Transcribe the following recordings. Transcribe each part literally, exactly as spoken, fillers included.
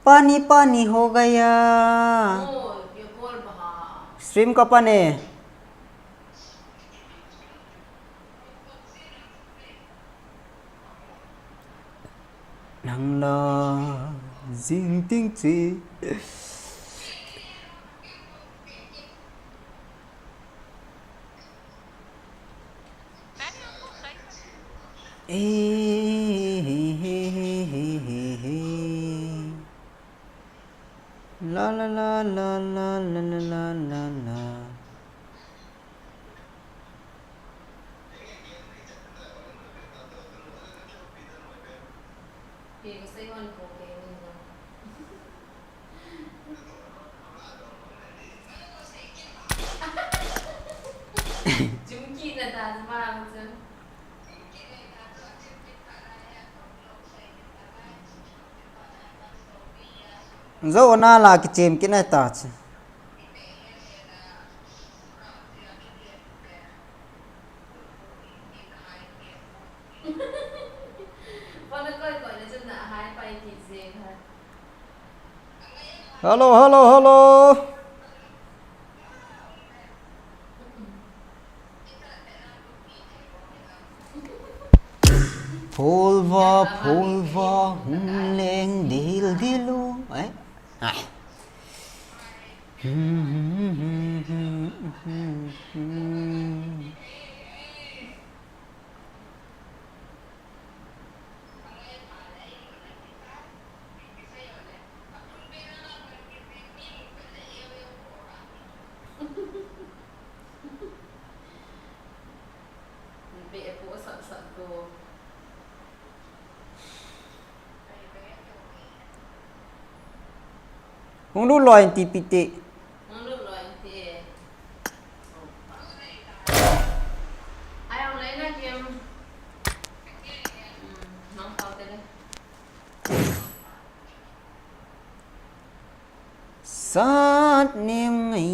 पानी पानी हो गया। Stream ka pan e. Nang la jing ting chi. La la la la la la la la la. Jou na la kichem kit na ta chi. Hello, hello, hello. Pholva, pholva, hung leng dil dilu. Eh? Ai. Hung lut loi in ti pi ti. Hung lut loi in ti. Ai, hung lei na kim. Hmm, nang pau te le. Sat nim ngai.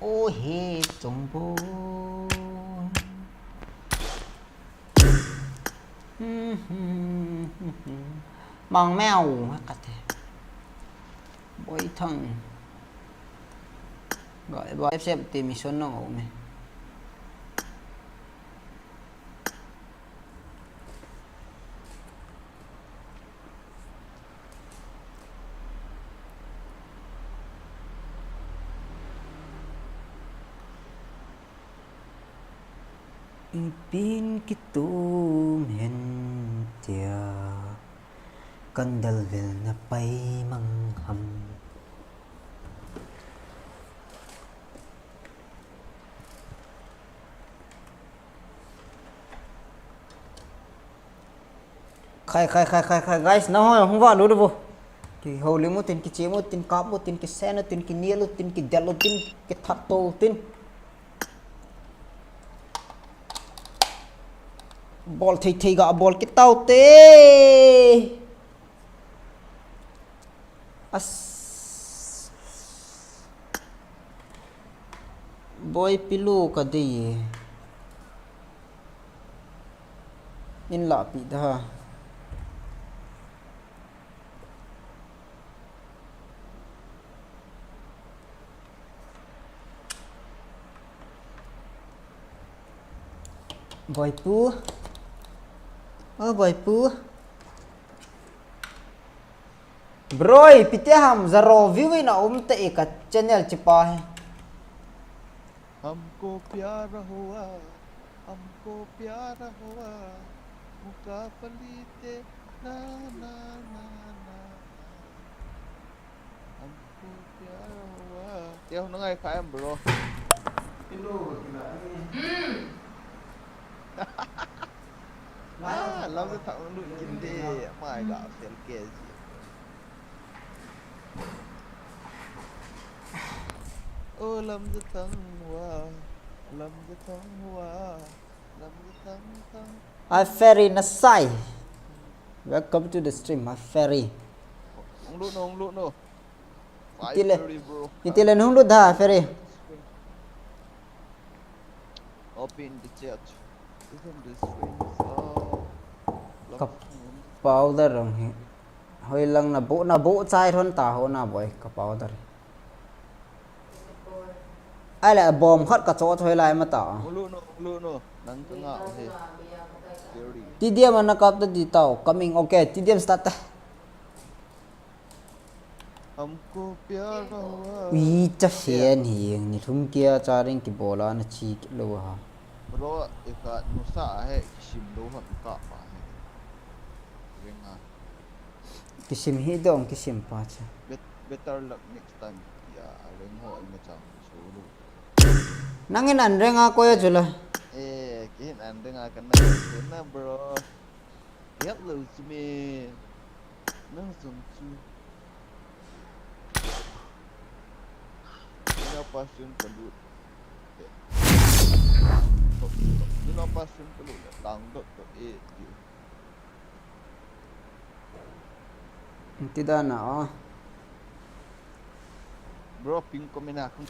O he chongbo. Mang meo kate. Boi thang. Boi, boi, sep ti mission no me. Ipin kitum hen tia, kan del vil na pai mang ham. Khai, khai, khai, khai, khai, guys, nahoi hung va lu du vo. Kihoulim u tin, kichem u tin, kap u tin, kisen u tin, kinel u tin, kidel u tin, kithat to u tin. Bol thei thei ga bol kit tau te. As. Boi pilu ka dei e. In la pi da. Boipu. O Boipu. Bro, ipi ti ham, zero view in a um te e, ka channel chipa hi. हमको प्यार हुआ, हमको प्यार हुआ, मुकाबली ते ना, ना, ना, ना, ना। Te hung ngai kha em, bro. Hmm. Ah, Lamjathang lut kin de, mai ga fel ke ji. O Lamjathang hua, Lamjathang hua, Lamjathang thang. Ai, Ferry na sai. Welcome to the stream, my fairy. Hung lut no, hung lut no. Itile, Fiery, bro. itile nung lut da, fairy. Open the chat. Isn't this ring so? Ka powder rong hi. Hoi lang na bu, na bu chai thon ta ho na boy, ka powder. Ai le bomb khat ka cho choi lai ma ta. Hung lut no, hung lut no. Nang ka nga he. Fiery. T D M na kap ta di tao. Coming, okay, T D M start ta. हमको प्यार हुआ। Ui, cha fan hi, ni thum kia cha ring ki bola na chi lo ha. Bro, ika nusa he kisim lo ha ka pa he. Ring a. Kisim hi dong, kisim pa cha. Bet, better luck next time. Ya, ring ho ima chang solo. Nangin an ring a ko ya chula. Eh, kihin an ring a kan na na bro. Yap lo si me. Nang sum chu. Ina passion ka lut. Ina passion ka lut. Lang dot dot eh. Ti da na o. Bro, ping comment a khang.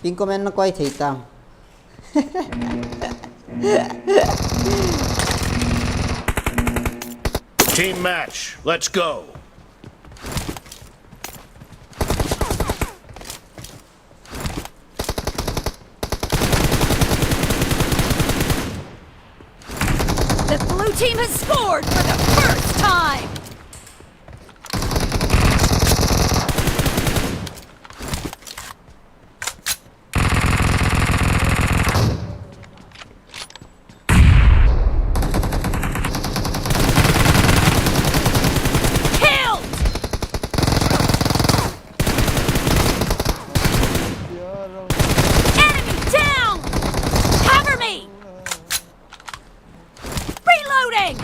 Ping comment na koi thei tam. Team match, let's go. The blue team has scored for the first time! Killed! Enemy down! Cover me! Reloading!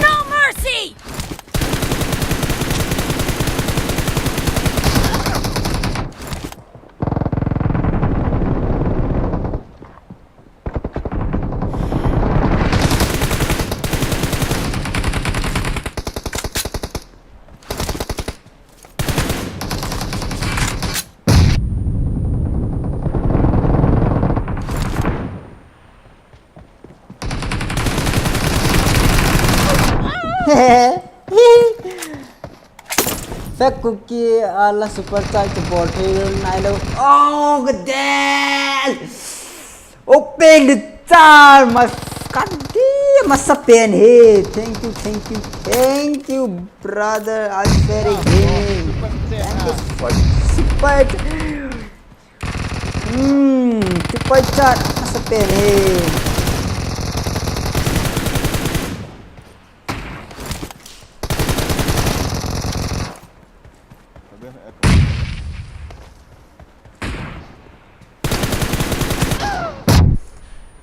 No mercy! Fat Cookie ala super chat kibol thei nai lo. Oh, god damn! Open the chat, my god damn, masa pen he. Thank you, thank you, thank you, brother. I'm very gaming. Thank you for super. Hmm, super chat, masa pen he.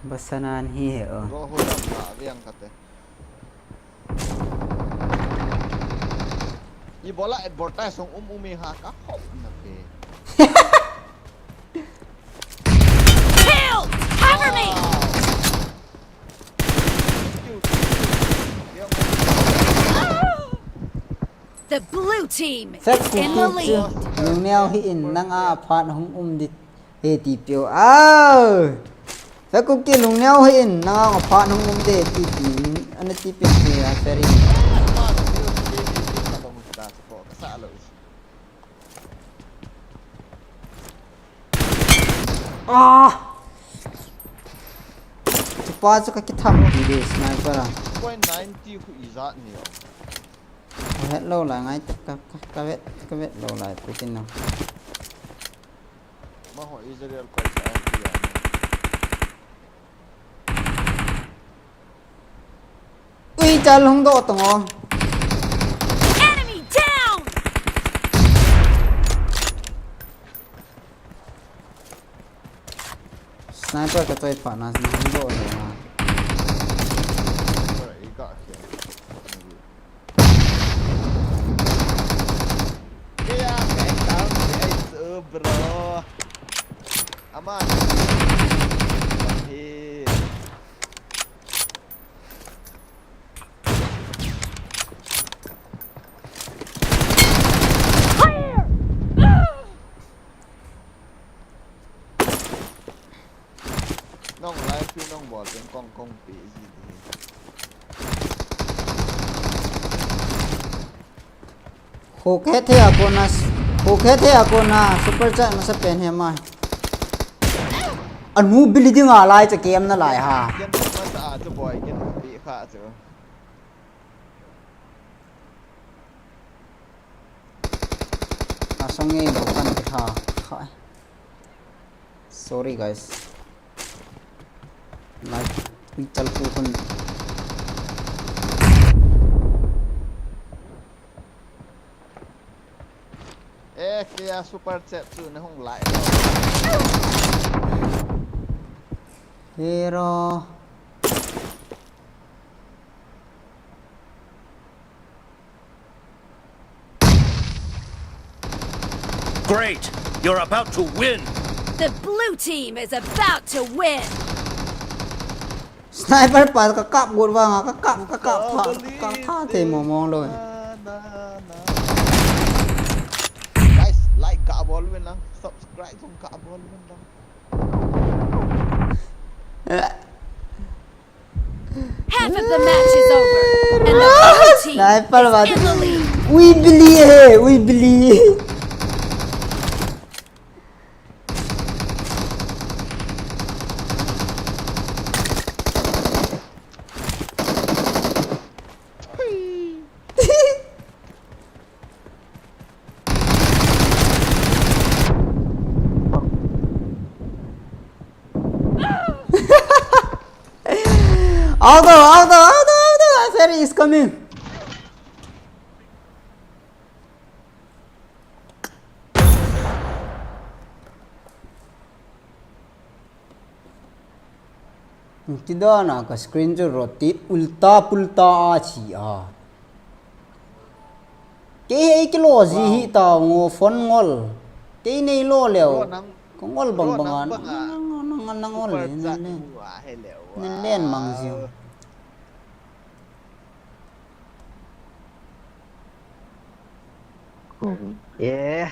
Basanan hi he o. Go ho jam na aviang kate. Ibola advertise song um umi ha ka ho na pe. Killed! Cover me! The blue team Fat is in the Cookie chu lead. lungneo hi in nanga phat hung um di he ti piu. Au! Fat Cookie lungneo hi in nanga phat hung um di ti pi. Ana ti pi ti a feri. Ah! Chupa chu ka kitham ti de sniper a. Point ninety khu ijat ni o. Ka het lo lai ngai tak ka ka ka vet ka vet lo lai pu tin no. Ma ho Israel ko sa ya. Ui, chal hung do tong o. Enemy down! Sniper ka choi pha na hung do le na. Ora iga ke. Kaya ka down si ai. Bro. Aman. Hi. Nong live stream nong bol teng kong kong pi ji di. Khu khe the a kona, khu khe the a kona, super chat masa pen he mai. Anu building a lai cha kem na lai ha. Ken masa a chu boy ken pi kha chu. Asang e, bukan kita. Hai. Sorry, guys. Like, we tell to kun. Eh, kaya super chat chu na hung like. Hero. Great! You're about to win! The blue team is about to win! Sniper pa ka kap got vang, ka kap, ka kap tha, ka kap tha te mo mo lo. Na, na, na. Guys, like ka bol uvin lang, subscribe jong ka bol uvin lang. Eh. Half of the match is over, and the blue team Sniper is in the lead. Ui bili hai, ui bili. Auto, auto, auto, auto! Ferry is coming! Kidana ka screen chu rotate ulta pulta a chi a. Kei hei kilo ji hi ta ngo phone ngol. Kei nei lo leo. Ka ngol bang bang a nang ngol le nen len mang ji. Eh,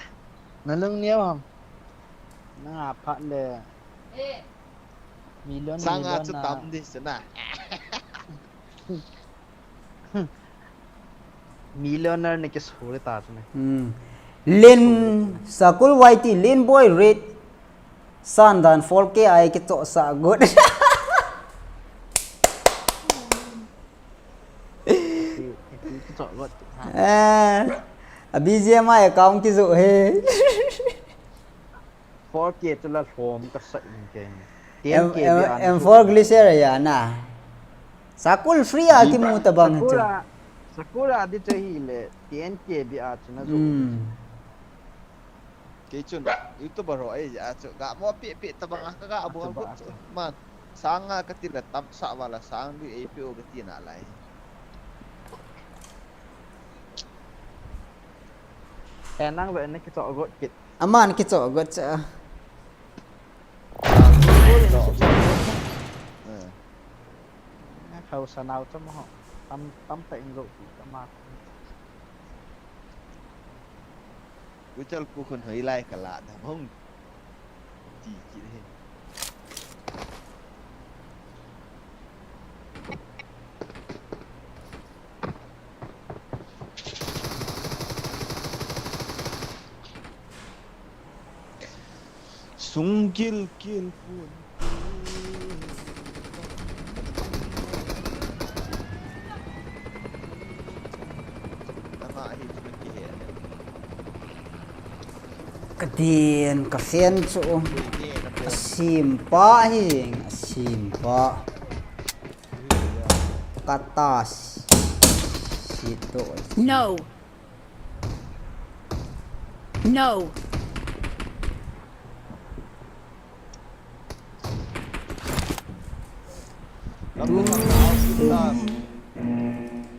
na lung niam ham. Na phat le. Million, sanga million chu na tam di chu na. Millionaire ni ke sure ta chu ne. Hmm. Len Sakul Y T, Len Boy Red. San dan four K ai ke to sa good. Eh, a B G M I account kijoh he. Four K chu la lhom ka sa in ke. M, M four Glacier ya na. Sakul free a kimu ta bang chu. Sakura, Sakura di chu hi le ten K bi a chu na joh. Hmm. Kei chun YouTuber ho ahi jeh a chu ga mo pe pe tabang a ka ga bol got chu. Man, sang nga ka ti le tam sa vala sang lui ei pe o ka ti na lai. Eh, nang ve na kichoh got kit. Aman kichoh got cha. Eh. Na khau sa nau cha mo ho. Tam, tam ta in lo pi ka ma. Kuchal pu khun hoi lai ka la da hung. Ti ki he. Sung kil kil pun. Ka din, ka fan chu. A sim pa hi, a sim pa. Ka ta si, si to. No. No.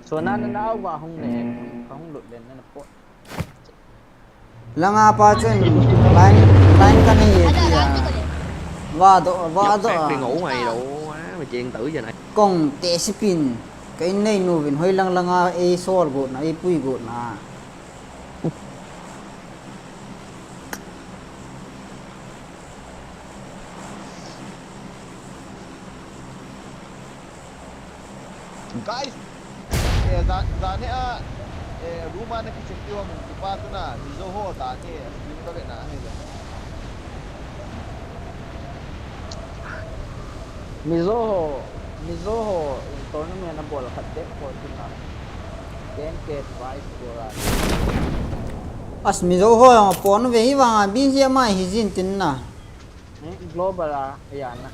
Sona na nau va hung le, ka hung lut len na na pot. Langa pa chun line, line ka nei e tia. Va do, va do a. Mày ngủ mày đủ á, mày chê tự giờ này. Kong te sipin. Ka in nei nu vin hoi lang langa ei sol got na, ei pui got na. Guys, eh, za, za ne a, eh, room a na kichep ti ho min kipa tu na, Mizo ho za ne, stream ka ve na, he le. Mizo ho, Mizo ho, tournament a bol khat te ko tu na. Ten K prize ko ra. As Mizo ho, pon ve hi vang a, B G M I hi jin tin na. Hmm, global a, ya na.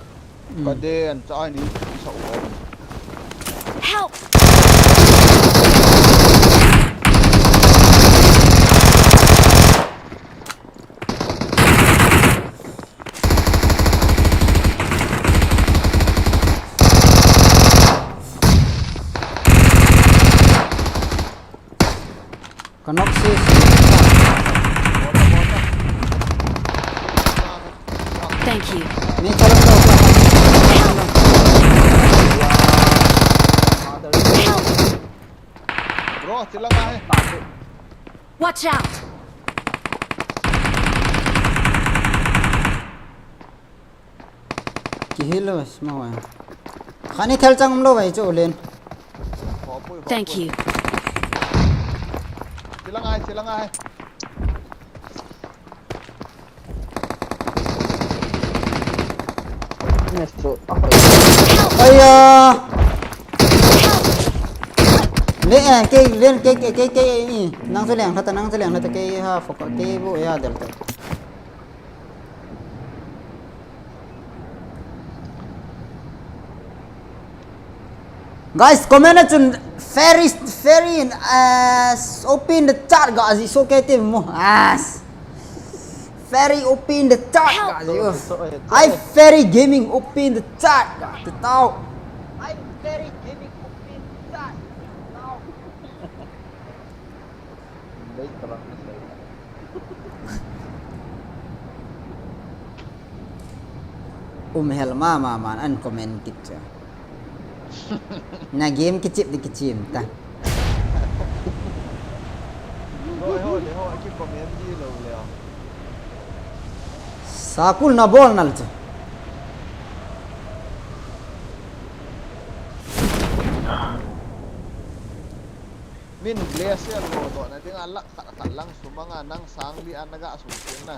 Ka den, cha ai ni, sa u. Help! Ka nok si. Thank you. Ni chala to. Bro, chila ka hai. Watch out! Ki heal lo, smoke. Khani thel chang um lo vai chu len. Thank you. Chila ngai, chila ngai. Aya. Le, eh, ke, len, ke, ke, ke, ke, eh, nang se leng, lata, nang se leng, lata, ke, ha, focus, ke, bu, ya, del, te. Guys, comment a chun Ferry, Ferry, uh, open the chat ga ji so ke te mo. As. Ferry open the chat ga ji. I Ferry Gaming open the chat ga. Te tao. I Ferry Gaming open the chat. Te tao. Um hel ma ma man an comment kit cha. Na game kichip di kichim ta. Sakul na bol nal cha. Min glacier lo doh na dinga lakh khat khat lang sum anga nang sang li an naga sum chen na.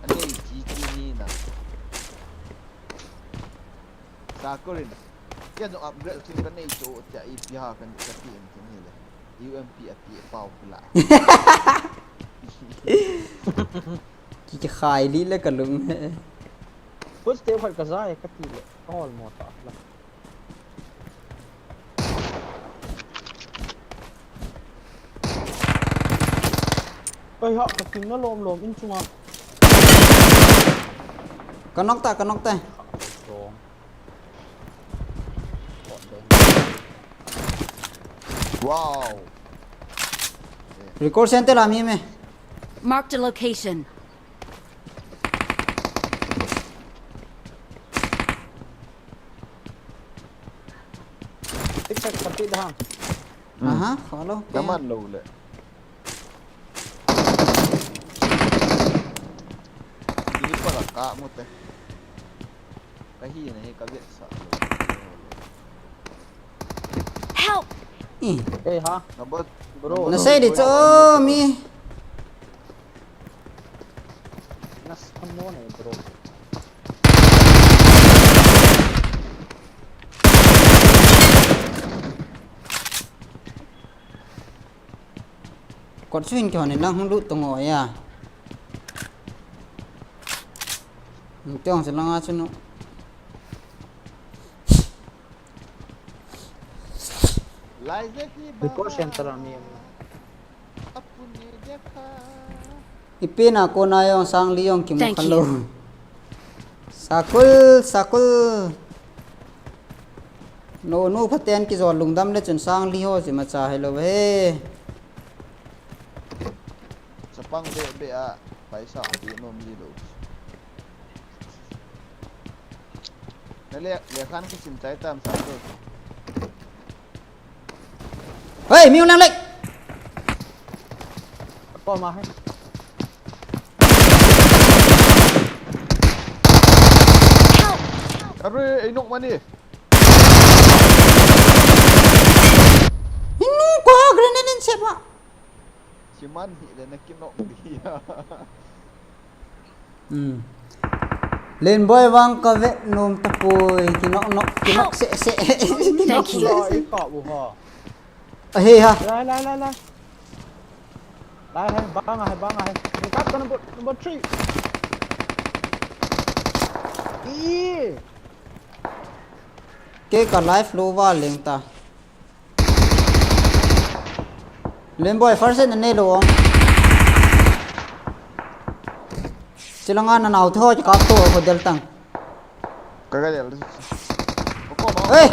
Anei chi chi ni na. Sakurin. Kei jong upgrade thil ka nei chu tia ipi ha kan ka ti em tin hi le. U M P a ti pau pula. Ki ka khai li le ka lung. First step khat ka zai ka ti le. Ka hol mo ta la. Oi ha, ka king na lom lom in chunga. Ka nok ta, ka nok ta. Lom. Wow. Record center ami me. Marked a location. Tik tak tapi dah. Aha, follow. Naman lo le. Ini pala ka mo te. Kahi na hi ka vet sa. Help! Eh. Eh ha. Number. Bro. Na sei di cho mi. Nas amo na bro. Kot suin kihon in nang hung lut tongo ya. Tiong se langa chunu. Lai je ki ba. Record center ami. Apuni dekha. Ipi na ko na yong sang li yong kimu khan lo. Sakul, sakul. No, no, phaten kijol lungdam le chun sang li ho chi ma cha hello he. Chapang be be a paisa ti nom li lo. Na le, le khan kisim chai tam sakul. Hey, mi lang lek. Ko ma hai. Are, ei nok mani. Inu ko grenade in sepa. Siman hi le na kinok di. Hmm. Len boy vang ka vet nom tapoi, kinok nok, kinok se se. Thank you. Lai ka bu ha. Ahe ha. Lai, lai, lai, lai. Lai hai, bang hai, bang hai. Ni kat ka number, number three. Ih. Ke ka life lo va leng ta. Len boy, first aid na nei lo ong. Chilanga na nau tho kap to ko del tang. Ka ga del. Ko ko ma. Hey!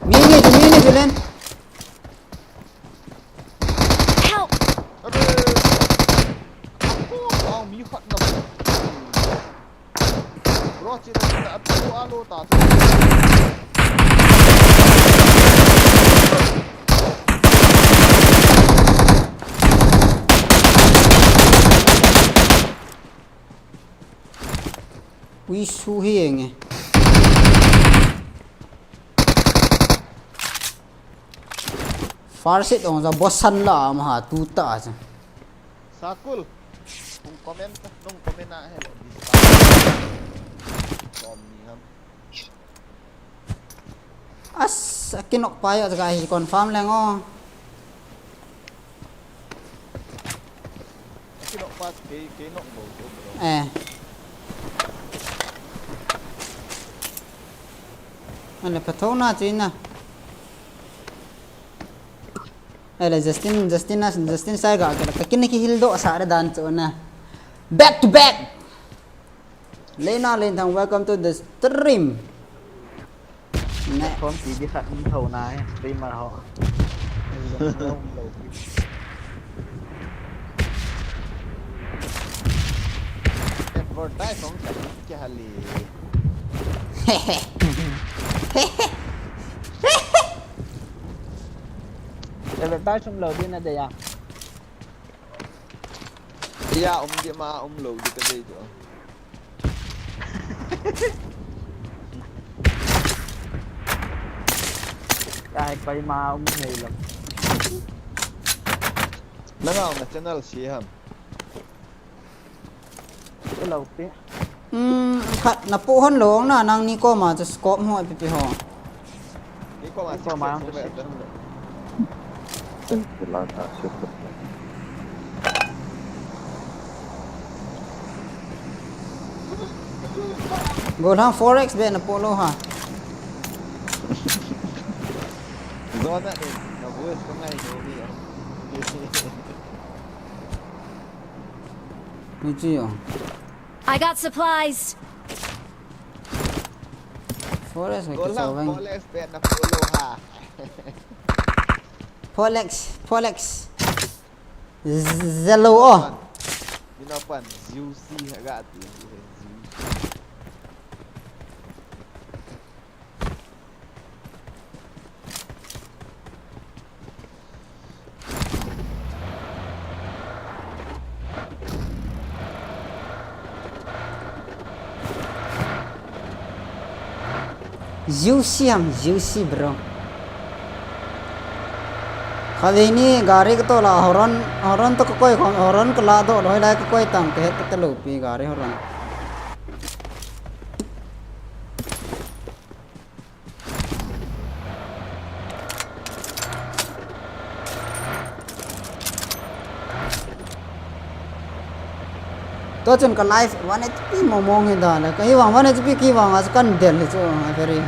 Mi ni, mi ni, Len. Help! Are! Ako, ang mi khat na. Bro, chi na na atu alo ta tu. Ui su hi enge. First aid ong ja bosan la ma ha tu ta cha. Sakul. Nung comment, nung comment a hello. Kom ni ham. As, akinok pa yo, ga hi confirm leng o. Akinok pa, kei, kei nok bo, bro. Eh. Ane, patho na, chi na. Ele, Justin, Justin na, Justin sai ga, ka, ka kin ki hil do sa re dan chu na. Back to back. Lena Lenthang, welcome to the stream. Ne. Platform T V khat um tho na, eh, streamer ho. Advertise hong khat kya hali. Advertise um lou di na de ya. Ya, um di ma, um lou di ka de jo. Kai pai ma um nei lo. Na ngau na channel si ham. Hello, pi. Hmm, khat na pu hon lo na nang ni koma chu scope ho pi pi ho. Ni koma, ni koma six, six, six. Golang four X be na polo ha. Zona ni, na voice ko ngai no ni. Ni chi yo. I got supplies. Four X ko. Golang, four X be na polo ha. Four X, four X. Zelo o. Mina pan, juicy, agak tu, juicy. Juicy ham, juicy bro. Khatvei ni gari ka tol a horn, horn to ka koi khom, horn ka la doh lou, hoilai ka koi tam ka het ka ta lou pi gari horn. Tua chun ka live one H P mong mong hi dan le. Ka hi vang one H P ki vang a chu kan del hi chu a very.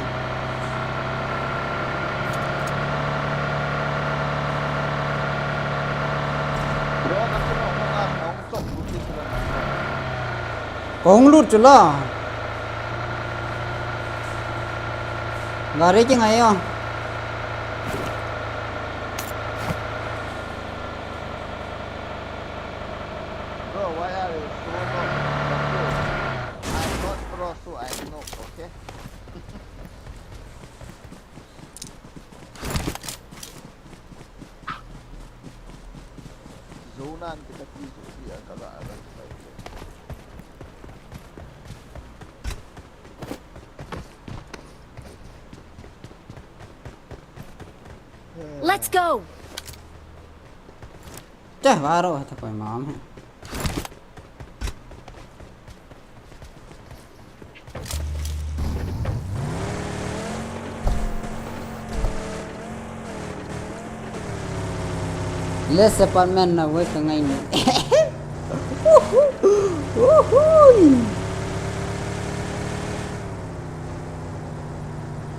Kong lut chula. Gari kingai o. Bro, why are you so low? I'm not pro, so I know, okay? Zonan kita ki zo ki a kaga a. Let's go. Teh, baru kata koi mam he. Less apartment na wei ka ngai ni. Uhui.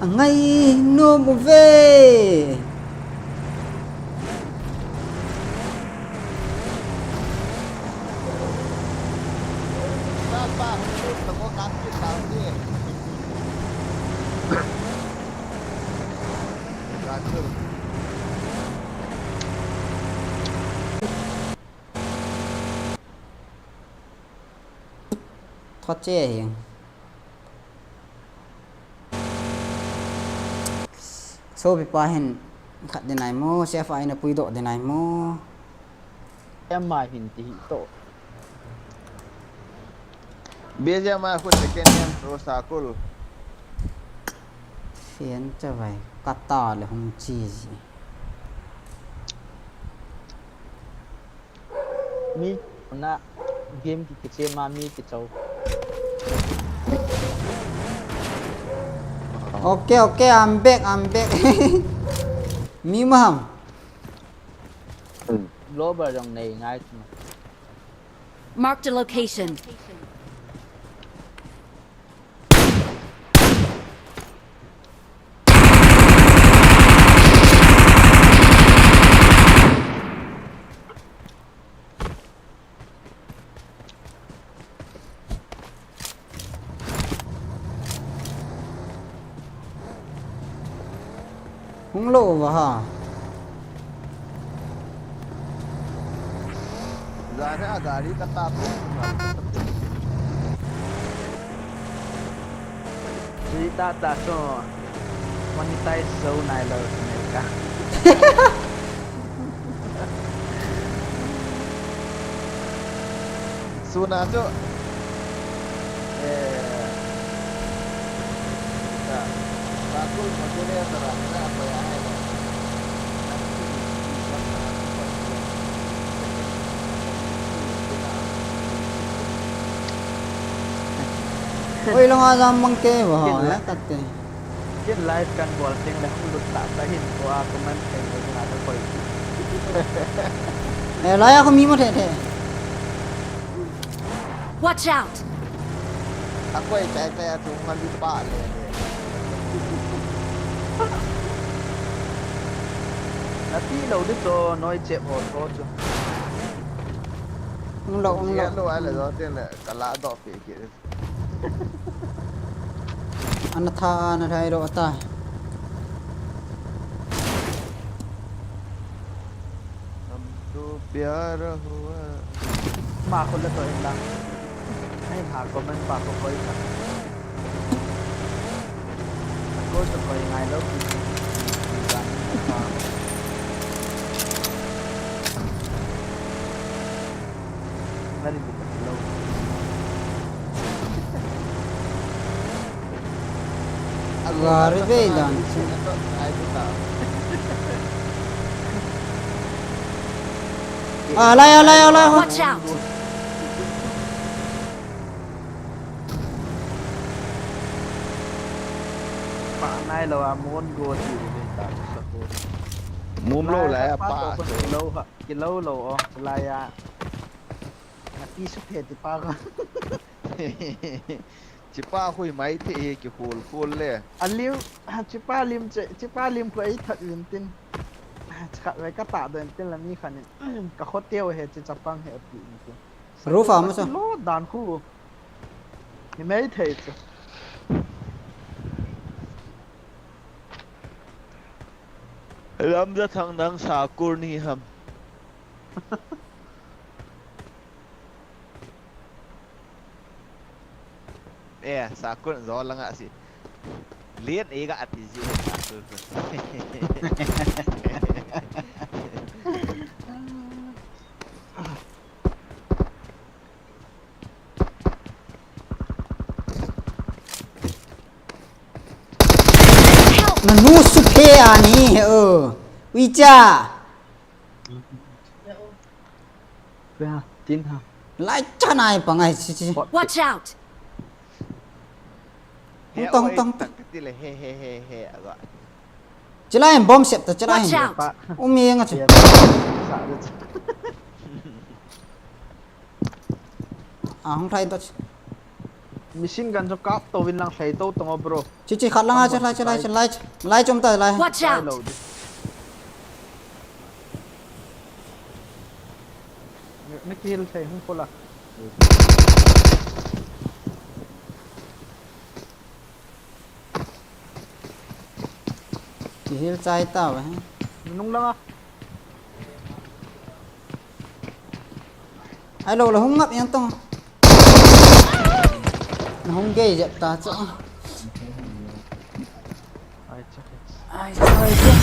Angai nom uve. Thoche hi. Sopi pa hin khat dinai mo, chef a ina puidoh dinai mo. Em ma hin ti hi to. B J M I khu second hand pro sakul. Fian chavai, kata le hung chi ji. Mi na game ki kiche ma mi ki chau. Okay, okay, I'm back, I'm back. Mi maham. Global jong nei ngai tu. Marked a location. Hung lou va ha. Jana gari ka ta to. Sui ta ta so. Monetize so nai lo ne ka. Suna chu. Eh. Ka. Ka kul mo chu ne ta ra na ko ya ai lo. Oi, long a jam mang ke ba ha, ya ka te. Ken live kan bol teng le hung lut ta ta hin ko a comment thei lo na ta koi. Eh, lai a ko mi mo the the. Watch out! A koi tai tai a tung ma li pa le. Na ti lo di to noi che o to chu. Ung lo, ung lo. Ye lo a le do te le ka la do pe ke. Ana tha, ana thai ro ata. हम तो प्यार हुआ. Ma ko le to in lang. Ai ha comment pa ko koi ka. Ko to koi ngai lo. Gari ve dan. Alai, alai, alai. Watch out. Pa nai lo a mon go ti ve ta sa ko. Mum lo la ya pa. Lo ha. Kilo lo o, lai a. Na ti su the ti pa ko. Chipa hui mai the he ki khol khol le. A lim, chipa lim che, chipa lim ko ei that vin tin. Khat ve ka ta den tin la mi khan in. Ka khoteu he chi chapang he pi in tin. Roof a mo sa. Lo dan khu. Ni mai thei chu. Lamjathang nang Sakur ni ham. Eh, Sakur jo langa si. Lien e ga ati ji Sakur. Help! Nanu suphe ani he o. Wicha. Pe ha, tin ha. Lai chanai pangai si si. Pot. Watch out! Hung tong, hung tong, hung tong. He, he, he, he, he, aga. Chilai bomb sep ta, chilai. Watch out! Pa. Umi nga chu. Sa de. Ah, hung thai to. Machine gun chu kap to vin lang thei to tong o, bro. Chi, chi, khat lang a, chi, lai, chi, lai, chi, lai, chi, lai, chom ta, lai. Watch out! Lo di. Mi, mi kill thei hung pula. Kihil chai ta ve. Nung langa. Ai lo, lo hung ngap yang tong. Na hung gei jep ta chu. Ai cha. Ai cha, ai cha.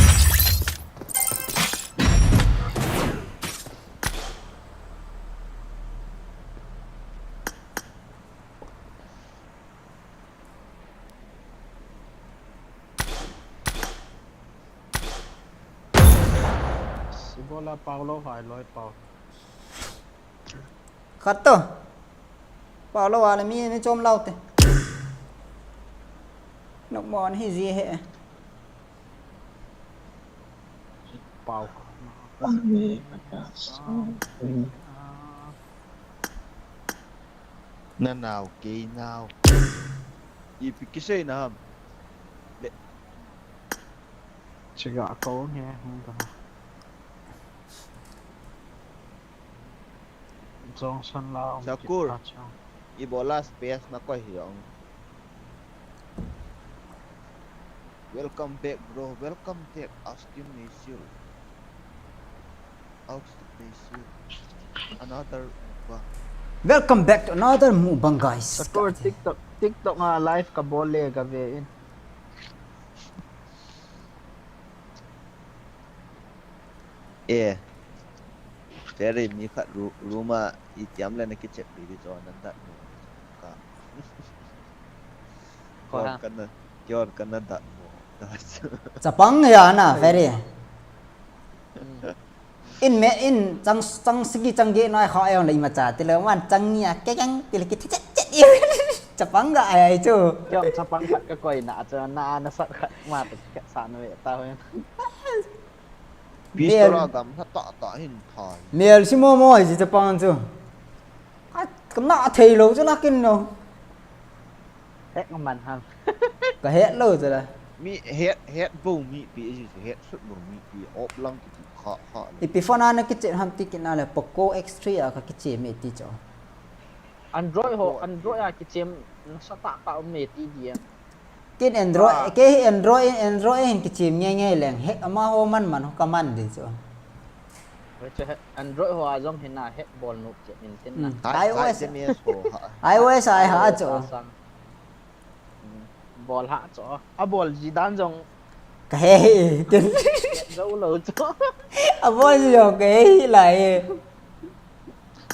Ibola Paulo hai loi pau. Khat to. Paulo wale mi, mi chom lau te. Nok mon hi ji he. Pau. Na nau, kei nau. Ipi kisei na ham. Le. Chiga ko nge, hung ta. Johnson la, um, Shakur. Ibola space na koi hi ong. Welcome back, bro. Welcome back, Austin Nation. Austin Nation. Another mukbang. Welcome back to another mukbang, guys. Shakur, TikTok, TikTok nga live ka bol le ka ve in. Eh. Ferry mi khat ru-, room a itiam le na kichep pi di cho nan dat mo. Ka. Ko ha. Kan na, kion kan na dat mo. Chapang ya na, Ferry. Hmm. In me, in chang, chang sigi chang ge noi kha ayong le ima cha ti le man chang nia ke kang ti le ki chet chet. Chapang ga ai ai chu. Kion chapang khat ka koi na cha na na sat khat ma ta khat sa na ve ta ho. Pistol a gam na ta ta hin thai. Mel si mo mo ai si chapang chu. A, ka na thei lo chu la kin no. Hek man ham. Ka het lo chu la. Mi het, het bo mi pi si het sut bo mi pi op lang ki kha kha. Ipi phone a na kiche ham ti kin a le Poco X three a ka kiche me ti cho. Android ho, Android a kichem na sa ta ta me ti dia. Kin Android, ah. Ke hi Android, Android hin kichim nge nge leng. He, amaho man man ho ka man din chu. He chu he, Android ho a jong hina he bol nup che min tin na. Hmm. Hai, iOS. Hai, iOS ho ha. iOS ai ha chu. Sa sang. Hmm. Bol ha chu. A bol ji dan jong. Ka he hi. Kin. Zo lo chu. A bol ji jong ka he hi lai.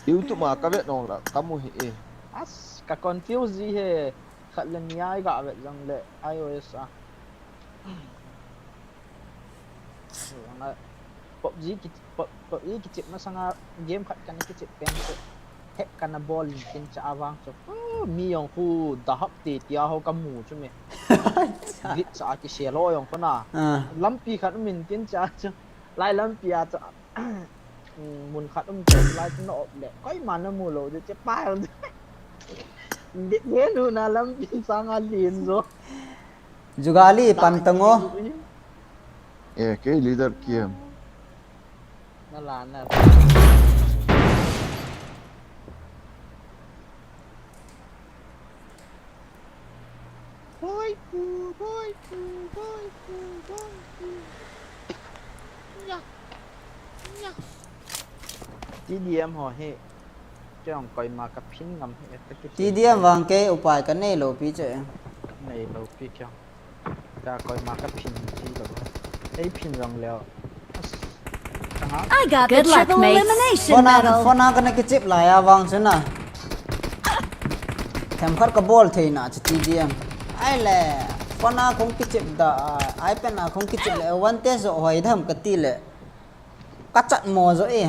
YouTube ma ka vet nong la, ka mu hi e. As, ka confuse ji he. Khat le ni a i ga vet jong le iOS a. Jong a PUBG ki, Pub-, PUBG kichep masanga game khat kana kichep pen chu. Hack kana bol in tin cha avang chu. Oh, mi jong khu da hap ti ti a ho ka mu chu me. Glitch a kisel ho jong khu na. Ah. Lampi khat um in tin cha chu. Lai lampi a chu. Mun khat um chu lai chu na op le. Koima na mu lo chu che pa. Dit he nu na lampi sanga lin jo. Jugali pan tango. Eh, kei leader kiam. Nala na. Boy pu, boy pu, boy pu, boy pu. Nya. Nya. T D M ho hi. Kei jong koima kaphin ngam hi, ka kiti. T D M vang kei upai kanei lou pi che. Nei lou pi kei jong. Ka koima kaphin chi lou. Ei phin jong leo. As. Kaha. I got the Good luck, triple mates. Elimination Phone a, medal. Phone a kana kichep lai a vang chu na. Themkhat kabol thei na chu T D M. Ai le. Phone a kong kichep da, a, iPad a kong kichep le, one test jo hoi dam kati le. Kachat mo jo e.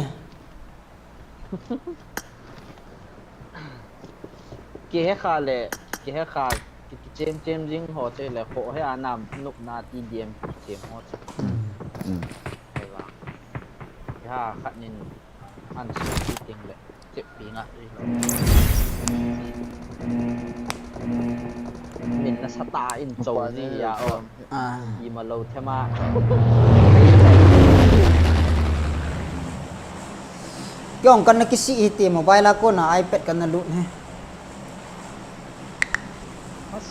Kihe kha le, kihe kha, ki, kichem chem jing ho te le, kho he anam nupna T D M kichem ho te. Hmm. Hmm. Hei vang. Kiha khat nin an su ki ting le, chep pi nga ri lo. Min na sa ta in chou ji ya o. Ah. Ima lou thema. Kei jong kana kisih hite, mobile a kona iPad kana lut he. As.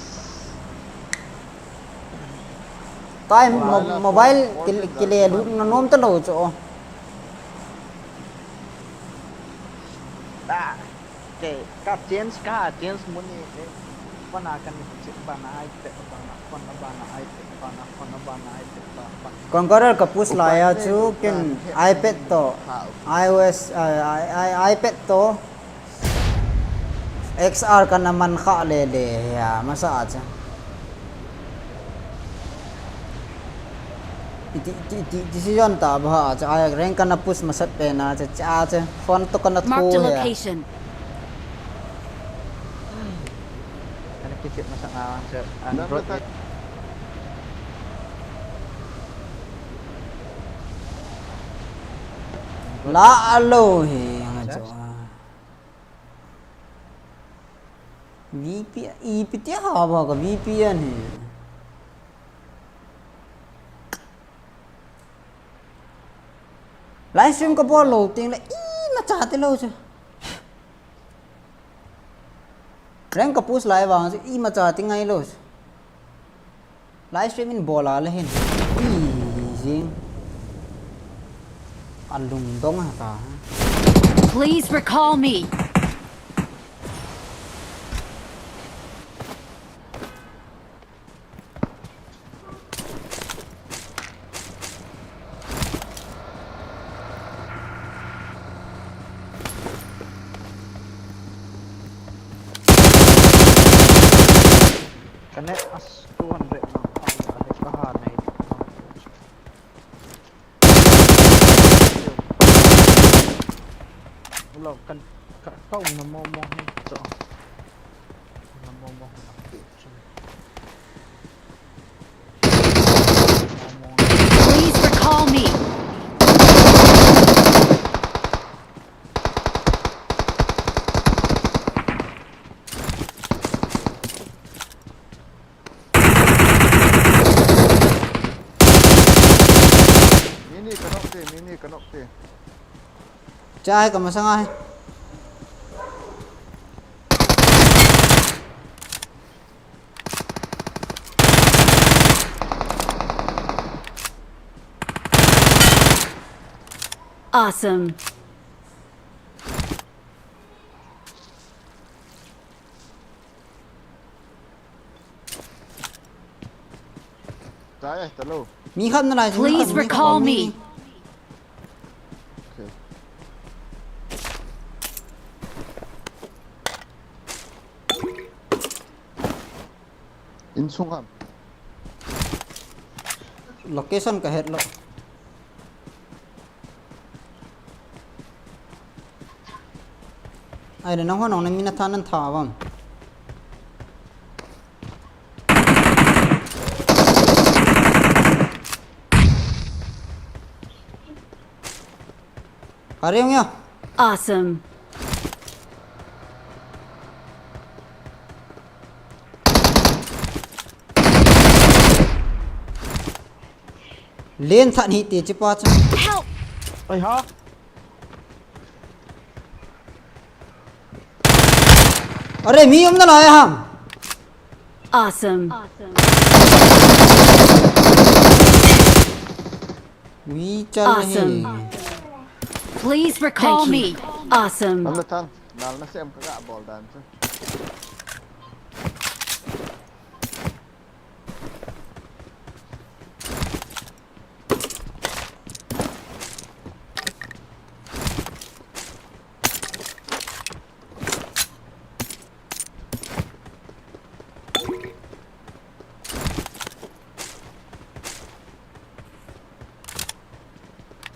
Kai mo-, mobile kile, kile lut na nom ta lou chu. Ah. Kei, ka change, ka change mun ni, eh, phone a kana kichep bana iPad bana, phone a bana iPad bana, phone a bana iPad bana. Conqueror ka push lai a chu ken iPad to, iOS, ah, i, i, iPad to, X R kana man kha le le ya, masa a chu. Iti, iti, iti, decision ta ba ha, cha, ai, rank kana push masat pe na, cha, cha, cha, phone to kana Marked a tho ya. Location. Kana kichep masat na, cha, Android. La alo he, ang cha. V P N, ipi ti ha ba ka V P N hi. Live stream ka bol lou teng le imacha ti lou chu. Rank ka push lai vang chu imacha ti ngai lou chu. Live stream in bol a le hin. Ti jing. A lungdong a ta. Please recall me. Kana as two hundred na pa ya le ka ha nai. Lo kan ka, ka um na mo mo he cho. Na mo mo na. Mo mo. Please recall me. Mini ka knock te, mini ka knock te. Chai ka masang ai. Awesome. Chai, hello. Mi khat na lai, mi khat, mi khat. Please recall me. Okay. Insung ham. Location ka het lou. Ai, nang ho nang na mi na tha nan tha vam. Kari hung ya. Awesome. Len tha ni ti chi pa cha. Help! Ai ha. Are, mi umna lai ham. Awesome. Mi chal hi. Awesome. Please recall me. Awesome. Nal na sem ka ga bol dan chu.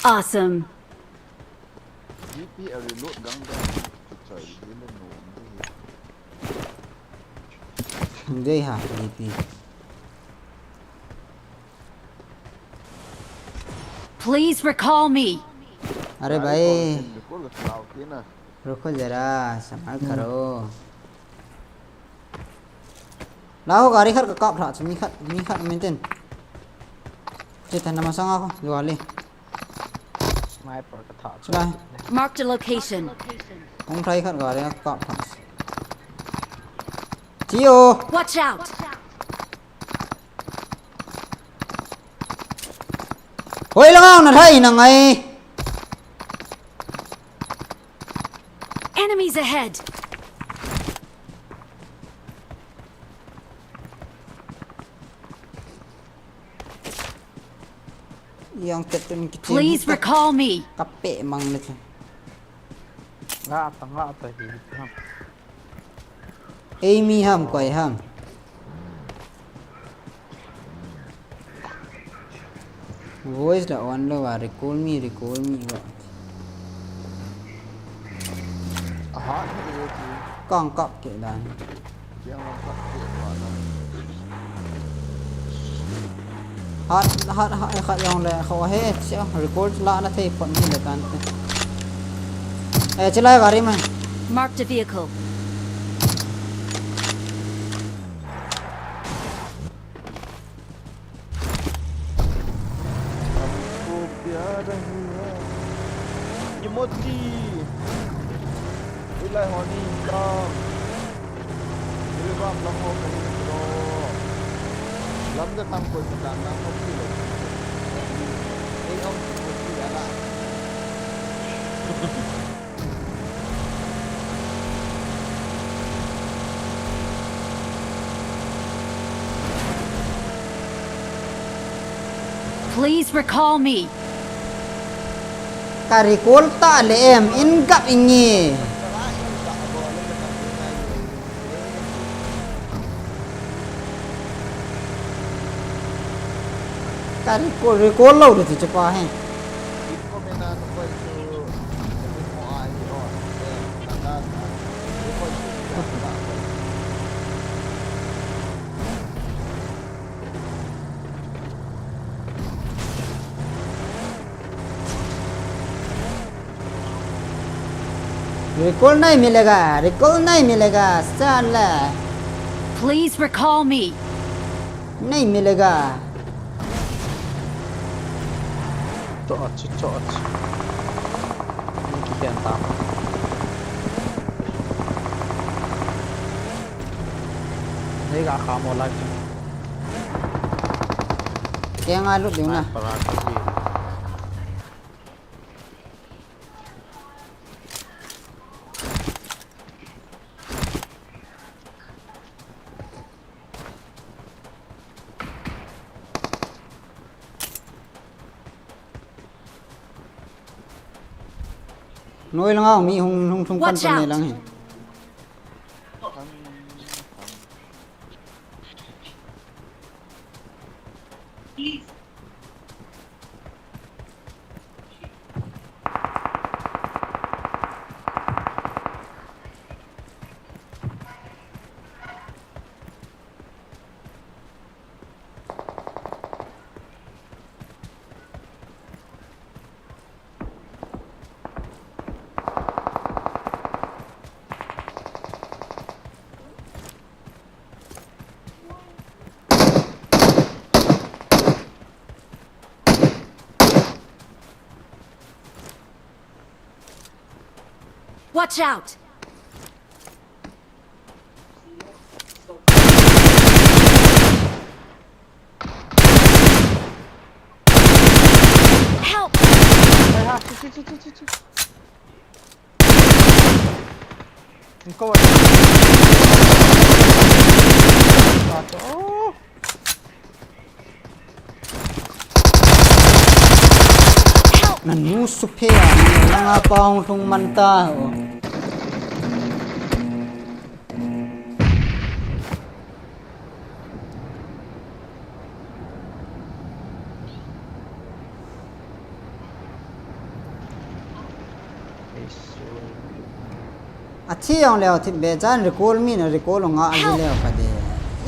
Awesome. G P a reload gang da. Choi, di le no, di. Dei ha, D P. Please recall me. अरे भाई, रुको जरा, संभाल करो। Lao, gari khat ka kap tha, mi khat, mi khat maintain. Che ta na masanga ko, lo ali. Sniper ka tha chu. Lai. Marked a location. Hung thai khat gari ka kap tha. Chio. Watch out. Hoi lang na thai na ngai. Enemies ahead. Yang tetun kitin. Please recall me. Kape mang na chu. Nga ta, nga ta hi. Ei mi ham, koi ham. Voice la on lou a, recall me, recall me, ba. Aha, ni e ti. Kang kap ke dan. Yang kap ke ba na. Hat, hat, hat, hat, yang le, kho he, sia, record la na thei pon ni le kan te. Eh, chilai gari man. Marked a vehicle. हमको प्यार हुआ। Timothy. Ilai honi kam. Ilai bam lang ho kani bro. Lam ka tam ko ta na ko ki lo. Ei om ko ki la. Please recall me. Ka recall ta le em, in gap inge. Ka recall, recall lou de ti chu pa he. Recall nahi milega, recall nahi milega, sala. Please recall me. Nahi milega. Chot, chot, chot. Ni kikhen ta. Nei ga kha mo lai. Keng a lut ding na. Para ka ji. Noi langa mi hung, hung thung pan pan nei lang hi. Watch out! Inko. Pato. Nanu suphea, nanga pang lhung manta ho. Athi jong leo thip be chan recall mi na recall nga ji leo ka de.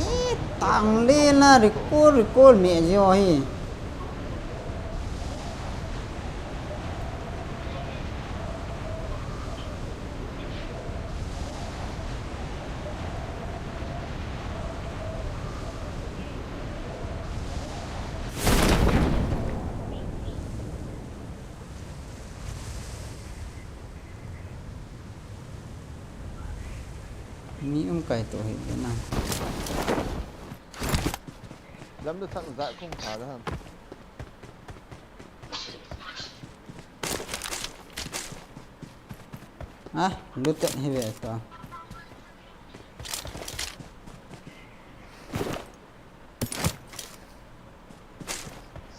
E, tang le na recall, recall me ji ho hi. Mi um kai to hi na. Lam da thak za kong pha da ham. Ah, looted hi ve to.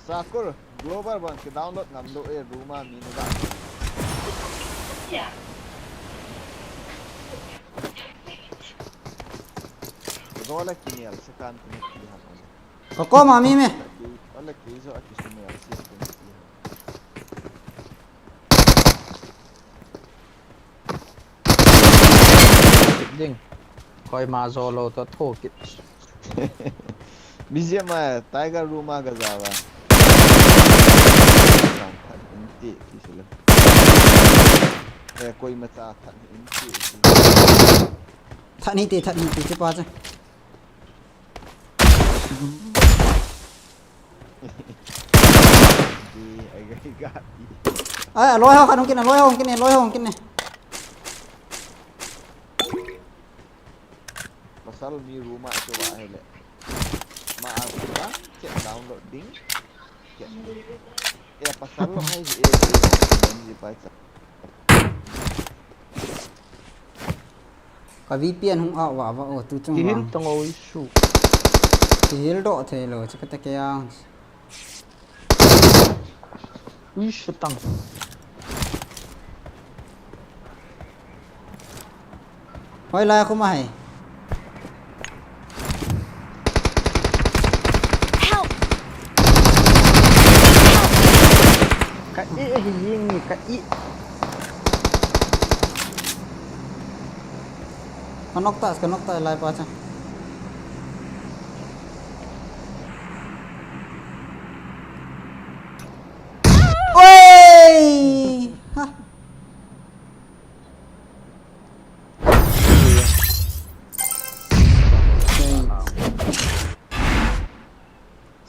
Sakur, global bang ki download ngam lou e, room a mi ni ba. Rola ki nial se kan ki ni ki ham. Ka kom a mi me. Ala ki jo a ki su nial se ki ni ki ham. Ding. Koima jo lou to tho kit. Museum a, Tiger Room a ga ja va. Tan that in ti, ti sila. Eh, koima cha that in ti, ti. That ni ti, that ni ti, ti pa cha. Di, ai ga, ai ga. Ai, aloi ho khat hung kit ne, aloi ho hung kit ne, aloi ho hung kit ne. Pasal mi room a chu va hele. Ma a va, check download ding. Check. E pasal lo hai e, e, e, e, Ka V P N hung a va va o tu chung. Kihil tang o isu. Kihil doh thei lou, chu kata kei a. Isu tang. Hoi lai khuma hai. Help! Ka i hi ying ni ka i. Ka nok ta, ka nok ta lai pa cha. Oi! Ha.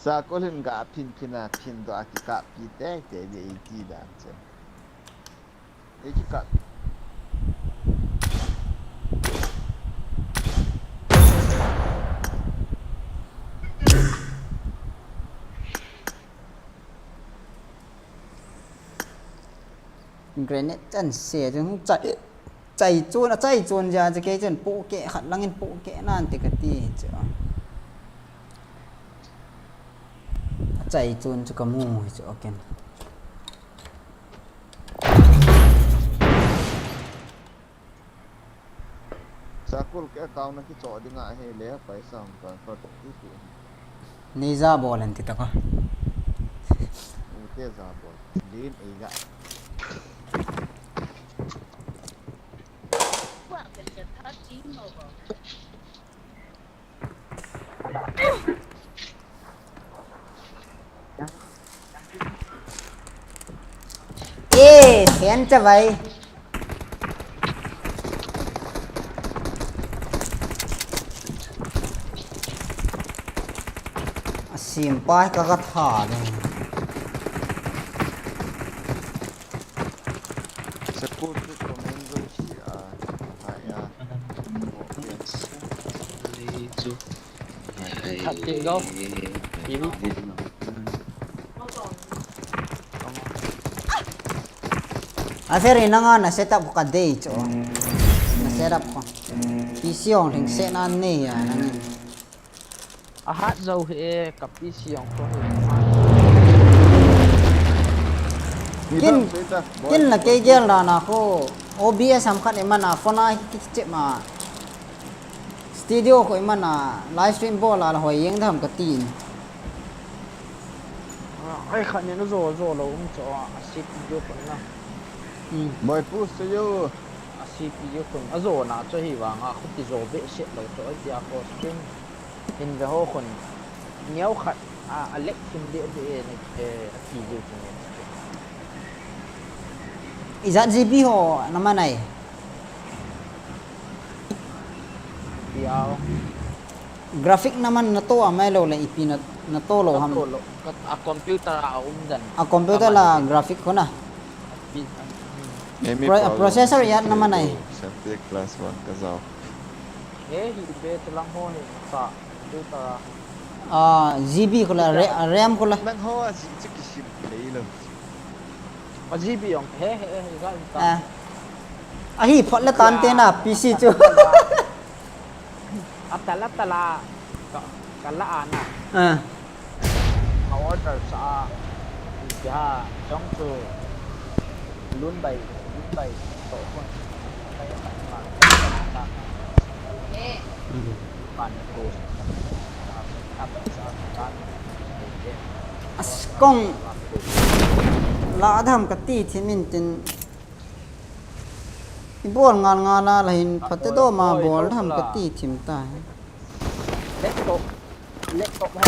Sakolin ga phin phin a phin do aki ka pi te te de iti dan che. Eki ka. Grenade chan se chung chai. Chai chun, a chai chun ja, ja kei chun pu ke khat langin pu ke nan te ka ti chu. A chai chun chu ka mu hi chu, okay. Sakul ke account na kicho ding ahi le, paisa hung transfer to ti ti. Nei ja bol an ti ta ko. Ute ja bol. Din ei ga. Eh, fan chavai. Asim pai ka ka tha le. Support to commando si a, hai a. Thak ti go. Ibu. Tong. A Ferry, nanga na setup ka dei chu. Na setup ko. P C ong thing se na nei ya nang. A hat zo he ka P C ong ko he. Kin, kin la kei gel na na ko. O B S ham khat i mana phone a hi ki che ma. Studio ko i mana live stream bol a la hoi jeng dam ka tin. Ai khat ni na zo zo lo um cho a C P U ko na. Hmm. Boy push to you. A C P U khun a zo na chu hi vang a khu ti zo be se lo chu ai tia ko stream. Hin ve ho khun neo khat a, a lek thim de de e ne e a ti ju chu ne. Ijat G B ho na manai. Piao. Graphic na man na to a mai lo le ipi na, na to lo ham. To lo. Ka, a computer a um dan. A computer la graphic ko na. Pi, a, hmm. Pro-, processor ijat na manai. Sample class one ka zao. He hi be te lang ho he sa computer a. A, G B ko la, re-, RAM ko la. Nang ho a ji chu kisim thei lo. A G B ong he he he ga ta. A. Ahi phot le tan te na P C chu. A tala tala ka, ka la ana. A. Ka order sa a. Tia chong chu lun bai, lun bai to kon. Bai ta ma. Pan ko. As kong la dam ka ti thimin tin. I bol ngal ngal a la hin phate do ma bol dam ka ti thim ta. Laptop, laptop hai.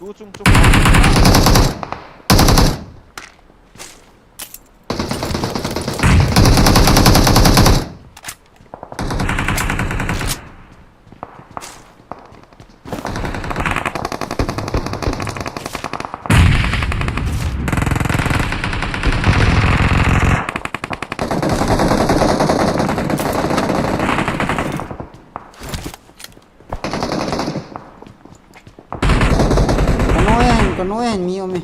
Tu chung chung. Ka noi a hin, ka noi a hin mi um e.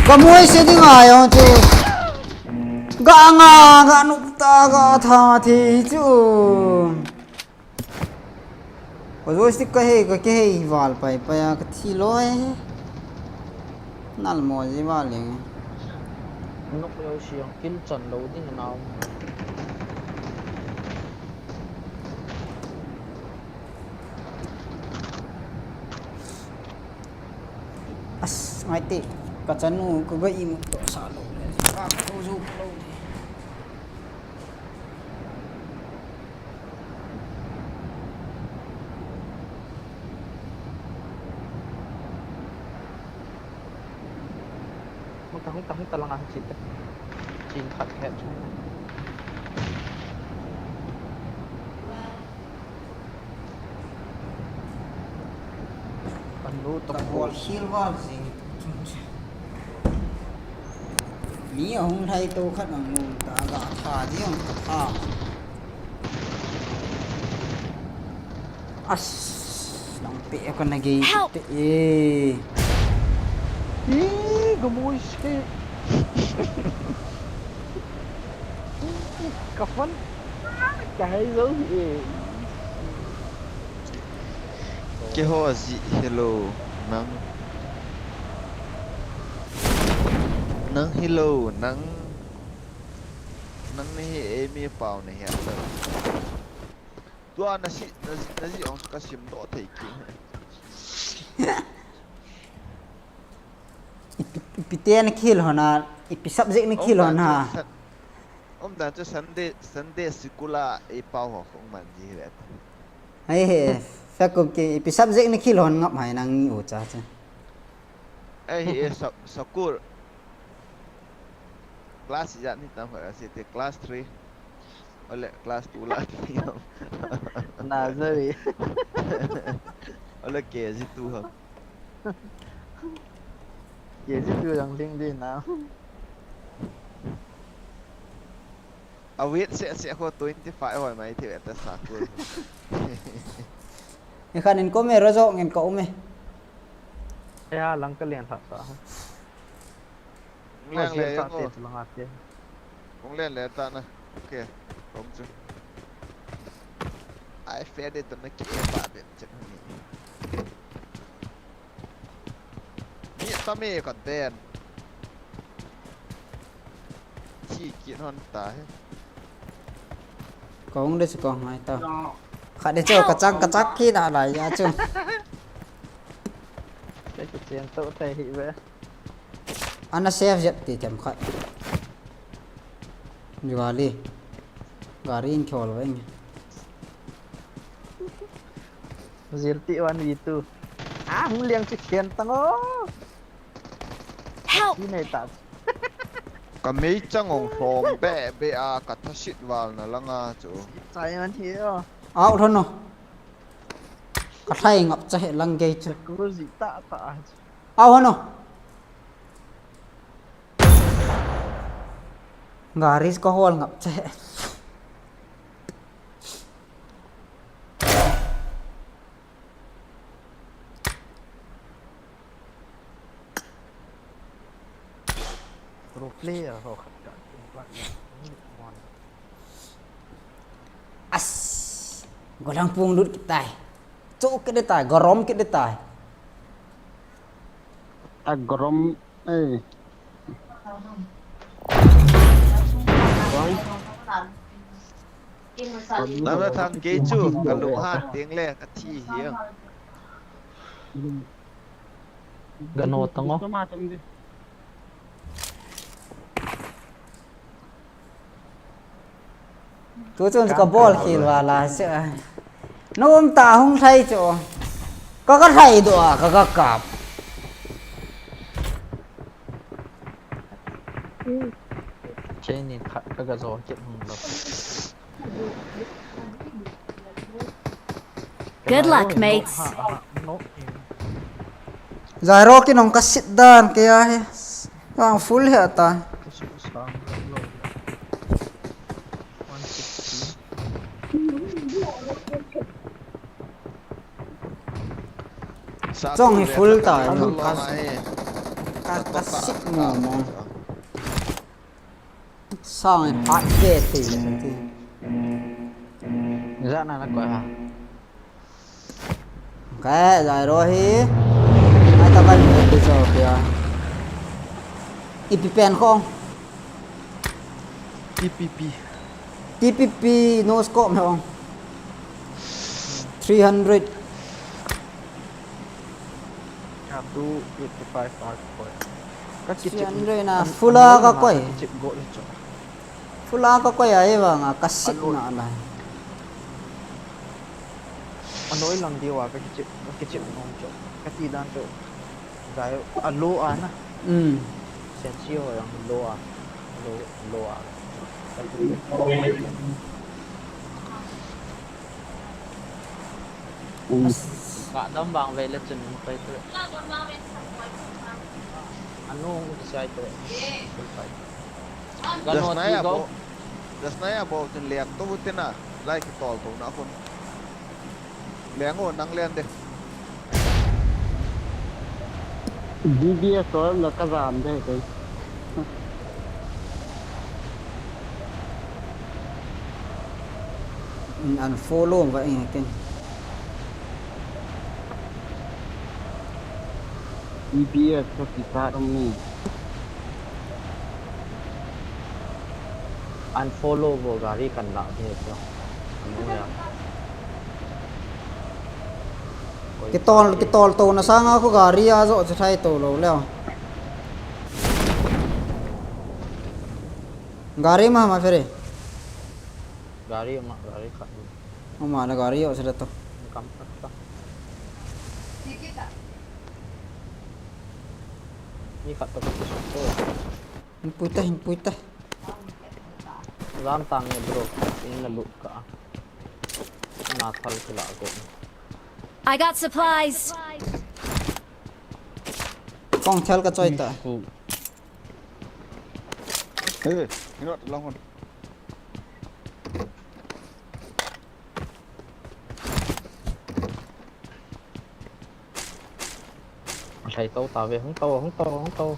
Ka muise ding a jong chu. Ga nga, ga nop ta, ga tha thei chu. Ka joystick ka hei, ka kihei val pai pai a, ka thi loi. Nal mo ji val leng. Nok leo siang, kill chan lo ding nau. As, ngai te, ka chanu, ka ga imut to sa lo le, ka ko ju lo le. Hung ta, hung ta, hung ta lang a hung chin te. Chin khat khat chu. Kan lu to. Ka bol hil val jing chung che. Mi ahung lhai to khat ang lu ta ga tha di ang ka tha. As, lang pe ka na gei. Help! Te e. Ih, ka muise. Ka phone. Ka hai zo e. Keiho ji hello nang. Nang hello nang. Nang nahi e mi pau nahi a lo. Tua na si, na ji, na ji ong chu ka sim doh thei kit. Ipi, ipi te na khel hon a, ipi subject na khel hon a. Umdan chu Sunday, Sunday school a eipao ho khong man ji hi ve ta. Ai he, faculty, ipi subject na khel hon ngap hai nang ni u cha cha. Ai he, sa-, school. Class ijat ni tam khat a si te, class three. Ole class two la ti ham. Nursery. Ole K G two ham. K G two jong ding ding na. A weight se se ko twenty five hoi mai thei ve ta sa ko. Ni khan in ko me ro jo ngen ko me. Ya lang ka len lha sa. Kong len le, kong len le ta na. Okay. Kong chu. Ai fe de ta na ki e ba de chen ni. Ni ta me ka den. Chi ki non ta he. Kong de chu kong mai ta. Kha de chu ka chak ka chak ki na lai ya chu. Te ki chen to te hi ve. Ana save jep ti them khat. Gari. Gari in khol veng. Zil ti one v two. Ah, hung liang chi khen tang o. Help! Chi nei ta. Ka mei chang ong hrom be be a ka thasit val na langa chu. Chai man hi o. Au thon no. Ka thlai ngap cha he lang gei chu. Ku ji ta ta. Au hon no. Gari ka hol ngap che. Pro player ho khat ka. As, golang pung lut kitai. Chu kit de tai, gorom kit de tai. A gorom, eh. Lam la thang kei chu, ka lung han teng le, ka thi hi. Gano tango. Tu chun ka bol khel vala se. Nom ta hung thai chu. Ka ka thai do a, ka ka kap. Chenin khat ka ka zo kit hung lo. Good luck, mates. Zairo ki nong ka sit dan ke a he. Ang full he ata. Chong hi full ta. Ka, ka, ka sit mo mo. Sang in phat ve thei le ti. Jana na koi ha. Ka jai ro hi. Ai ta kan ti so kya. Ipi pen khong. T P P. T P P no scope me ong. Three hundred. Ka tu eighty five a ka koi. Ka kichip. Sian rei na, full a ka koi. Ka kichip go le cho. Full a ka koi a, e vang a ka sit na la. Anoi lang diu a ka kichip, ka kichip nong cho. Ka ti dan cho. Dai a lo a na. Mm. Sian si ho yang lo a. Lo, lo a. Ka dam vang ve le chun um pai tu. Anu um kisai tu. Sul pai. Ka no ti go. Dasnaya bo, dasnaya bo tin lian tu tina. Lai ki tol tu na kun. Leng o, nang leng de. D B S tol na ka jam de kei. Unfollow va ing ken. D B S ka ti ta dong ni. Unfollow vo gari kan la de cho. Anu ya. Kitol, kitol to na sanga ko gari a jo che thai to lo leo. Gari ma ma fere. Gari ma, gari khat. Ama na gari yo sila to. Kam khat ta. Mi khat to kisuk to. Hin pui ta, hin pui ta. Lam tang ne bro. In na lut ka. Na thal kila ko. I got supplies. Kong thal ka choi ta. Hey, you know, long one. Athei to ta ve, hung to, hung to, hung to.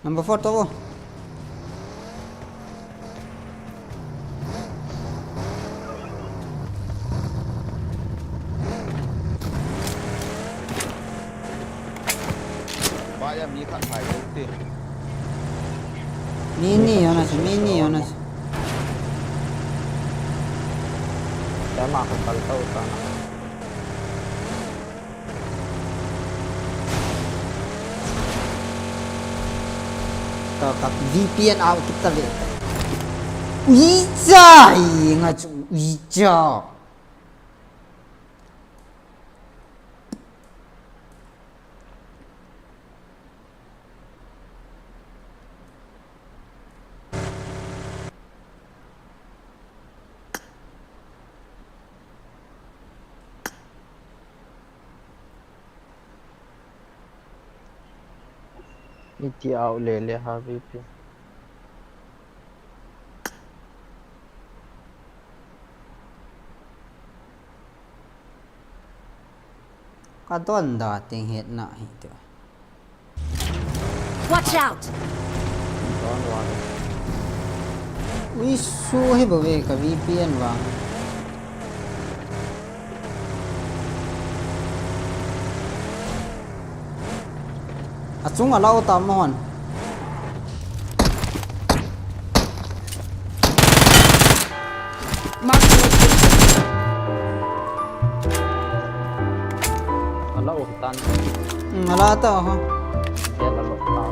Number four to. Ba ya mi khat hai tu ti. Mi ni yo na si, mi ni yo na si. Kya ma ko kal to ta na. Ka, ka V P N out kita le. Ui cha, i nga chu, ui cha. Iti au le le ha V P. Ka don da ting het na hi tu. Watch out! Ui su hi bo ve ka V P N vang. Achung a lau ta mo hon. Mark the location. Ala o tan. Hmm, ala ta ho. Ala lo ta.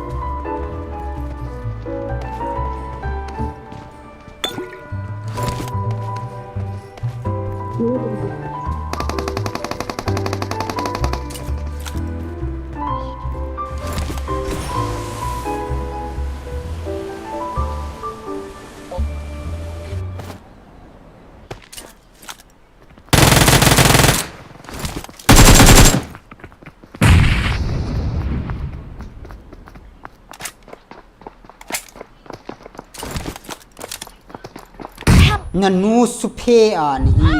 Nanu suphe ani hi.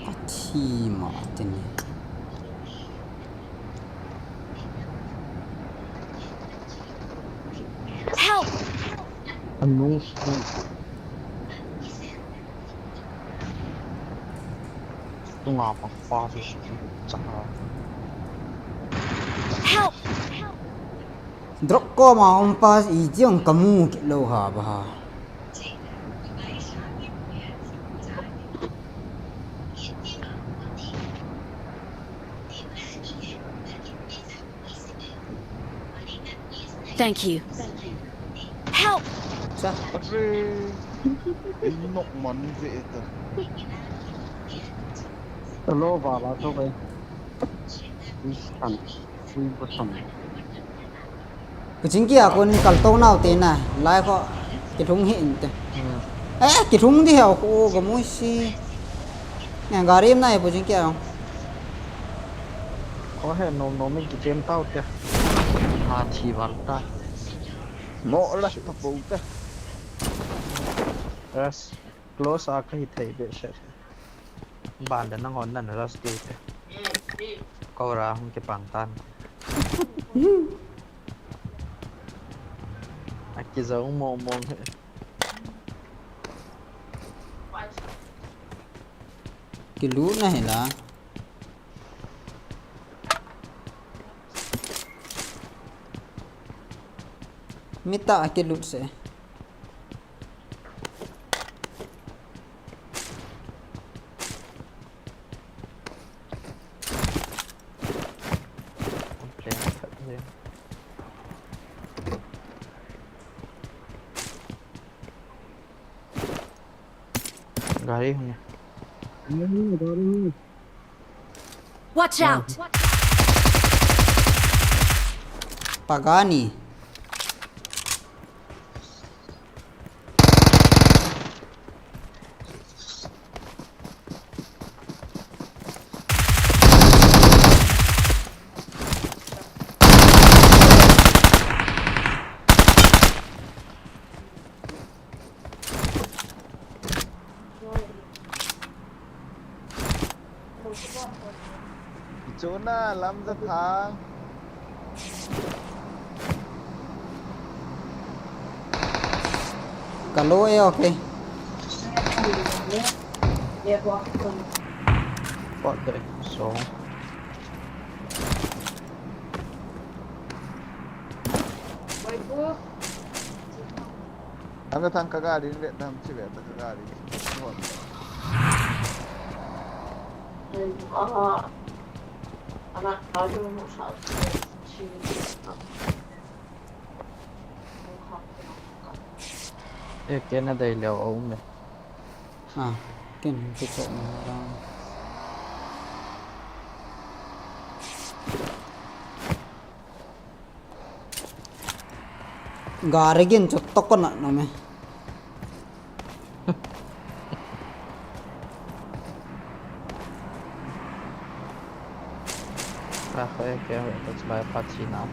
Athi ma teni. Help! Anung sung. Tunga pa pa su su cha. Help! Drop ko ma um pa i jiong kamu kit lo ha ba ha. Thank you. Help! Cha. Atre. Ei nok man ve ta. Hello, ba ba to bai. This time, we go some. Puching kia kon kal to nau te na, lai ko kilhung hi inte. Hmm. Eh, kilhung di heo ko ko mui si. Nge gari na e puching kia. Ko he no no mi ki tem tau te. Ha thi val ta. Mo la ta po ta. Yes. Close a ka hi thei be se. Ban le nang hon nan rush diu te. Ko ra hung kipang tan. A kijong mong mong he. Kilut na hi la. Mita a kilut se. Gari hung. Watch out! Pagani. Chuna lam ja thang. Kalo e, okay. What the so? Anga thang ka gari ve tam chi ve ta ka gari. E kena dai leo o me. Ah, ken hung kichop na ra. Gari gin chu tokona na me. Ra khoi ke hoi to chulai pa thi nau.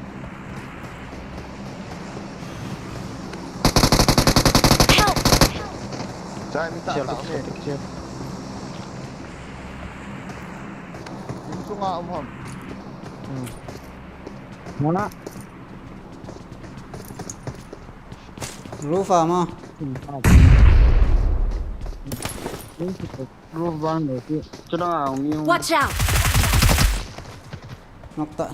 Chai mi ta Chial ta tuk me. Tuk chial. Lim sunga um ham. Hmm. Mona. Roof a ma. Roof bang le ki. Chuna ang mi. Watch out! Nok ta.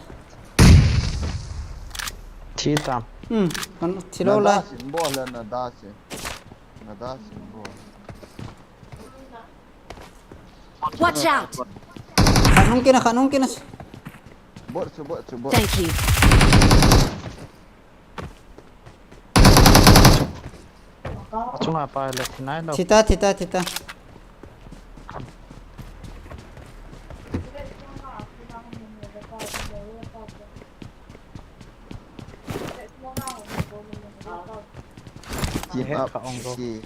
Thi tam. Hmm, kan thi lo Na lai. Da sin bol le na da sin. Na da sin bol. Watch out! Khat hung kina, khat hung kina. Bot su bot su bot. Thank you. Chunga pa le thi nai lo. Thi ta, thi ta, thi ta. Give He up. ka ong go. Ki.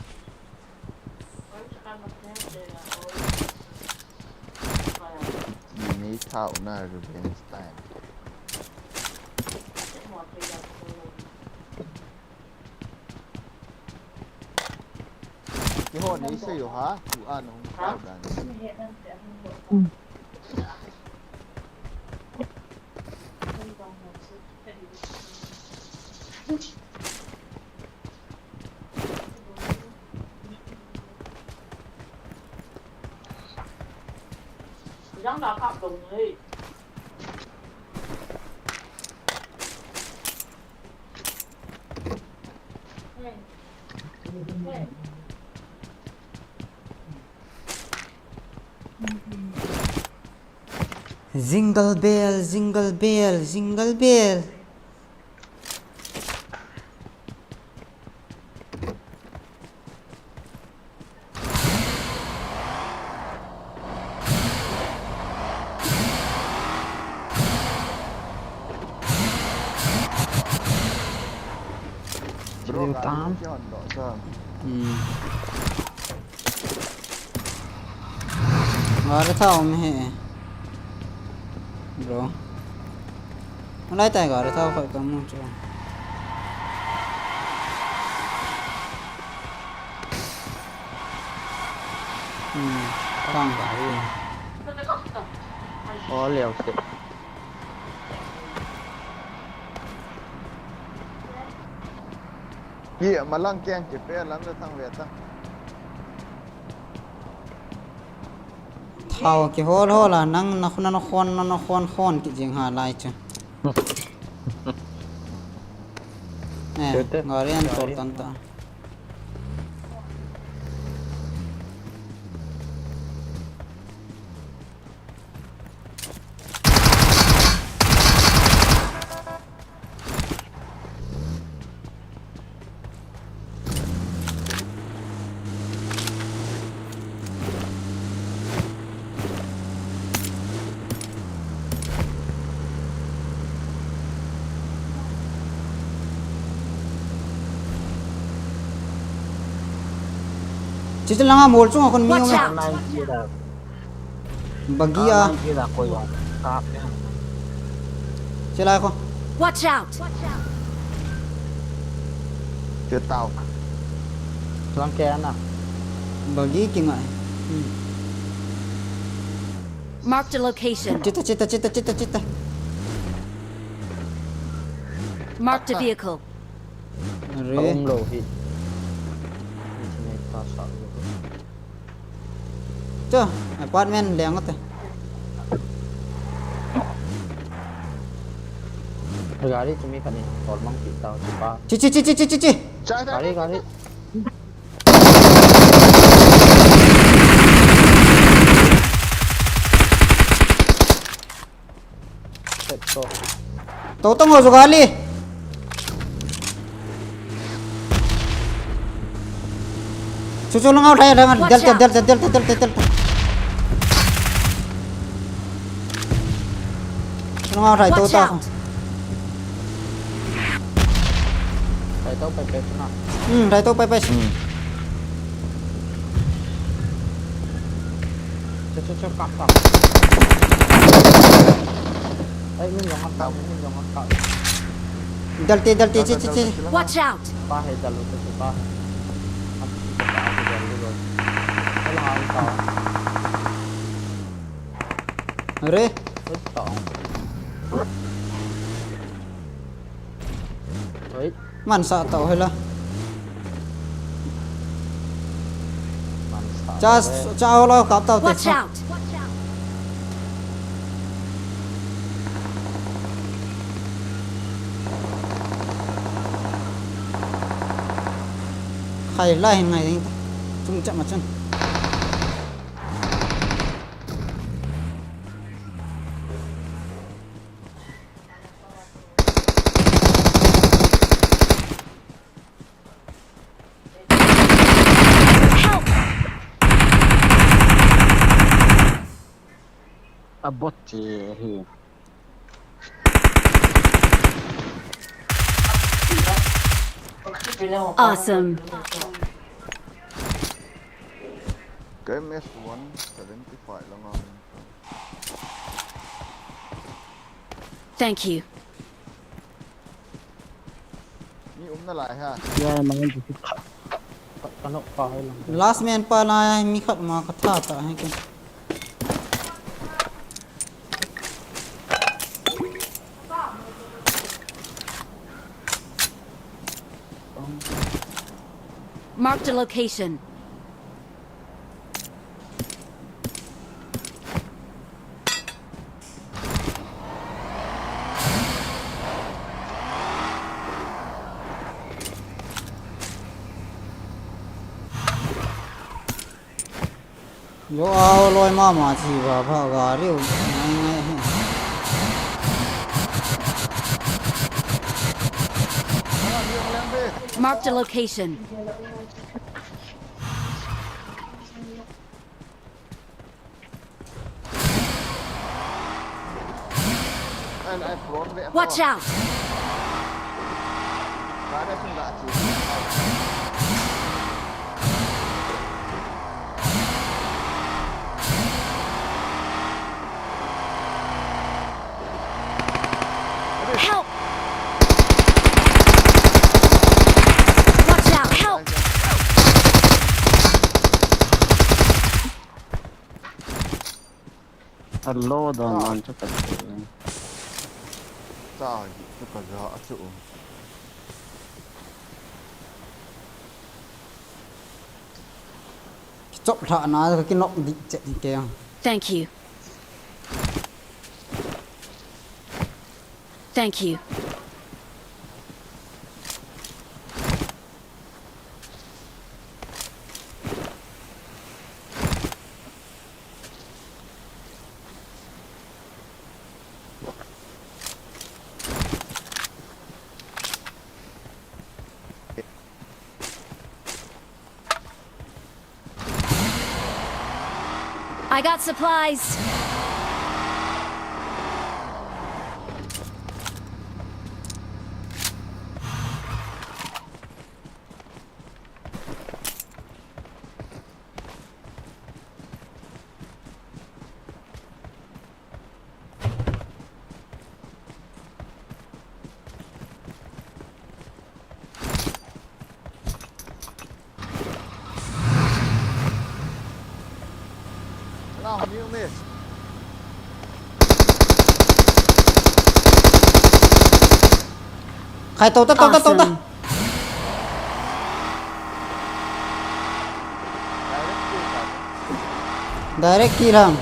Ki ni thao na revenge time. Ki ho ni se yo ha, tu a nung thao dan. Jingle bell, jingle bell, jingle bell. Bro, Tam. Ki hon do sa. Hmm. Gari thao um he. Bro. Alai tai gari thao khoi kamu chu. Hmm. Kang gari. O leo se. Ki malang keng ki pe lam le thang ve ta. Thao kihol hol a nang na khun na khon na khon khon ki jing ha lai chu. Eh, Tete. gari an tol tan ta. Chichi langa mol chunga kon mi um. Watch out! Bagi a. Koi a. Kap ya. Chilai ko. Watch out! Chutao. Lang ke ana. Bagi kingai. Hmm. Marked a location. Chita, chita, chita, chita, chita. Marked a vehicle. Are. Ka um lou hi. Internet ka sa lou. Chu, apartment leng ate. Gari chu mi khat in tol mang ti tao chu pa. Chi, chi, chi. Gari, gari. Tou tong ho joga li. Chu chu langa thai langa. Watch out. Del del del del del del del. Langa thai tou ta. Watch out. Thai tou pai pai na. Hmm, thai tou pai pai. Hmm. Chu chu chu kap kap. Ai, min jong kap, min jong kap. Dal te, dal te, chi, chi, chi. Watch out! Pa he dal te pa. Are. Oi. Mansa tau hela. Mansa. Cha, cha holo kap tau te. Watch out! Khai la hin ngai ding ta. Chung chak ma chun. Help! A bot che hi. Awesome. K M S one seventy-five lang ang. Thank you. Mi um nalai ha. Ya, mangan tu khat. Ka, ka nok pa hai lang. Last man pa lai, mi khat ma ka tha ta hai ke. Marked a location. Yo, ao loi mama chi va va ga riu ngai ngai he. Marked a location. Watch out! Help! Watch out! Help! Hello, don man chu ka che. Cha hi chu ka ja a chu. Chop lha na ka kinok dik che ke. Thank you. Thank you. I got supplies. Khai, to ta, to ta, to ta. Awesome. Direct kill ham.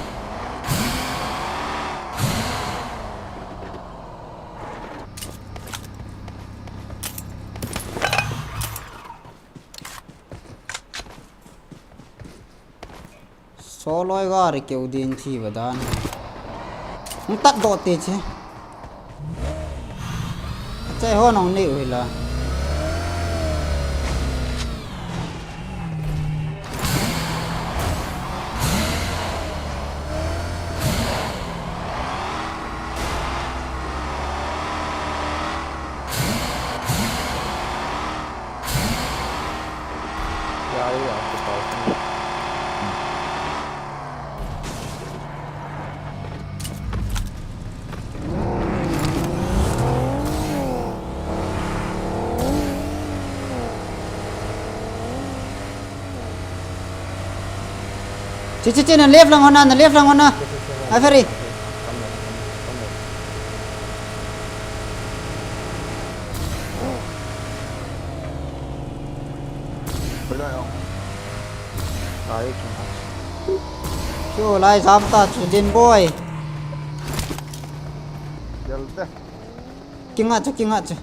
Soloi gari keu din thi va dan. Hung tat doh te che. Che ho nong nei u hi la. Che, che, che, na left lang ho na, na left lang ho na. Ai, ferry. Chu lai jam ta chu din boy. Kinga chu, kinga chu.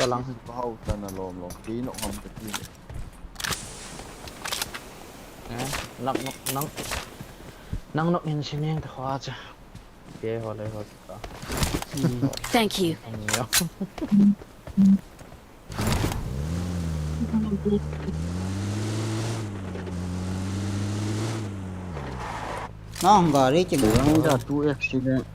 Kalang hin pahau tan alom lom. Ti nok ham ka ti. Eh, nang nok, nang, nang nok hin sining ta khwa cha. Ke ho le ho ka. Thank you. Ang yo. Nang gari ki. Ang da tu accident.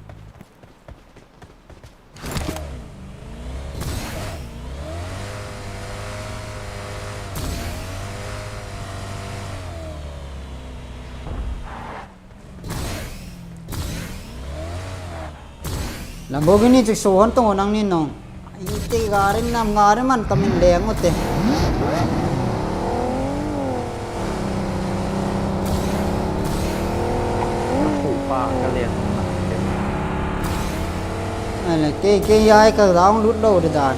Lamborghini chu so hon tong nang ni nong. Iti gari nam gari man kamin leng u te. Khupa ka leng. Ala, kei, kei ai ka download lou de dan.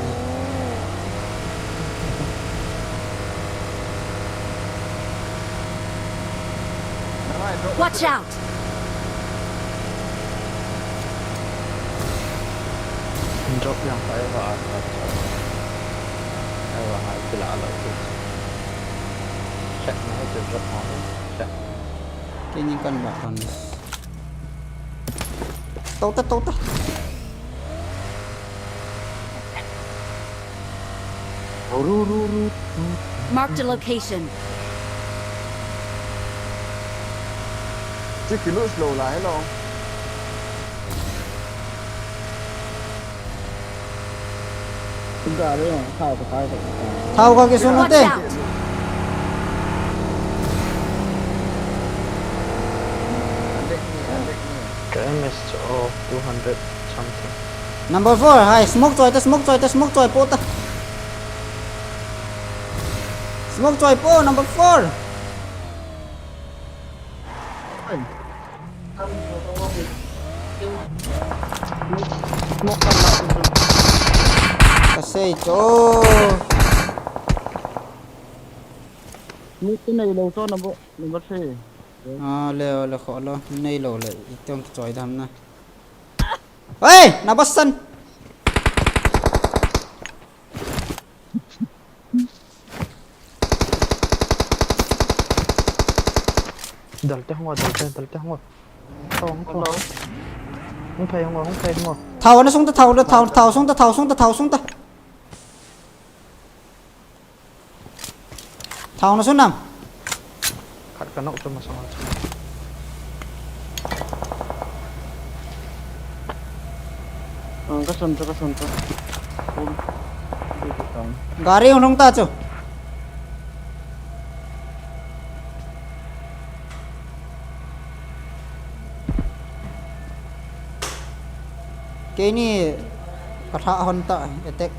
Watch out! Drop yang pa eva a. Eva hai kila lo tu. Check na hai tu drop ho. Check. Kei ni kan ba kan. Tau ta, tau ta. Ru, ru, ru, ru. Marked a location. Che kilu slow la hello. Thao ka kisun u te. Watch out! K M S of two hundred something. Number four, hai, smoke choi ta, smoke choi ta, smoke choi po ta. Smoke choi po, number four. Ka sei cho. Ni tu nei lo cho na bo, number three. A, le, le, kho lo, nei lo le, itong choi dam na. Oi, na basan. Dal te hong, dal te, dal te hong. Hong, hong. Hong phai hong, hong phai hong. Thao na sung ta, thao na, thao, thao sung ta, thao sung ta, thao sung ta. Thao na sung nam. Khat ka nok chu masang a chu. Ang ka sun chu, ka sun chu. Gari hung lhung ta chu. Keini ka thah hon ta, attack.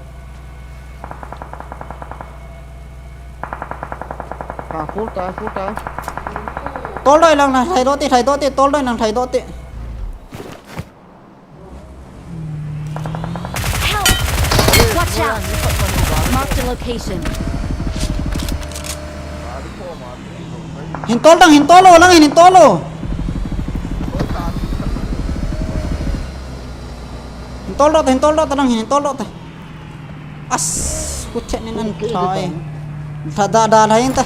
Ah, full ta, full ta. Tol doi lang na, thai do te, thai do te, tol doi lang, thai do te. Help! Watch out! Marked a location. Hin tol dang, hin tol o, lang hin, hin tol o. Hin tol do te, hin tol do te, lang hin, hin tol do te. As, kut chet nin an thai. Tha da, da, da, hin ta.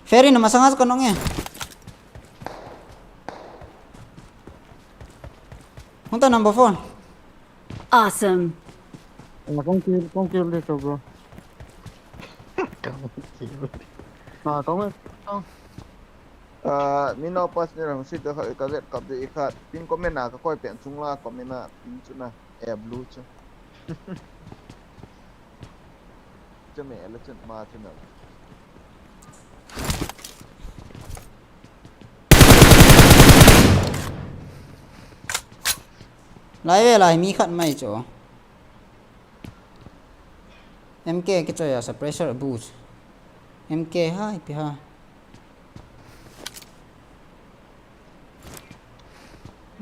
Ferry na masanga ka nong e. Hung ta number four. Awesome. Ah, kong kill, kong kill dito, bro. Kong kill. Ah, kong, kong. Ah, mi nao pass ni lang si da ka, ka get kap de i khat. Pin comment na ka koi pen chung la, comment na, pin chu na. Eh, blue chu. Chu me la chun ma chu na. Lai ve lai mi khat mai chu. M K kichoi a suppressor boost. M K ha, ipi ha.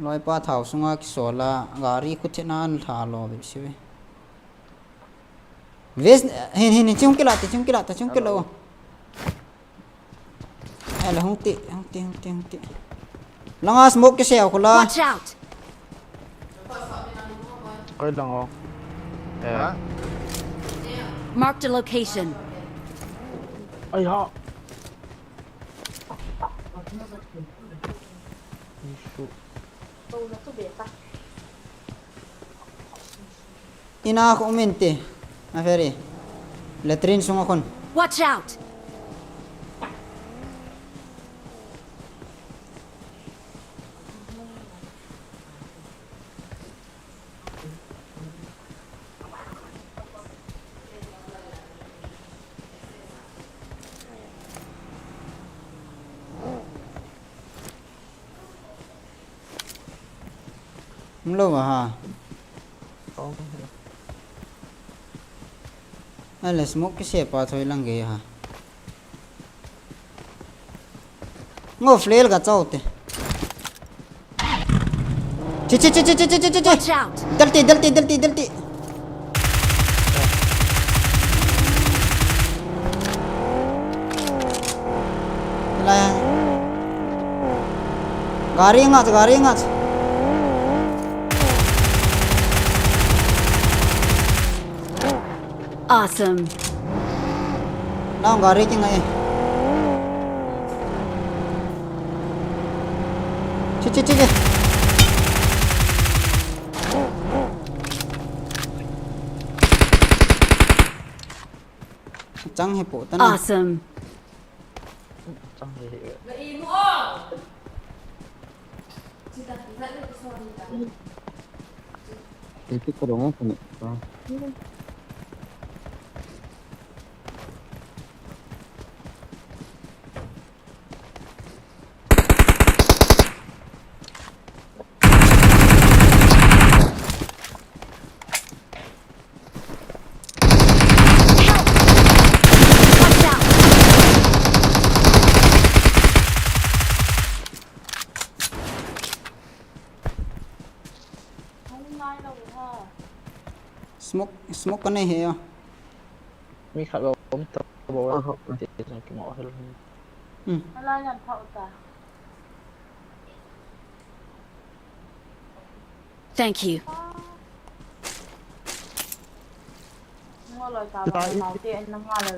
Loipa thao sunga kisol a, gari khuti na an tha lo be sive. Ves, hin, hin, hin, chung kila te, chung kila te, chung kila. Hello. Ai la, hung ti, hung ti, hung ti, hung ti. Langa smoke kisel khu la. Watch out! Koi lang o. Eh. Ha? Marked a location. Ai ha. Issue. Ina khu um inte. A Ferry. Latrine sunga khun. Watch out! Umlou va ha. Ai la, smoke kisel pa thoi lang ge ha. Ngo flare ka chau te. Chi, chi, chi. Watch out! Dal te, dal te, dal te, dal te. Lai. Gari ngat, gari ngat. Awesome. Nang gari kingai. Chi, chi, chi, chi. Chang hi po ta na. Awesome. Chang hi hi. Iti ko dong ko ni. Smoke, smoke ka nei he a. Mi khat lo um ta bo. Aha. Ti jong ki mo hel. Hmm. Ala yan pha uta. Thank you.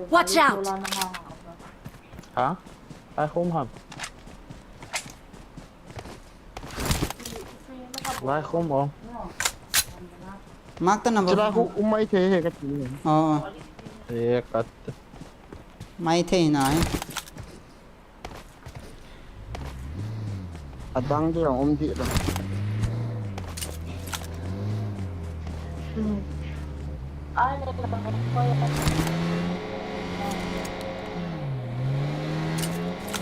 Watch out! Ha? Ai khum ham. Lai khum o. Mark ta number. Chila khu um mai thei he ka ti. Oh, oh. E ka. Mai thei na he. Adang dia um di lah.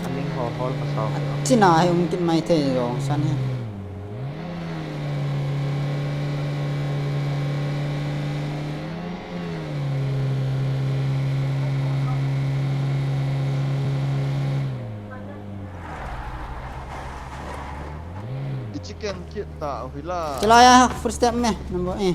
Aning ho hol pasal. China hi um kit mai thei jong san hi. Chicken kit ta hila. Chila ya first step me number eh.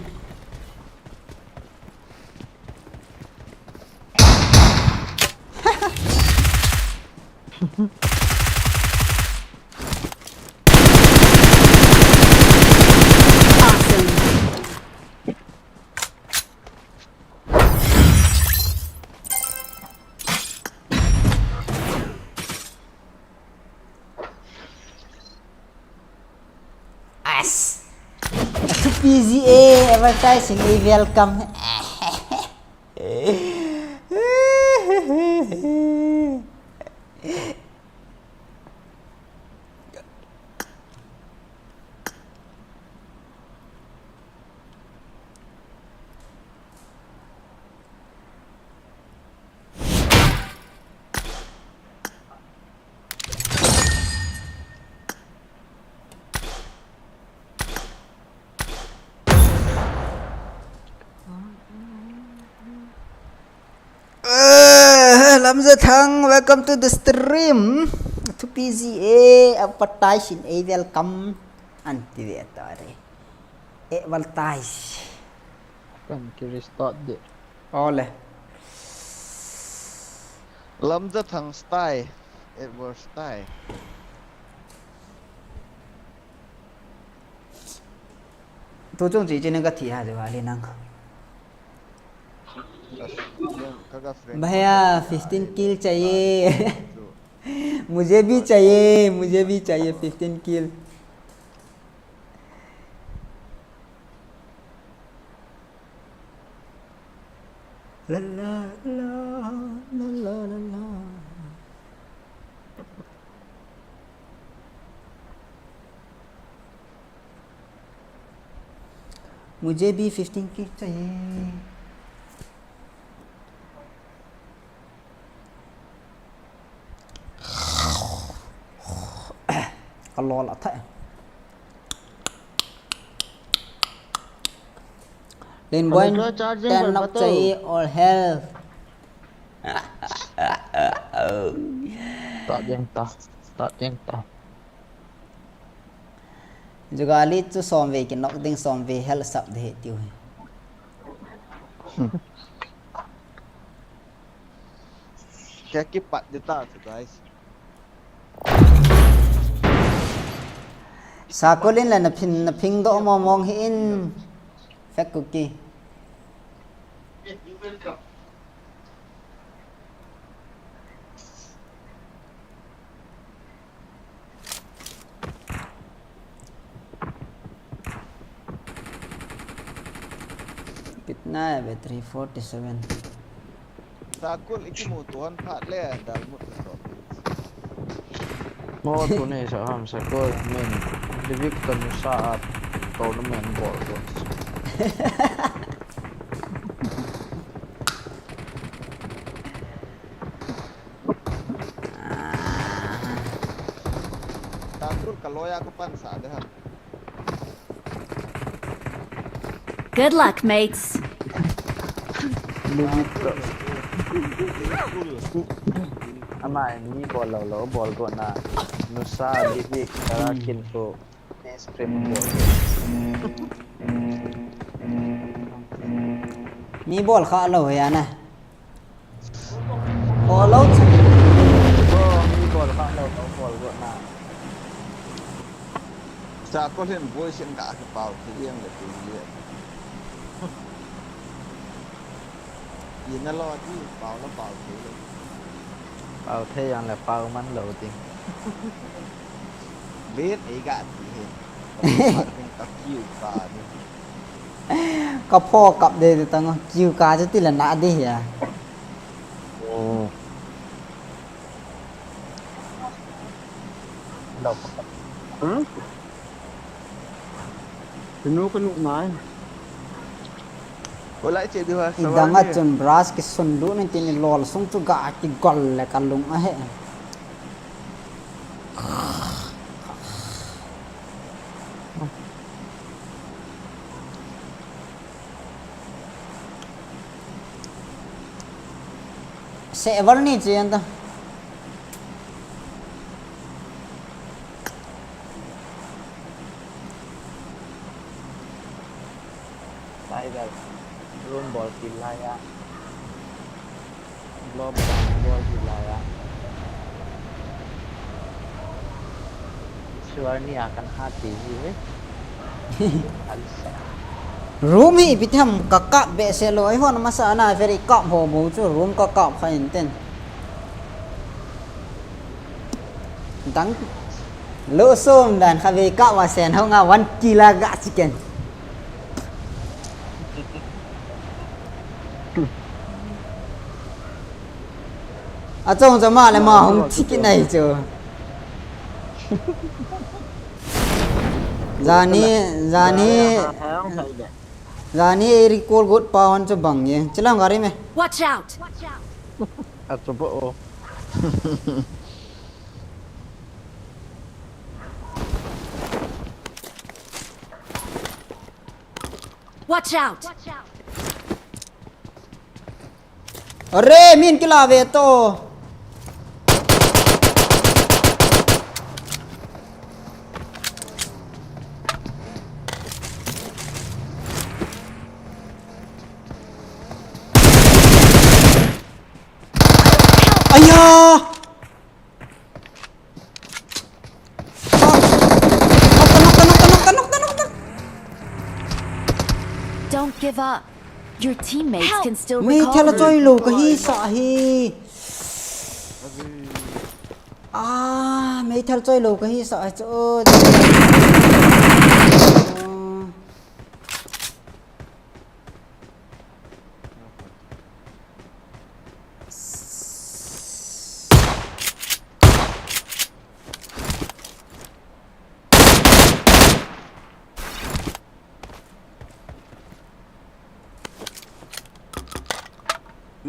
As. P Z A advertising, eh, welcome. Eh, Lamjathang, welcome to the stream. To P Z A, advertising, eh, welcome. Anti ve tare. Advertise. Kan ki restart de. Ole. Lamjathang style. It was style. Tu chung chi chi na ka thi ha jo ali nang. भैया, fifteen kill चाहिए। मुझे भी चाहिए, मुझे भी चाहिए fifteen kill। La la la, la la la la। मुझे भी fifteen kill चाहिए। Kalol athah. Len boy, ten knock chai all health. Ta ding ta, ta ding ta. Jugali chu som ve ki knock ding, som ve health sap de tiu hi. Kya ki pat de ta chu, guys. Sakolin la na phin, na phing do mo mong hi in. Fek kuki. कितना है battery? Forty seven। Sakul, iki mo tuan phat le dal mut to. Mo tu ne sa ham Sakul men. Divik to ni sa at to no men bol to. Takur kaloya ko pan sa de ha. Good luck, mates. Ama ni bol lo lo bol ko na. Nusa Divik tara kin ko. Mi bol kha lo ya na. Bol lo. Bol, mi bol kha lo, bol go na. Sa ko len boi sin ka ka pau ki yang le tu ye. Ina lo ti pau lo pau ki lo. Pau the yang le pau man lo ti. Let ei ga ti he. Ka kiu ka ni. Ka pho kap de de tang kiu ka chu ti la na de ya. Oh. Lo. Huh? Kinu kinu ngai. Ko lai che di ha. Idang a chun brush kisun lut in tin ilol sung chu ga kigol le kalung ahe. Sever ni chi anta. Tiger, room bol kit laiya. Global bol kit laiya. Suar ni a kan ha ti hi. Alsa. Room hi ipi tham ka kap behseh lou, eihon masa na very kap ho bou chu room ka kap kha in ten. Dang lo som dan kha ve kap wa sen ho nga one kill a ga chicken. Achong chama le ma hung chicken ai chu. Jani, jani, jani ei recall got pa hon chu bang ye. Chilang gari me. Watch out! Achu bo o. Watch out! Are, min kila ve to. Aya! Knock, knock, knock, knock, knock, knock, knock, knock. Don't give up. Your teammates can still recall you. Meithal choi lou kahi sa hi. Ah, meithal choi lou kahi sa hi chu.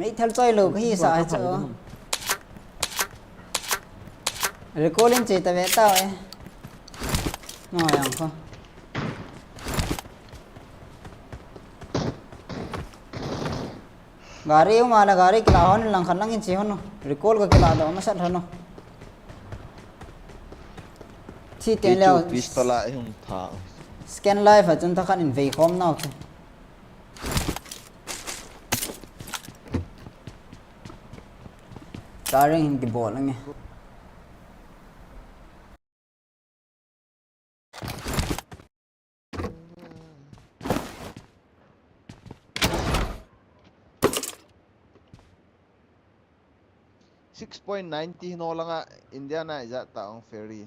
Meithal choi lou kahi sa chu. Recall in che ta ve tao e. No yang kho. Gari um a le gari kila hon lang khan lang in che hon no. Recall ka kila do masat hon no. Thi ten leo. Pistol a hung tha. Scan life a chun tha khan in vei khom nau che. Tareng hin kibol nge. Six point nine ti no langa India na ija ta ong ferry.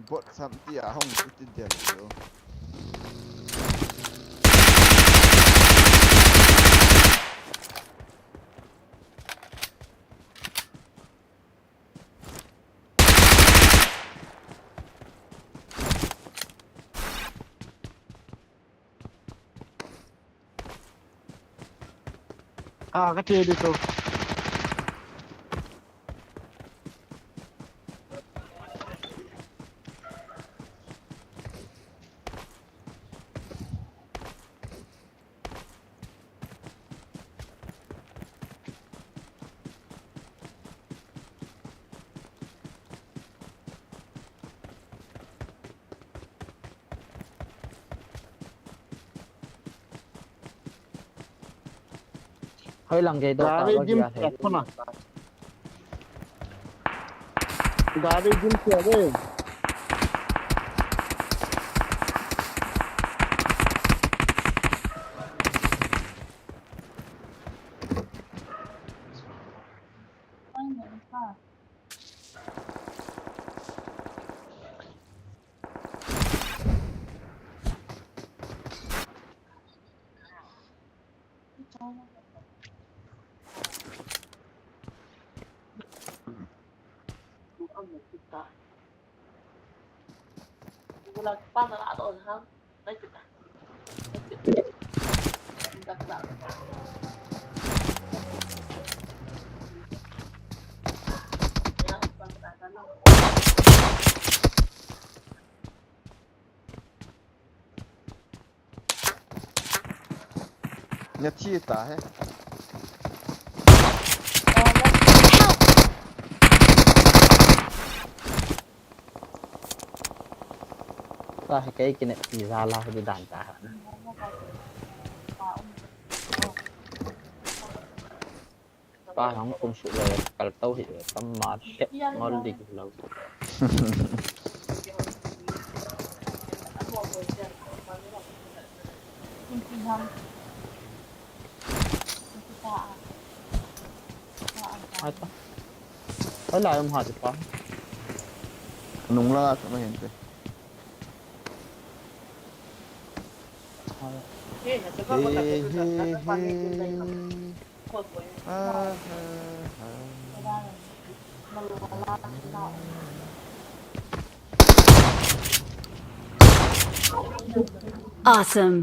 Bot sam ti a hong ti ti dia lo. Ah, ka che di to. Hoi lang kei do ta. Gari jim kia thei. Gari jim kia ve. Nathi ta he. Ta he kei kine pi za la he dan ta ha. Pa hong kum su le kal tau hi le tam ma le ngol dik lo. Ai ta. Ai lai um ha ti pa. Nung la ka ma hin te. Ai. He, he, he. Ah, ah, ah. Awesome.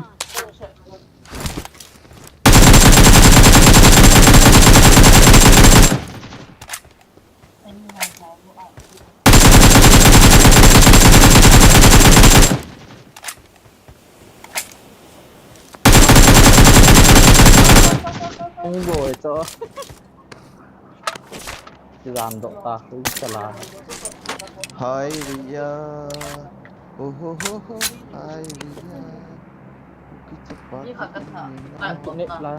Ang boy to. Ram dok ta hui sala. Hai ria. Oh ho ho ho. Hai ria. Kichapa. Ni kha ka tha. Ni la.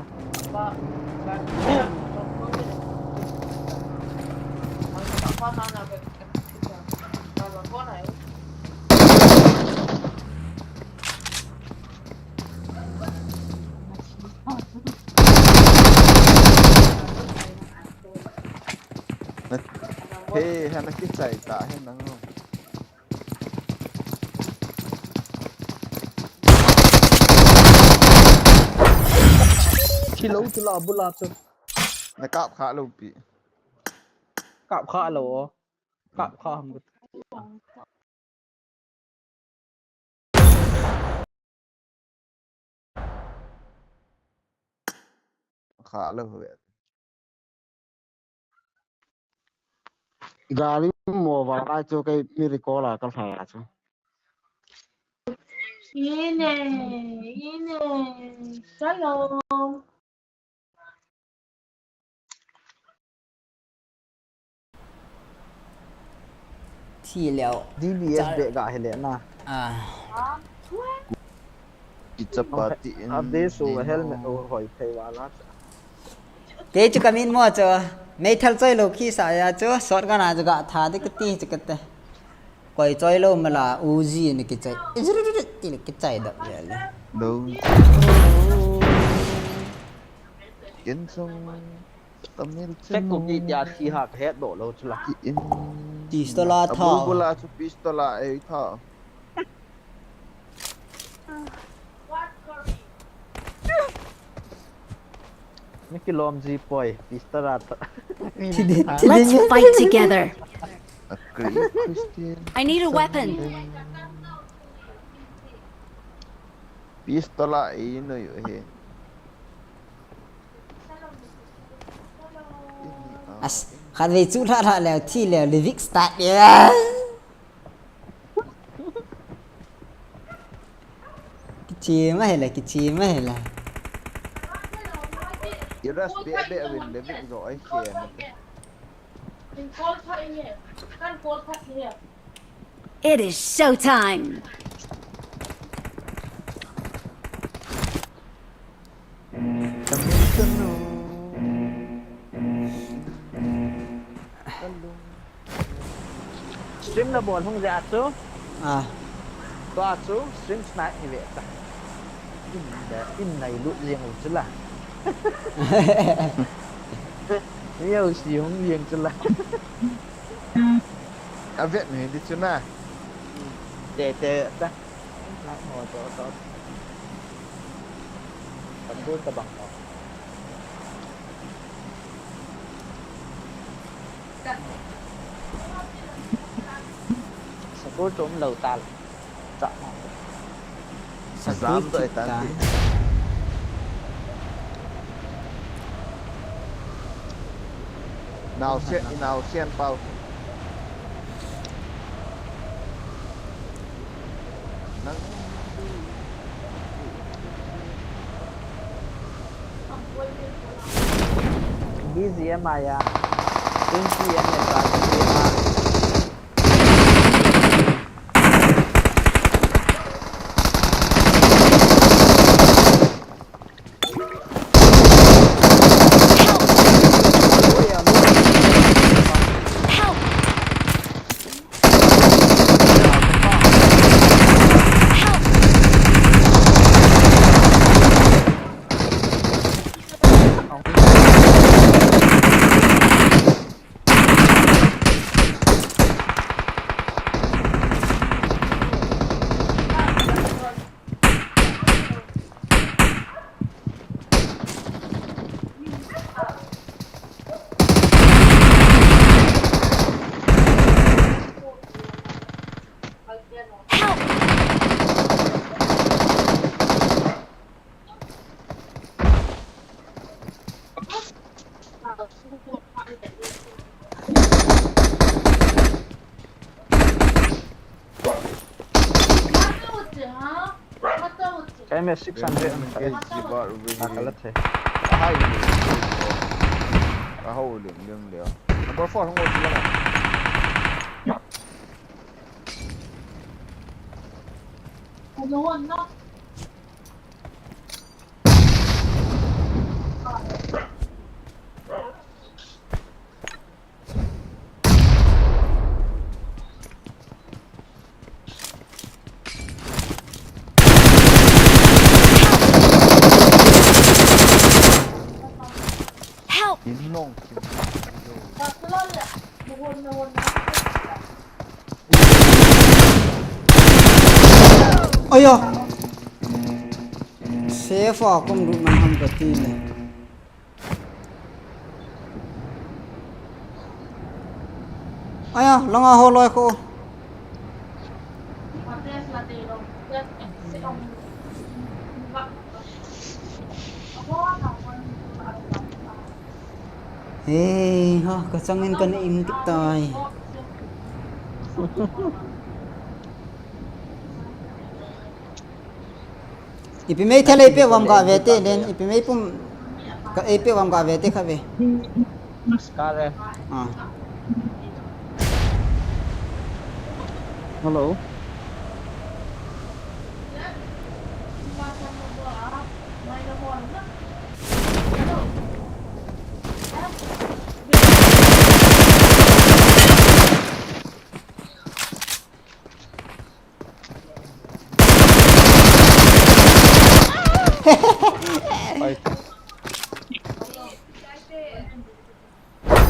He, hana kichai ta he nang. Thi lou chu la bula chu. Na kap kha lou pi. Kap kha lou o. Kap kha ham. Kha lou ve. Gari mo va lai chu kei mi recall a ka lha chu. Ine, ine. Shalom. Thi leo. D B S be ga hele na. Ah. Kichapa ti in. Ade su helmet o hoi phei wala. Kei chu kamin mo chu. Meithal choi lou khi sa ya chu. Shotgun a chu ga tha de kati chu kate. Koi choi lou mala Uzi ni kichai. Izrrrr ti ni kichai dap le le. Lou. Ken song. Tamil. Sek ko ki tia thi ha ka het do lou chu la. Ki in. Pistol a tha. Bula chu pistol a ei tha. Ni kilom ji poi, pistol a tha. Let's fight together. A Christian. I need a weapon. Pistol a ei no yo he. As, khatvei chu lha lha leo, thi leo, Livik start leo. Kichim ahile, kichim ahile. Iras be be win Livik zo ai khe. It is showtime. Stream na bol hung ja chu. Ah. Tua chu stream snipe hi ve ta. In da, in nai lut jeng u chu la. Yo si hung jeng chu la. A vet ni di chu na. Te te ta. Mo to to. Kan bol ta bang mo. Ro chom lo tal. Chah ma. Sa jam to ai tan ti. Nau sian, i nau sian pau. Nang. Busy em ai a. Twenty em ai a. Kei me six hundred. Engage jiba rubi. Akala the. Ahai. Ahau lim lim le. Number four hung ot lang. Help! Aya! Safe a kom lut man ham kati le. Aya, langa ho loi ko. Hei, ha, ka changin ka ne in tik tai. Ipi mai thale ipi vam ga ve te len, ipi mai pum ka ipi vam ga ve te kha ve. Kare. Ah. Hello.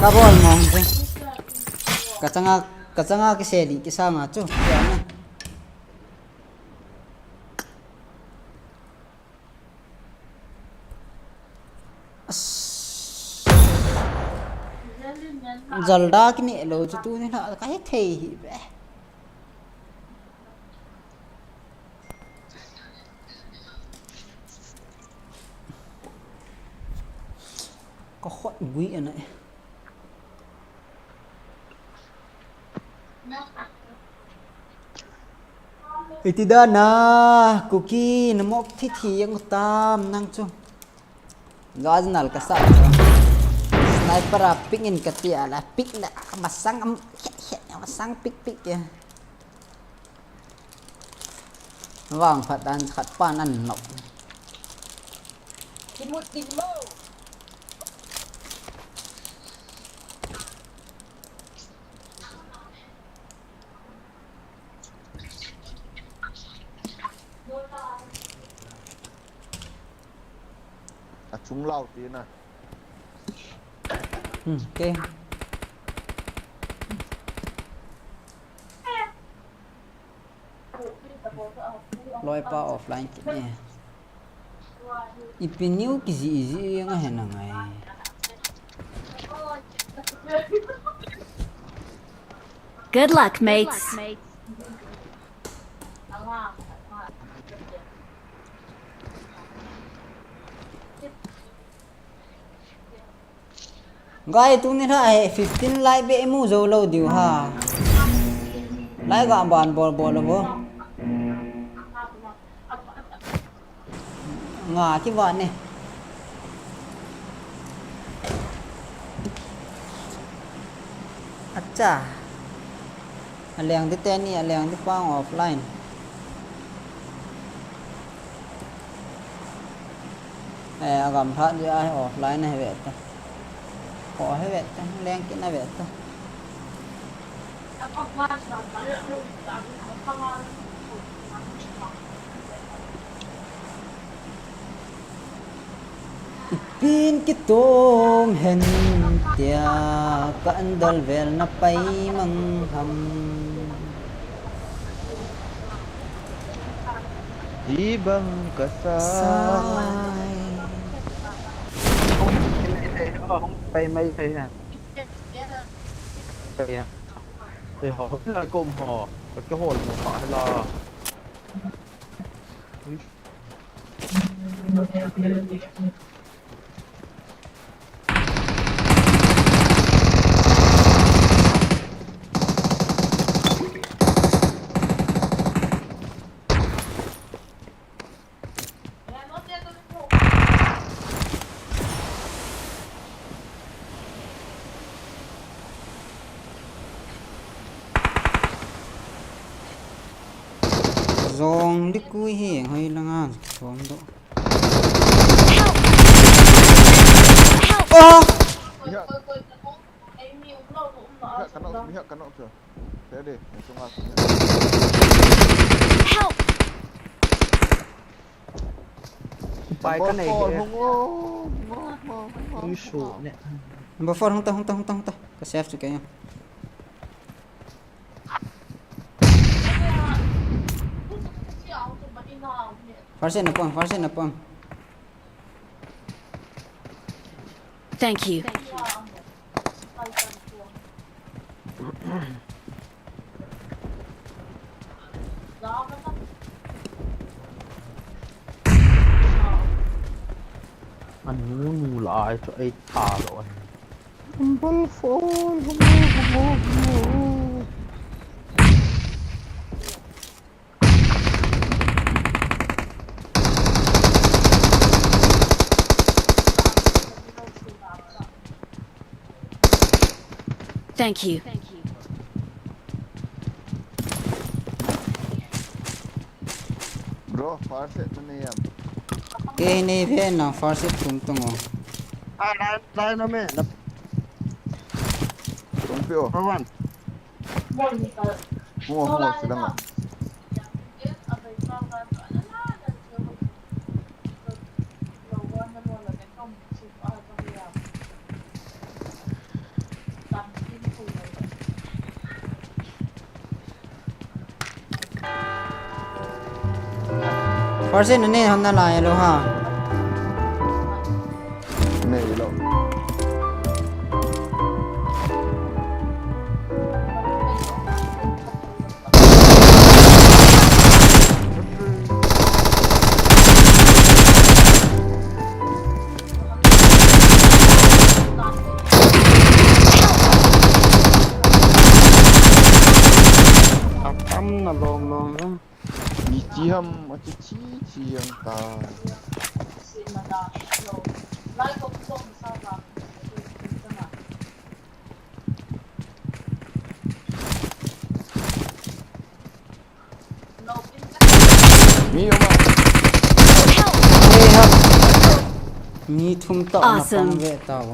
Ka bol mong chu. Ka changa, ka changa kiseli, kisanga chu. As. Jalda kine lo chu tuni la ka he thei hi be. Ka khut gui ana. Iti dan a, Kuki, na mok thi thi jeng u tam nang chu. Gajnal ka sa. Sniper a pick in ka ti a la, pick la, masang am, he, he, masang pick, pick ya. Vang phat dan khat pa nan nok. Kimut din mo. A chung lau ti na. Hmm, okay. Loi pa offline kit ne. Ipi niu kiji iji nga he na ngai. Good luck, mates. Guys, tuni lha hi fifteen like beh imu jou lou diu ham. Like ga ban bol bol lou vo. Nga kiva ne. Acha. Aleng di teni, aleng di pang offline. Eh, agam lha di a offline he ve ta. Ko he ve ta, leng kit na ve ta. Ipin kitom hen tia ka andal vel na pai mang ham. Ibang kasai. Hung pai mai thei ha. Pai ha. Ei ho, la kom ho. Ka ke hol mo ta la. Jong likui hi hoi langa som do. Oh! Mihak, mihak kano, mihak kano tu. Tadi, yang sungai. Help! Pai ka nei hi. Number four, hung o, hung o, hung o, hung o, hung o. Hung su ne. Number four, hung ta, hung ta, hung ta, hung ta. Ka save chu kei. First aid na pang, first aid na pang. Thank you. Anu nu lai chu ei tha lo an. Humble fall, humble, humble, humble. Thank you. Bro, first aid na nei am? Kei nei ve na, first aid tum tung o. Ai, lai, lai na me, na. Tung pi o. Rowan. Mo, mo, silang a. First aid na nei hon na lai lou ha. Nei lou. Atam na lom lom na. Ni chi ham, a chi chi chi ang ta. Mi um a. Help! Mi thum tah na. Awesome. Pang ve tau.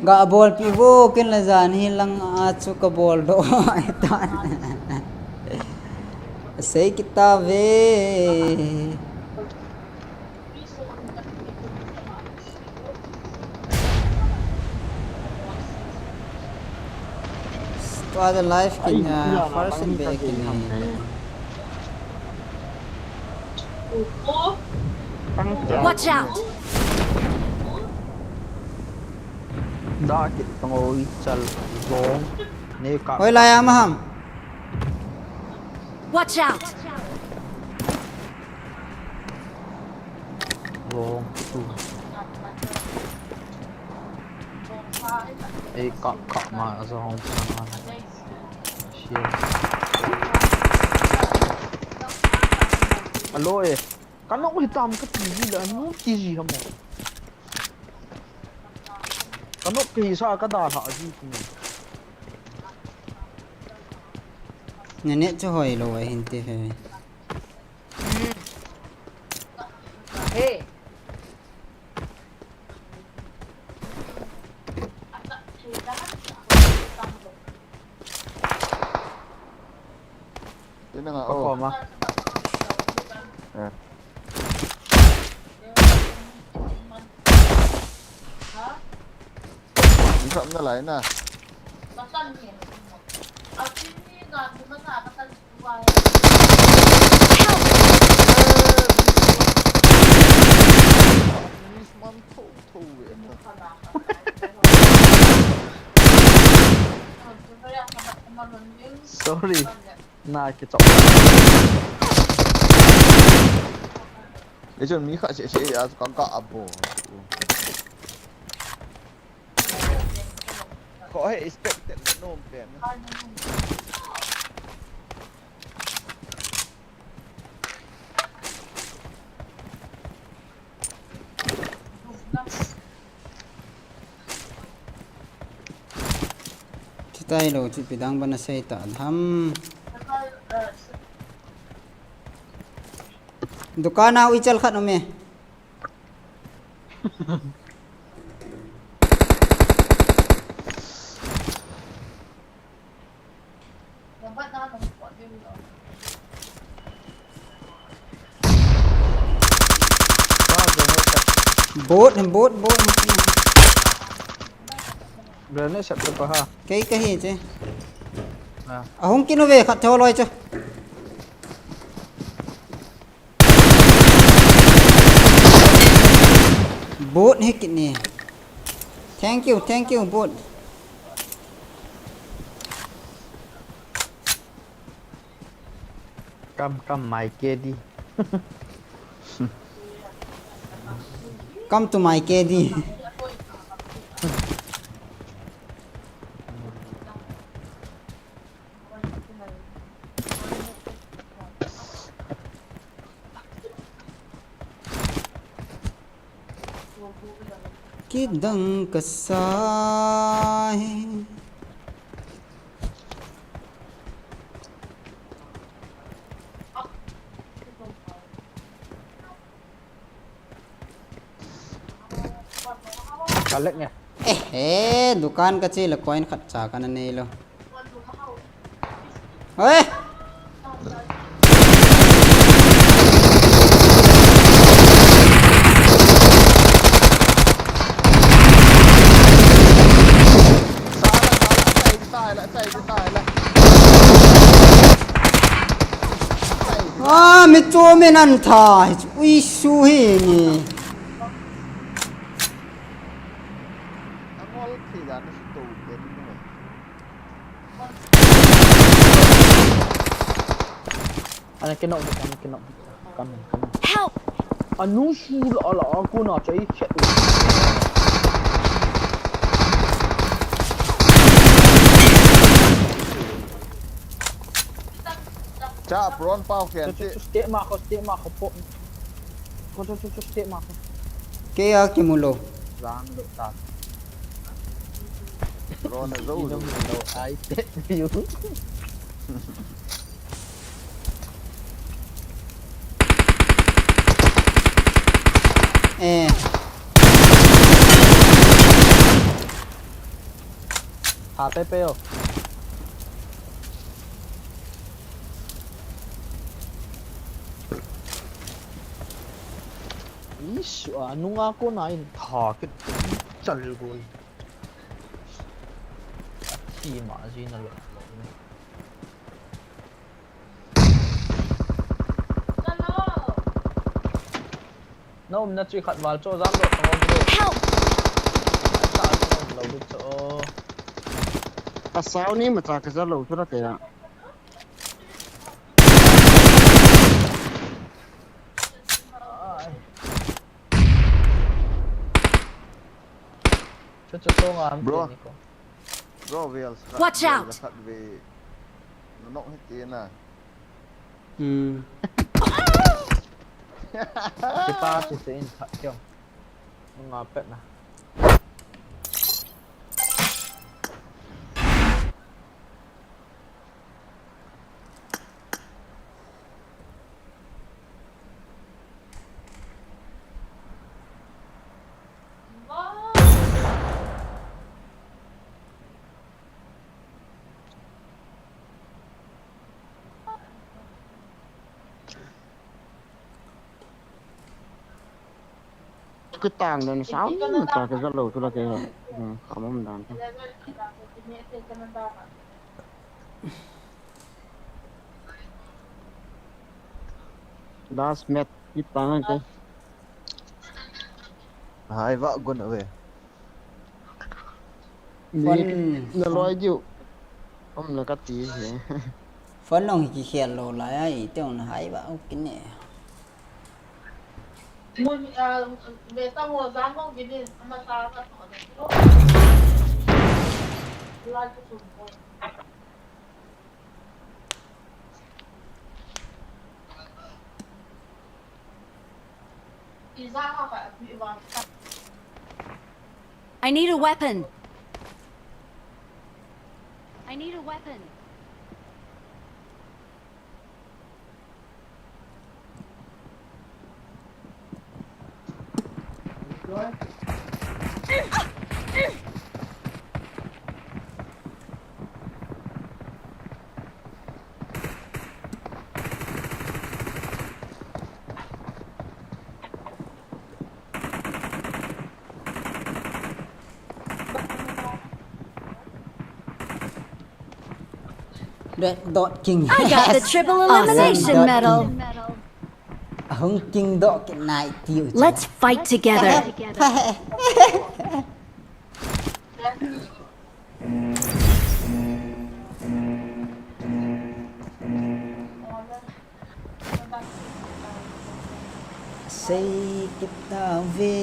Ga bol pi vo, ken la jan hi lang a chu ka bol doh ai tan. Sei kita ve. Tua the life kin, ai, ah, ya, first in back kin. Watch out! Da kit tang o, i chal zong. Ne ka. Hoi lai a ma ham. Watch out! Zong tu. Ei ka ka ma zong. Shit. Alo e. Ka nok hitam ka ti ji la, nu ti ji ham. Ka nok kei sa ka da ha ji ti. Na net chu hoi lo a hin ti he. Hey. Ina nga, oh. Koma. Eh. Isam na lai na. Sorry. Na kichok. Ei chun mi khat seh seh a ka ga a bo. Kho he expected na nom pen. Chitai lo, chi pidang bana sei ta dham. Dukan a uichal khat um e. Bot, bot, bot. Granate sap pa ha. Kei kahi che. Ah. Ahung kinu ve khat tho loi chu. Bot hi kini. Thank you, thank you, bot. Come, come, my K D. Come to my K D. Kidang kasai. Kalek nge. Eh, eh, dukan kache le coin khat cha kana nei lo. Oi! Ah, mi cho mi nan tha, ui su hi ni. Angol khi dan su to ke ni. Ana kino, ana kino. Come in, come in. Help! Anu su la la ko na chai khet. Cha pron pau khen ti. Stay ma ko, stay ma ko po. Ko chu chu chu step ma ko. Kei a kimu lou. Rang lou ta. Ron a zo lou. Ai te view. Eh. Ha pe pe yo. Ish, a nunga kona in tha kit chal goi. Athi ma ji na lo lo ni. Na umna chu khat val cho jam lo, bro. Help! Sa a chu um lo lut cho. Asao ni macha kaja lou chu la kaya. Chu chu to nga am Bro. Te ni ko. Bro, Wales khat, Watch Wales out! Khat ve. Nonok hi te na. Hmm. Kita chu se in khat kyo. Nga pet na. Kitang dan sao ni macha kaja lou chu la kaya. Hmm, khamam dan. Last match kitang te. Hai va gun ave. Phone, naloi diu. Om na kati he. Phone nong hi kikhel lou lai ai, teng na hai va, okay ne. Mun, ah, ve ta mo, zan mo, binin, ama ta, ta, ta, ta. Lai tu sum ko. I need a weapon. I need a weapon. Red Dot King. I got the triple elimination Awesome. Medal. Ahung King Dot King nai tiu. Let's fight together. Sei kit tave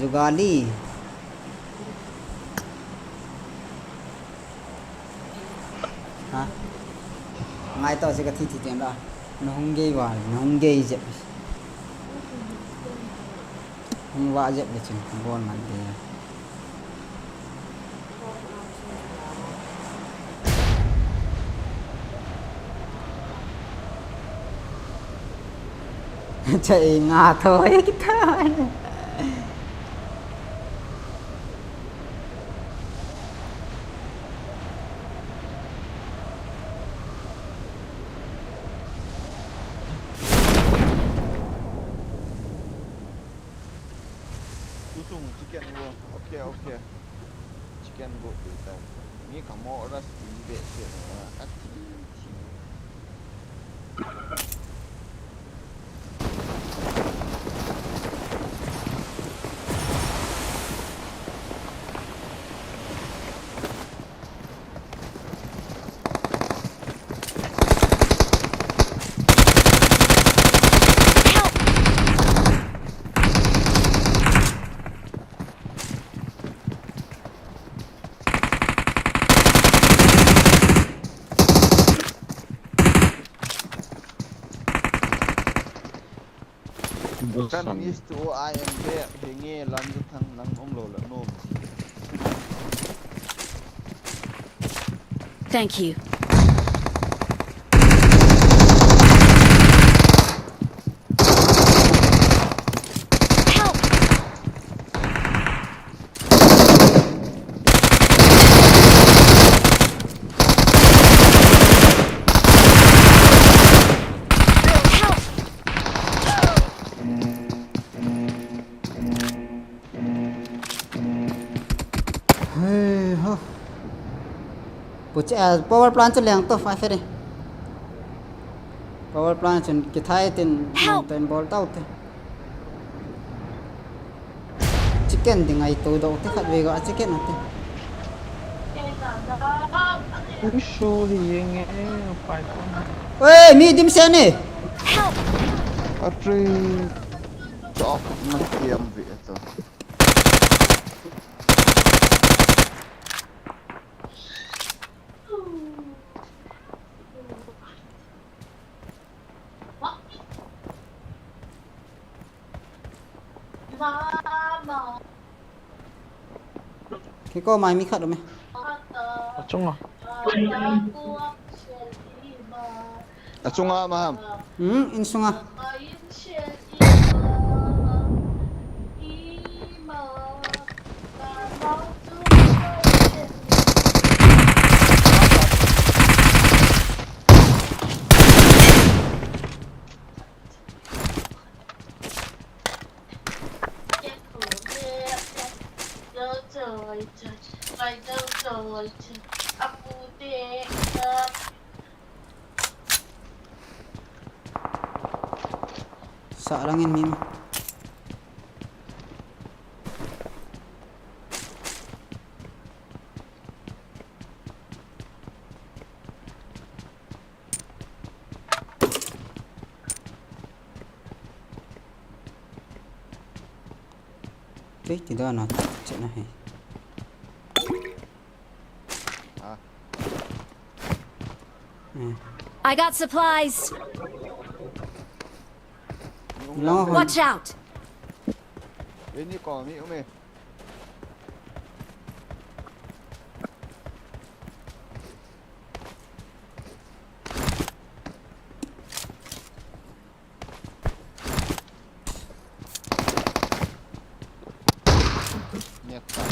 jugali. Ha? Ngai to se ka thi thi ten la. Na hung gei wa, na hung gei jep. Hung wa jep le chin bol man de. Cha e nga tho e kita. Tusung chicken go. Okay, okay. Chicken go dei tai. Mi kamo ras ti be se na ati ti. Kan is to I am there. Hinge lam ju thang lang um lo la nom. Thank you. Help! Help! Hey, ho. Puche, ah, power plant chu leng to, fire. Power plant chun kithai tin, help! Mountain ball tau te. Chicken ding ai to do te khat ve ga chicken ate. Ui, sorry, yenge, pai ko. Oi, mi dimset ni. Help! Atri. Chok na kiam ve to. Kiko mai mi khat ume. Achunga. Achunga maham. Hmm, insunga. Sa langin mi. Kei ti da na che na he. Ah. Eh. I got supplies. Long hon. Watch out! Ini ko mi umi. Niat ta.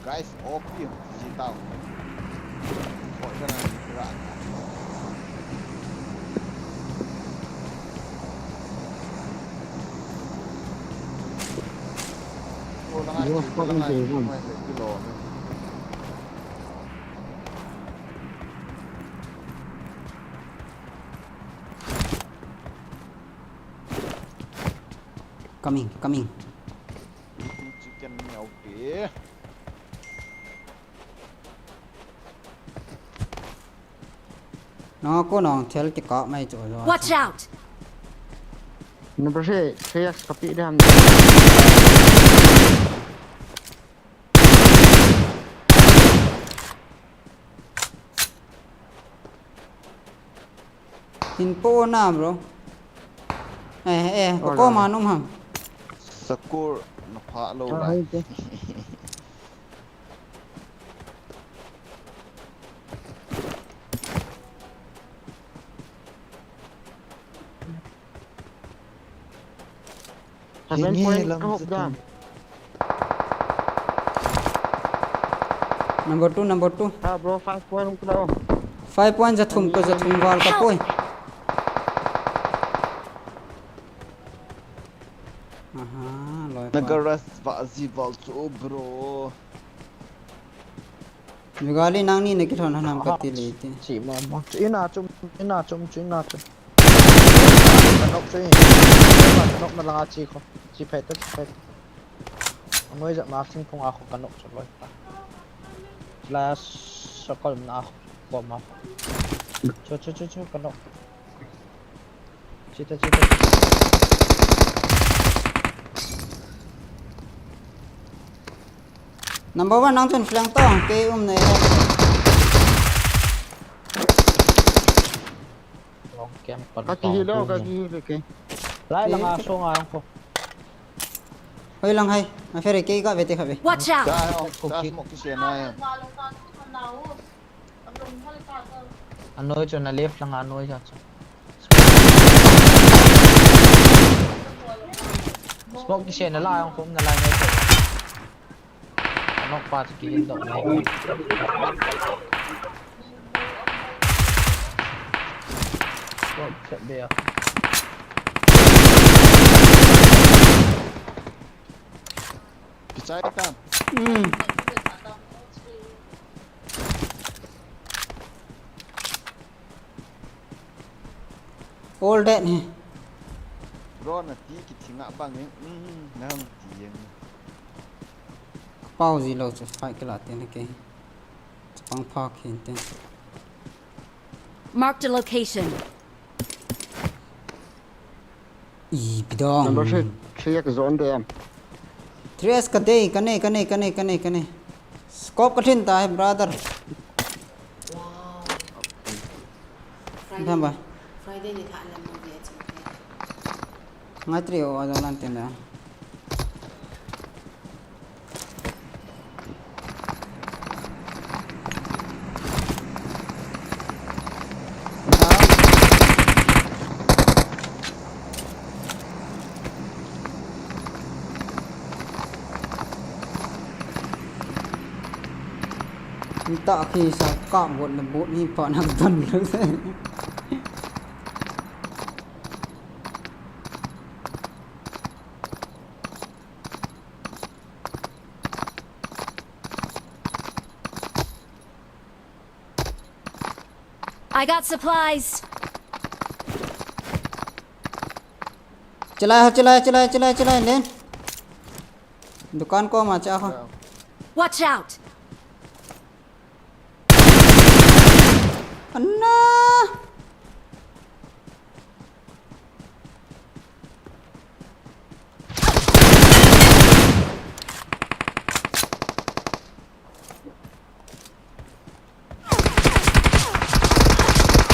Guys, O P ji tao. Ko jana ra. Ko langa, ko langa, ko langa. Coming, coming. Chicken meow ke. Nang ko nang thel ti ka mai chu. Watch out! Number three, three X copy dam. Hin po na, bro. Eh, eh, ko ko ma num ham. Sakur na pha lo lai. Seven point ka hop dam. Number two, number two. Ah, bro, five point ko la. Five point ja thum ko ja thum val ka poi. Aha, loi pa. Nagaras ba ji val chu bro. Jugali nangni na kilhon hanam ka ti le ti. Chi ma ma. Chu ina chum, ina chum, chu ina chum. Kanok chu. Kanok na la chi ko. Chi phet ta, chi phet. Anoi ja ma sing phung a ko kanok chu loi pa. Last circle na ko ma. Chu chu chu chu kanok. Chita chita. Number one nang chun flank to ke um ne. Long camp pa. Ka ki hilo, ka ki hilo ke. Lai langa so nga ko. Hoi lang hai. A fere ke ka vete khabe. Watch out! Da ho, da smoke ki se na ya. Anoi chu na left langa anoi chu. Smoke ki se na la ang kum na la ngai. Anok pa chu ki hin dok ngai. Smoke set be a. Kichai ta. Hmm. All dead hi. Bro, nati kiti nga bang, eh? Mm, nang ti yang. Kapao ji lou chu fight kila te na ke. Chapang pha khin te. Marked a location. Ih, pidong. Number three, three ka zone de em. Three S ka dei, ka nei, ka nei, ka nei, ka nei, ka nei. Scope ka thin ta, brother. Wow. Friday. Dam ba? Friday ni tha lem mo dia chim te. Ngai tri o, a zong lan ten da. Nita khi sa ka bot na bot ni pa nak don lu se. I got supplies. Chalai, chalai, chalai, chalai, chalai, len. Dukan ko ma cha ho. Watch out! Anna!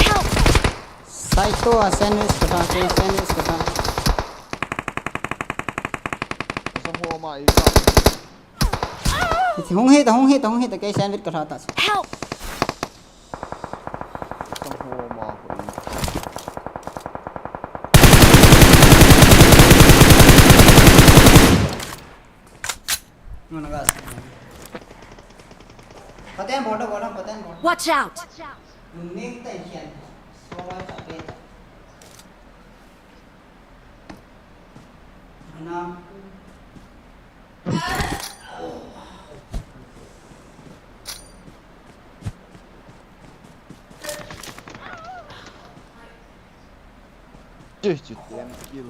Help! Side to a sandwich ka tha, kei sandwich ka tha. Sa ho ma i ka. Hung hit, hung hit, hung hit, kei sandwich ka tha ta. Help! Sa ho ma ko i. Ngon gas. Paten bol da, bol da, paten bol. Watch out! Ning tai khian. Suwa ta pe ta. Anam. Chih, chih, ten kill.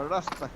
Rasta.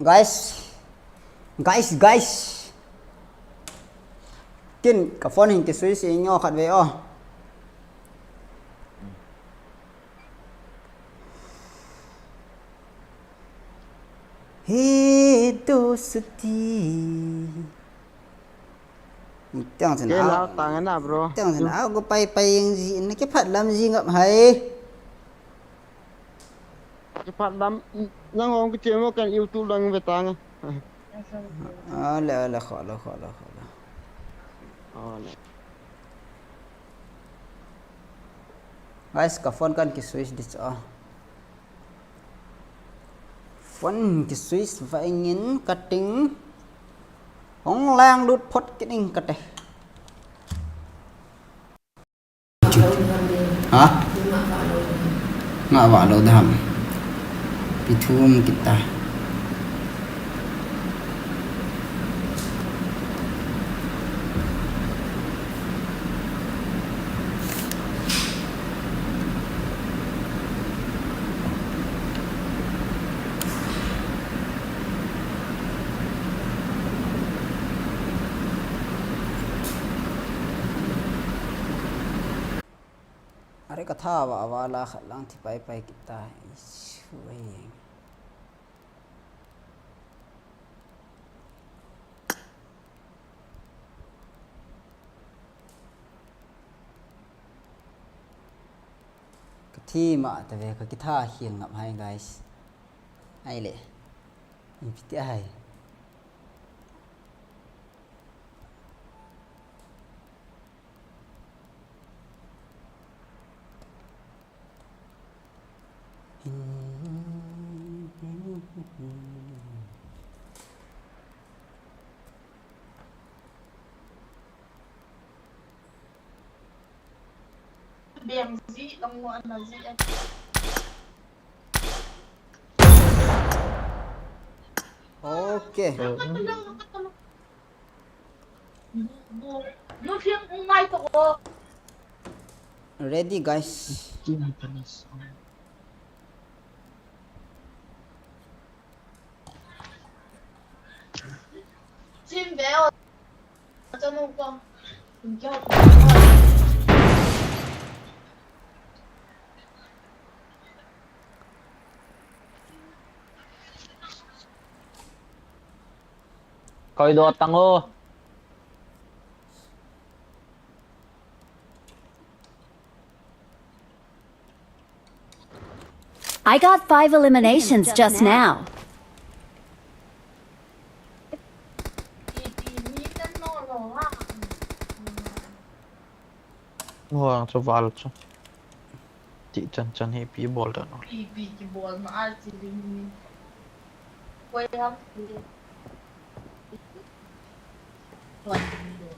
Guys, guys, guys. Kin ka phone hin kisui si nyo khat ve o. He dosti. Teng chen a. Ke lau tang na, bro. Teng chen a, ko pai pai jing ji, na kiphat lam jing up hai. Kiphat lam, nang hong kichemo kan YouTube lang ve tang. Ale, ale, kho lo, kho lo, kho lo. Ale. Guys, ka phone kan ki switch di cha. Phone ki switch va ingin ka ting. Hong lang lut phot kit ing kate. Ha? Nga va lo dam. Pi thum kita. Ka tha va va la khat lang thi pai pai kit ta. Isu ai. Ka thi ma ta ve, ka kitha khel ngap hai, guys. Ai le. Ipi ti ai. Beng ji lang mo an na ji an. Okay. Ready, guys. Koi do tang o. I got five eliminations just now. Vang chu val chu. Ti chan chan hi pi bol dan. Pi pi ki bol ma a ti ding ni. Koi ham ti. Koi ham ti.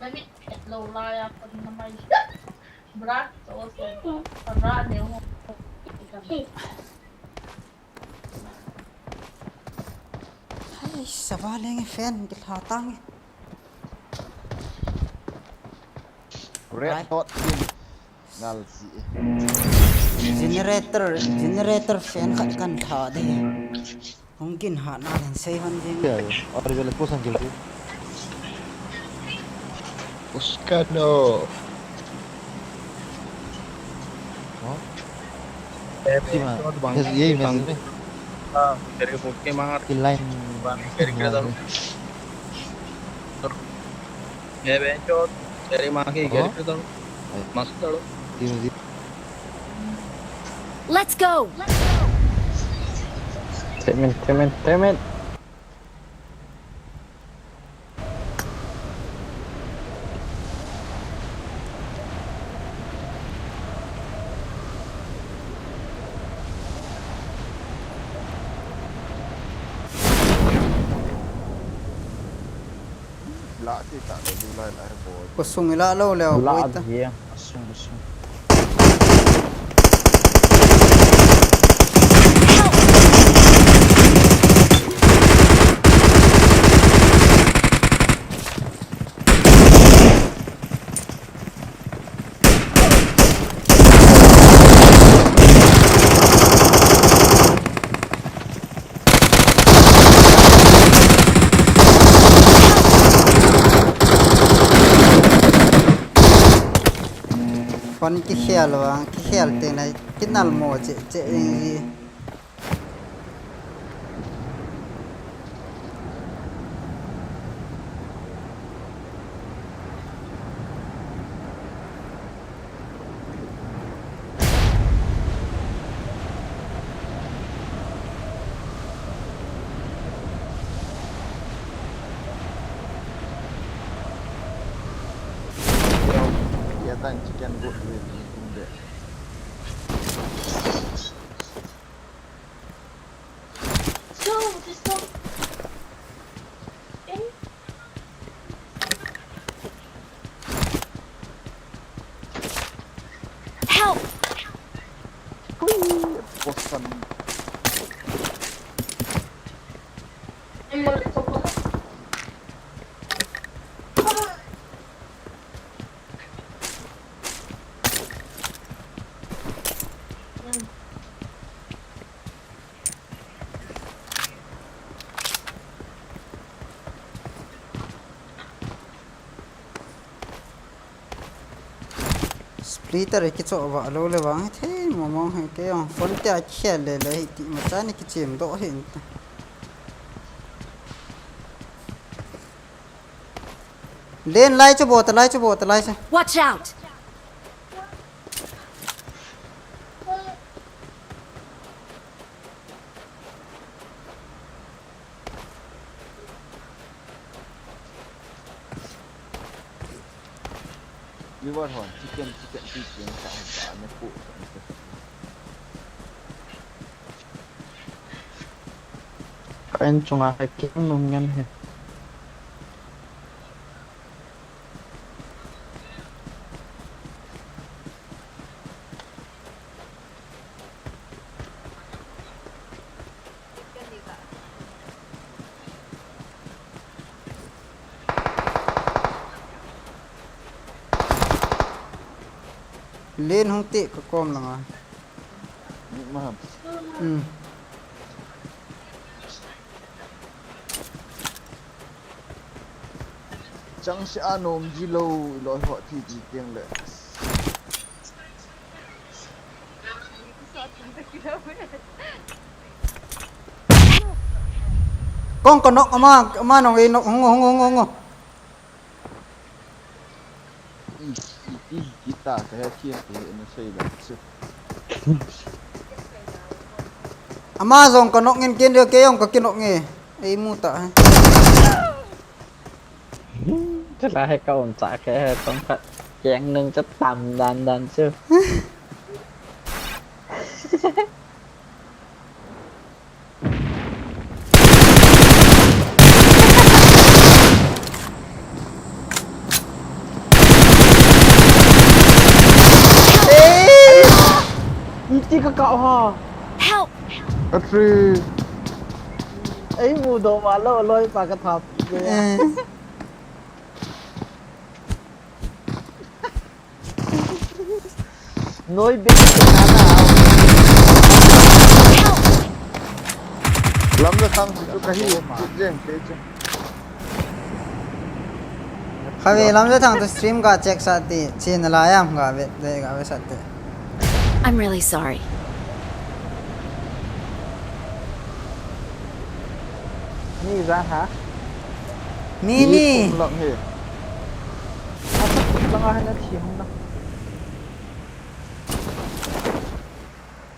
Mai mi phet lo la ya kon na mai. Bra so so. Bra ne ho. Hai, saba leng fan kilha tang. Red Dot team. Ngal si. Generator, generator fan khat kan tha de. Hung kin ha na len sei hon ding. Ya, ya. Aur bele ko sang kil. Uska no. Huh? Eh, bang, bang, bang, bang. Yes, ye, bang. Message. Ah, teri ko ke mangar. Ki line. Bang, teri ke dal. Ye, bang, chot. Teri maa ki, oh, teri ke dal. Mas dal. Let's go. Temen, temen, temen. Kusung ila lo le, la boy ta. Asung, asung. Phone kikhel vang, kikhel teng le kinal mo che che ing ji. Help! Twitter kicho va lo le vang thei mo mo he ke yong. Phone te a khel le le hi ti ma cha ni kichem do hin. Len lai chu bot, lai chu bot, lai chu. Watch out! Viewer hon, chicken, chicken, chicken, sa hon, sa ne pu, sa ne pu. Ka in chunga ka keng nung ngen he. Len hung te ka kom langa. Ni ma. Hmm. Chang se anom ji lo, loi ho thi ji teng le. Kong ko nok ama, ama nong ei nok, hung, hung, hung, hung, hung. Ih, ih, ih, kita ka he kia ke na sei la chu. Ama jong ka nok ngin ken de ke jong ka kinok nge. Ei mu ta he. Chula he ka um cha ke he tong khat. Keng nung cha tam dan dan chu. Iti ka kau ha. Help! Atri. Ei mu do ma lo loi pa ka thap. Eh. Noi bek na na. Lamjathang chu kahi, jeng te chu. Khavi Lamjathang to stream ga check sa ti, chin la yam ga ve, ve ga ve sa ti. I'm really sorry. Ni za ha? Ni, ni. Kum lang he. Asa langa hena thi hung na.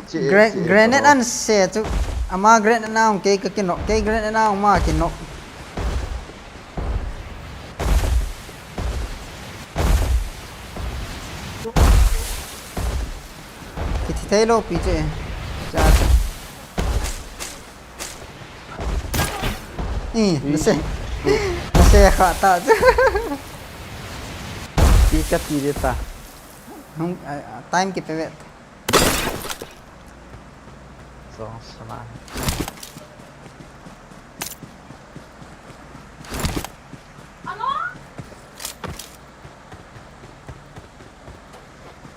Che, Gra-, che, grenade bro. An se chu. Ama grenade na hung ke ka kinok. Ke grenade na hung ma kinok. Kiti thei lo pi che. Cha. Ih, nase. Nase kha ta. Pi ka pi de ta. Hung, ah, ah, time kipe ve. So, sana.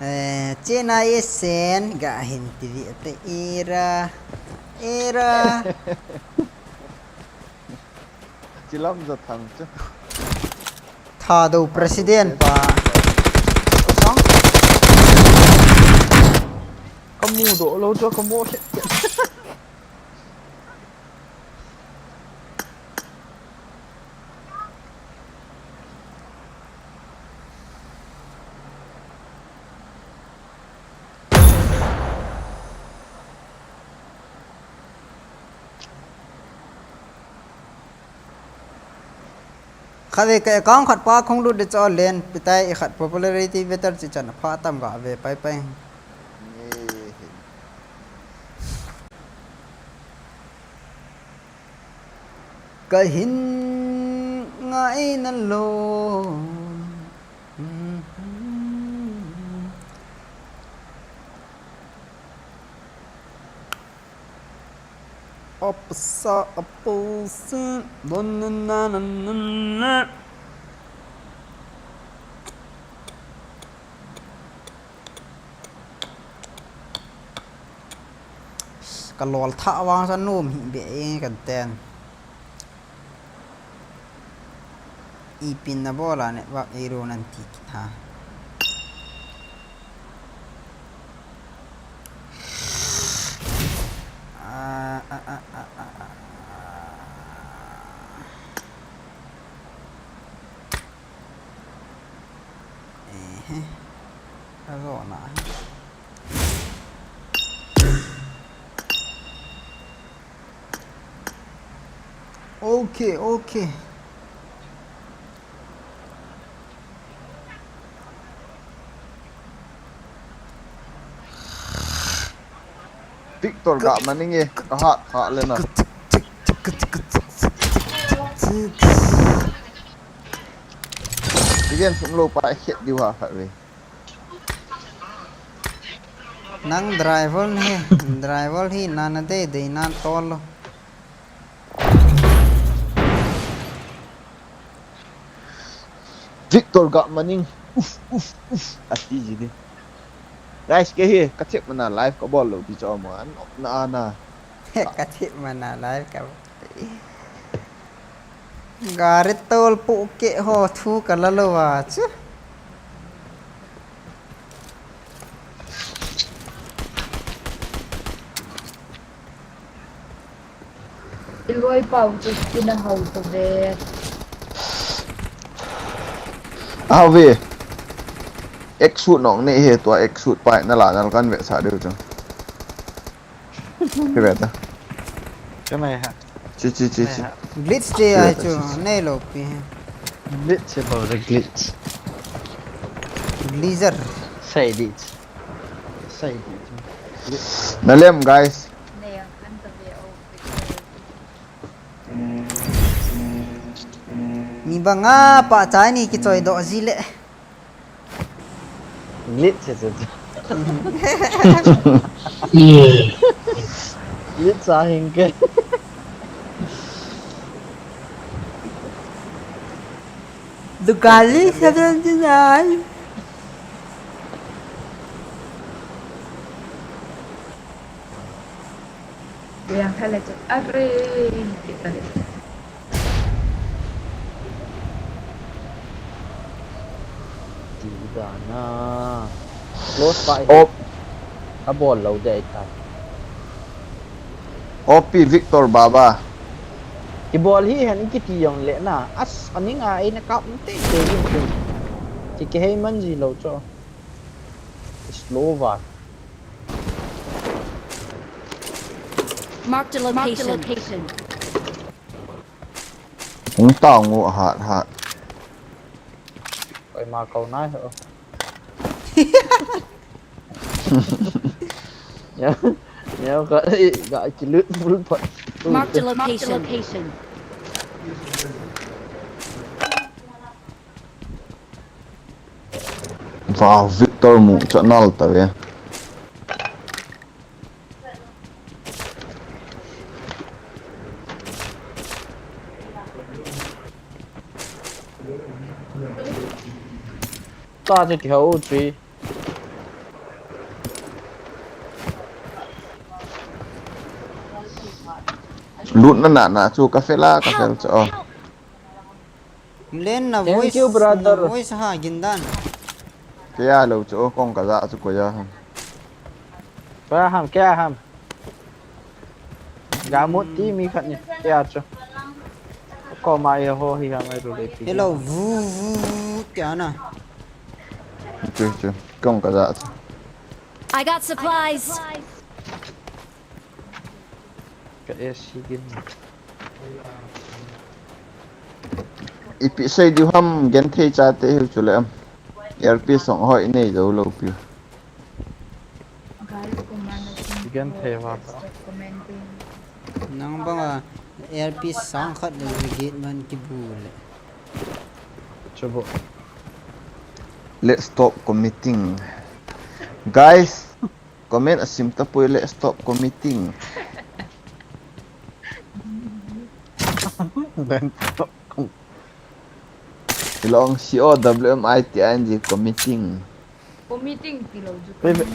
Eh, Chennai S N, ga hin T V ate era, era. Chilam za thang chu. Thadou president pa. Ka sang. Ka mu do lo chu ka mo. Khatvei ka account khat pa khong lut de cho len, pitai i khat popularity better chi chan pha tam ga ve pai pai. Ka hin ngai na lo. Opsa, opsa, don na na na na na. Ka lol thah vang sa nom hi be e kan ten. Ipin na bola network error nan ti kitha. Ka zo na. Okay, okay. Victor ga maning e, ka hat kha le na. Ti gen sum lo pa khet diu ha kha ve. Nang driver ne, driver hi nana dei dei nan tol lo. Victor ga maning. Uf, uf, uf. Ati ji di. Guys, kei hi, ka chep mana live ka bol lo ti cho mo, an op na ana. Ka chep mana live ka. Gari tol pu ke ho thu ka la lo wa chu. Iloi pau chu kin a hau to ve. Ave. Execute nong ne he tua execute pai na la na kan ve sa deu chu. Ke ve ta. Ka nai ha. Chi, chi, chi, chi. Glitch che ai chu, nei lo pi. Glitch che bol le glitch. Glitcher. Sai di. Sai di. Glitch. Na lem, guys. Mi banga pa chai ni kichoi doh ji le. Glitch che che. Glitch a hing ke. Dugali seventy nine. Yang khala chu are kita le. Ti da na. Close by. Op. Ka bol lo de ai ta. O P Victor Baba. Kibol hi hen kiti jong le na. As aning a ei na kap te te jin tin. Ti ke hei man ji lo cho. Slow va. Marked a location. Hung tao ngu a hat hat. Koima kou nai ho. Ya, ya ka, eh, ka kilut full pot. Marked a location. Wow, Victor mu channel ta ve. Ta chu kihou chu. Lut na na na chu ka fel a, ka fel chu. Oh. Len na voice, na voice ha gindan. Kei a lo chu, kong ka ja chu koi a ham. Koi a ham, kei a ham. Ga mut ti mi khat ni, kei a chu. Ko ma e ho hi ham ai ru le ti. Hello, vu, vu, vu, kei a na. Chu, chu, kong ka ja chu. I got supplies. Ka A C gin. Ipi sei diu ham genthei chate hiu chule am. Earpiece song hoi nei jou lou piu. Genthei va ta. Nang banga earpiece sang khat le gate man kibu le. Chubo. Let's stop committing. Guys, comment asim tapoi le stop committing. Then stop com- Ilong C O W M I T I N G committing. Committing ti lou chu. Even,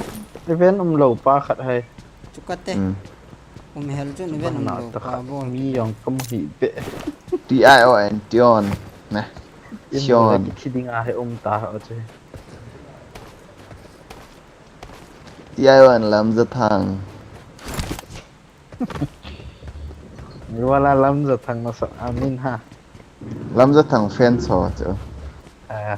even um lou pa khat hai. Chu kate. Hmm. Um hel chu even um lou pa bo. Mi jong kamu hi pe. T I O N, Tion. Neh. Tion. Ki ding a he um ta ha chu. T I O N Lamjathang. Mi wala Lamjathang na sa amin ha. Lamjathang fan so chu. Ah.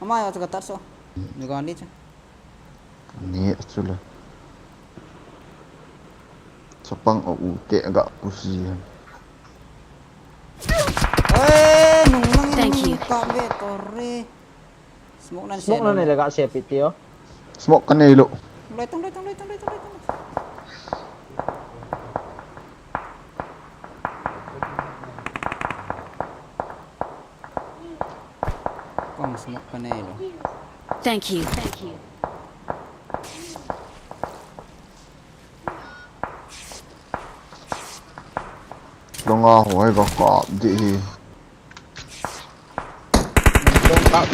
Ama yo chu ka tat so. Ni ga ni chu. Ni chu le. Chapang a u te ga pusi. Eh, nung nang Thank you. Ka ve to re. Smoke nan Smoke se nan lo. Ne le ga se pi ti o. Smoke ka nei lo. Loi tang, loi tang, loi tang, loi tang, loi tang. Kong smoke ka nei lo. Thank you. Thank you. Longa hoi ka kap di hi. Don't kap.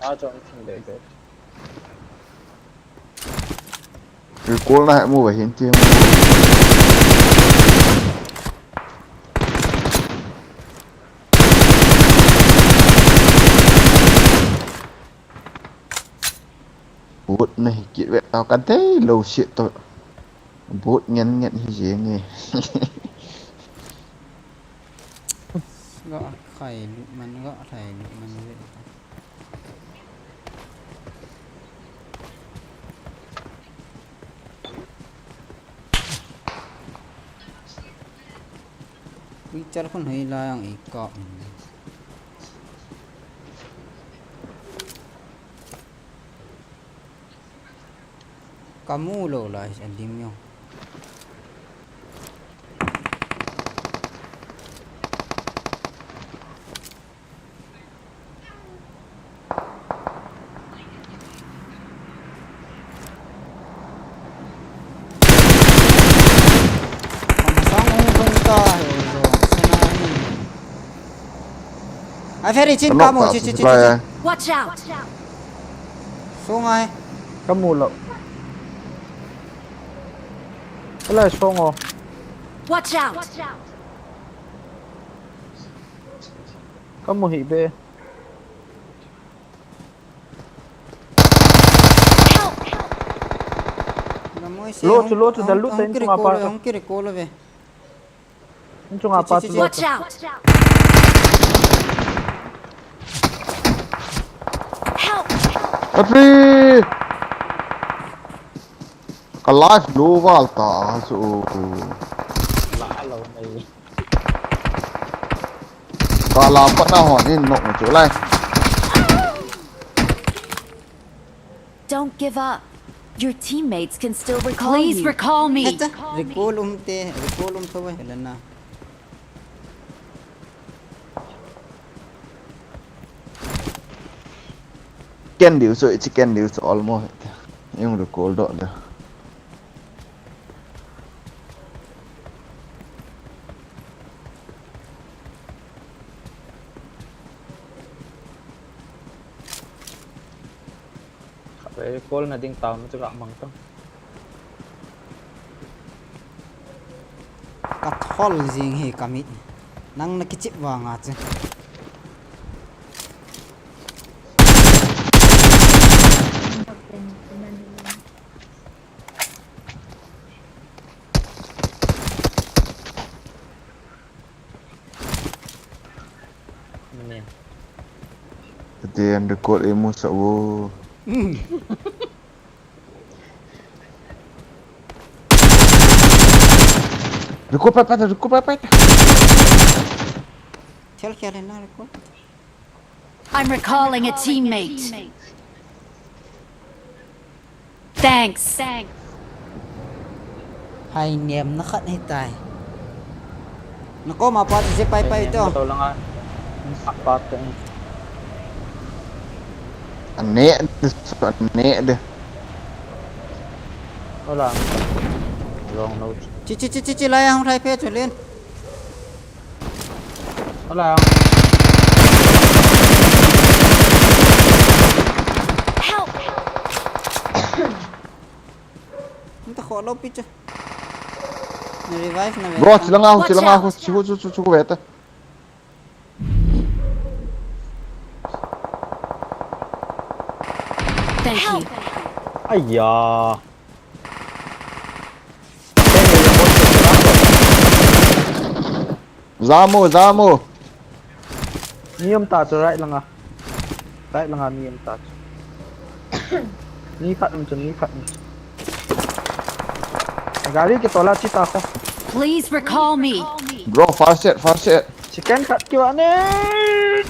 Ah, don't think they good. Recall na mu ba hin ti. Bot na hi kit ve tao ka dei lo si to. Bot ngen ngen hi je nge. Ga khai lu man, ga khai lu man ve. Ui, char khun hei lai ang i kap. Ka mu lo lai, a dim yo. Sang hung tung ta he lo, sana hi. A very chin. Ka mu, chi, chi, chi, chi, chi. Watch out! Sungai. Ka mu lo. Alai song o. Watch out! Ka mu hi be. Lo chu, lo chu, da lut in chunga pa. Hung kiri ko lo ve. In chunga pa chu lo chu. Watch out! Help! Atri! Ka life lo val ta chu. La lo nei. Kala patna hon in nok chu lai. Don't give up. Your teammates can still recall you. Please recall me. Heta, recall um te, recall um tho vai lana. Ken diu so, it's ken diu so almost. Yung recall doh da. Khatvei call na ding tao na chu ka mang tang. Ka thol jing hi ka mit. Nang na kichip vang a chu. Amen. Ate an record e mu sa wo. Record pa pa, record pa pa. Tell kya le na record. I'm recalling a teammate. Thanks. Hai nem na khat hi tai. Na ko ma pa je pai pai to. To langa. Apa te. Ane, ane de. Hola, ang ta. Wrong note. Chi, chi, chi, chi, chi, lai ang rai pe chulin. Hola. Help! Nta kho lo pi cha. Na revive na ve. Bro, ta. Chilanga ho, watch chilanga out. Ho, chihu, chu, chu, chu, chu, ve ta. Thank you. Aiya. Jamu, jamu. Mi um ta chu right langa. Right langa mi um ta chu. Mi khat um chu, mi khat um chu. Gari kitola chi ta kho. Please recall me. Bro, fast set, fast set. Second khat kiva ne.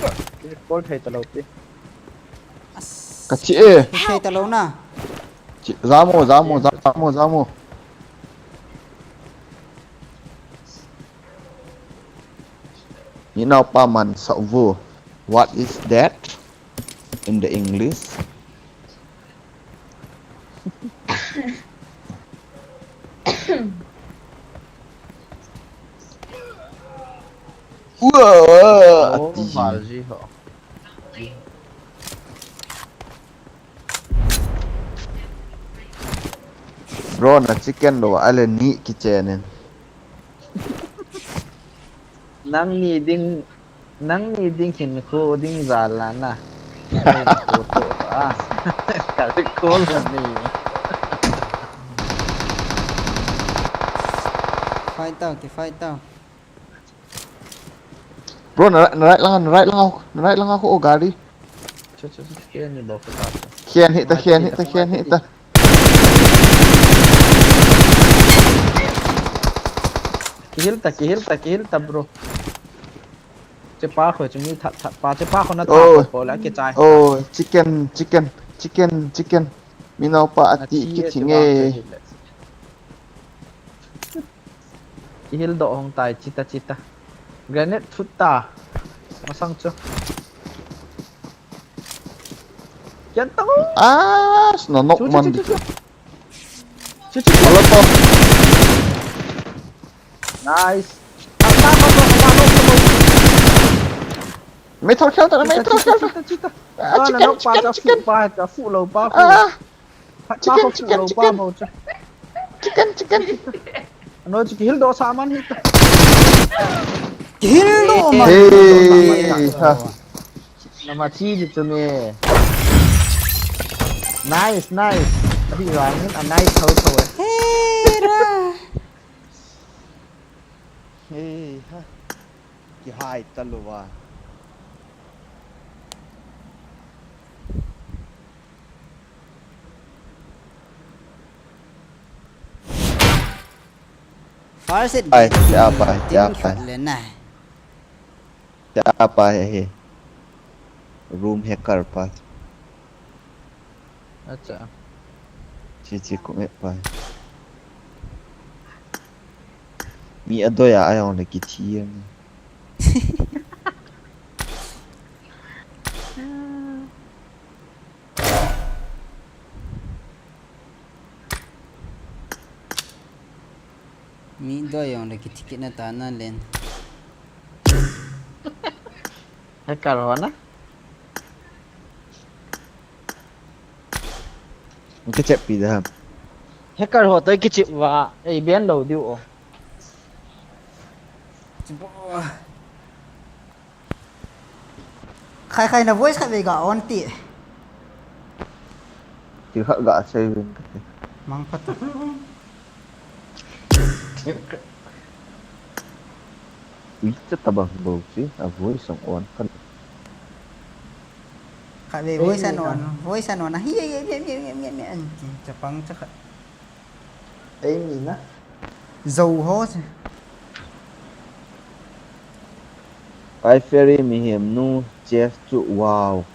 Call thei ta lo pi. Ka chi e. Thei ta lo na. Chi, jamu, jamu, jamu, jamu. Ni nau pa man sa vu. What is that in the English? Ua, oh, ati. Val ji ho. Bro, na chicken lo, ale ni kichen in. Nang ni ding, nang ni ding hin khu ding jal la na. Khu to a. Ka ri khu la ni. Fight tao, ki fight tao. Bro, na, na right lang, na right lang, na right lang khu o gari. Chu, chu, chu, khen ni bol ka ta chu. Khen hi ta, khen hi ta, khen hi ta. Kihil ta, kihil ta, kihil ta, bro. Chepa khu chu mi that that pa, chepa khu na that. Oh. Khu la kichai. Oh, chicken, chicken, chicken, chicken. Mi nau pa ati, ati kiching e. Kihil doh hong tai, chita, chita. Grenade thut ta. Masang chu. Kian tang. Ah, sna nok man di. Chu, chu, chu. Molotov. Nice. Ta, ta, ta, ta, ta, ta, ta. Mei thor khel ta, mei thor khel ta. Chita, chita, chita. Ah, ah, chicken, nalou pa chicken, cha, chicken. Fu pa, fu lou pa, fu. Ah, ah. Phat pa chicken, ko fu chicken, lou pa chicken. Mo cha. Chicken, chicken. Ano, chi kihil doh sa man hi ta. Kihil doh man. Hey, ha. Nama chi ji tu ni. Nice, nice. Ahi rang a nice tho tho. Hey, ra. Hey, ha. Kihai talou va. First aid. Ai, kit apa, tin apa. Kit le na. Apa he he. Room hacker pa. Acha. Chi chi ko me pa. Mi adoi a ai ong le kithi em. Mi doi jong le kithi kit na ta na len. Hacker ho na? Kichep pi da ham. Hacker ho toh kichep va, ei ban lou diu o. Chibo. Khai khai na voice khat vei ga on ti. Ti khat ga sei vin ka ti. Mang phat. Ui, cha tabang bou chi, a voice song on khat. Khat vei voice an on, voice an on. Hi, hi, hi. Chapang cha khat. Ei mi na. Zo ho se. Ai, Fairy mihem nu, Jeff chu, wow.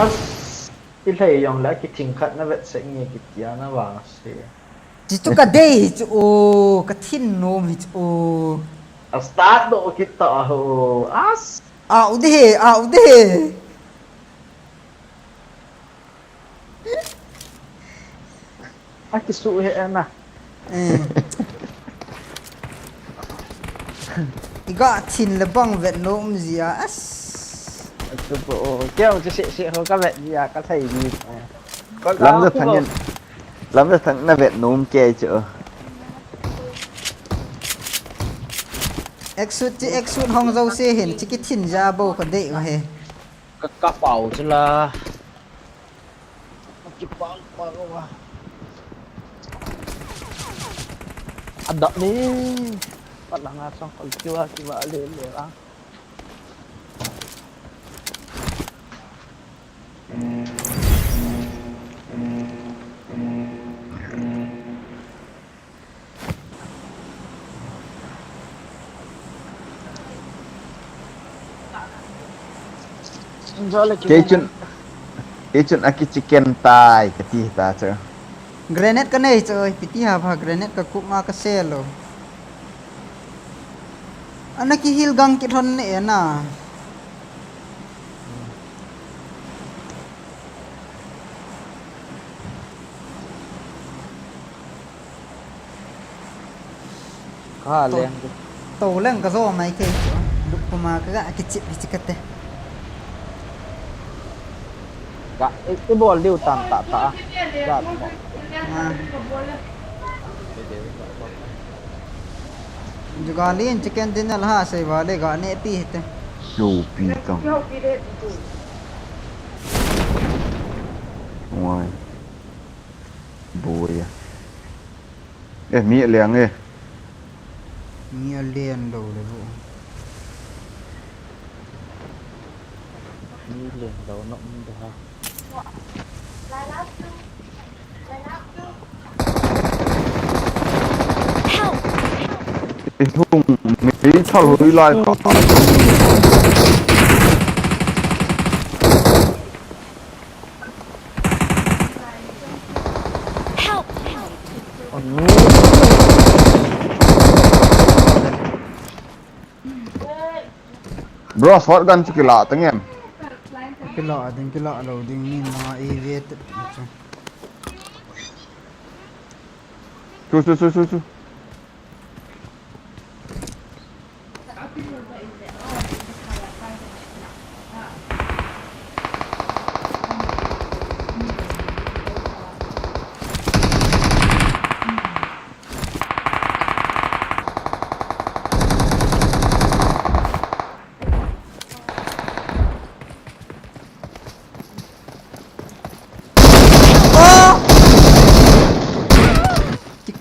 As, i lhei jong le kithing khat na vet sek nge kitia na vang se. Chi chu ka dei hi chu o, ka thin nom hi chu o. A start doh kit ta ho. As. Au de, au de. A kisu he na. Eh. I ga thin le bang vet nom jia as. Achu po, keu chu se se ho ka vet jia ka thei ni. Lamja Thang in, Lamja Thang na vet nom kei chu. Exut chi exut hong jo se hin chi kithin ja bou ka dei u he. Ka, ka pau chu la. Kipang pang wa. Adap ni. Palanga song kol kiwa kiwa le le a. Kei chun, kei chun akichicken tai kati ta chu. Grenade ka nei chu, piti ha pha grenade ka kup ma ka sel lou. Ana kihil gang kithon ne na. Ka leng. To leng ka jo mai kei chu. Luk puma ka ga kichip hi chi kate. Ga, i, i bol diu tan ta ta. Ga mo. Ha. Jugali in chicken dinner ha sei vale ga ne pi hite. Yo pi tang. Wai. Boya. Eh, mi a leng e. Mi a leng lou le bu. Mi leng lou na um da ha. Help! Hung, mi thal hui lai ka. Help! Bro, shotgun chu kila tang em? Kila ding, kila lou ding, mi ma i ve te chu. Chu, chu, chu, chu, chu.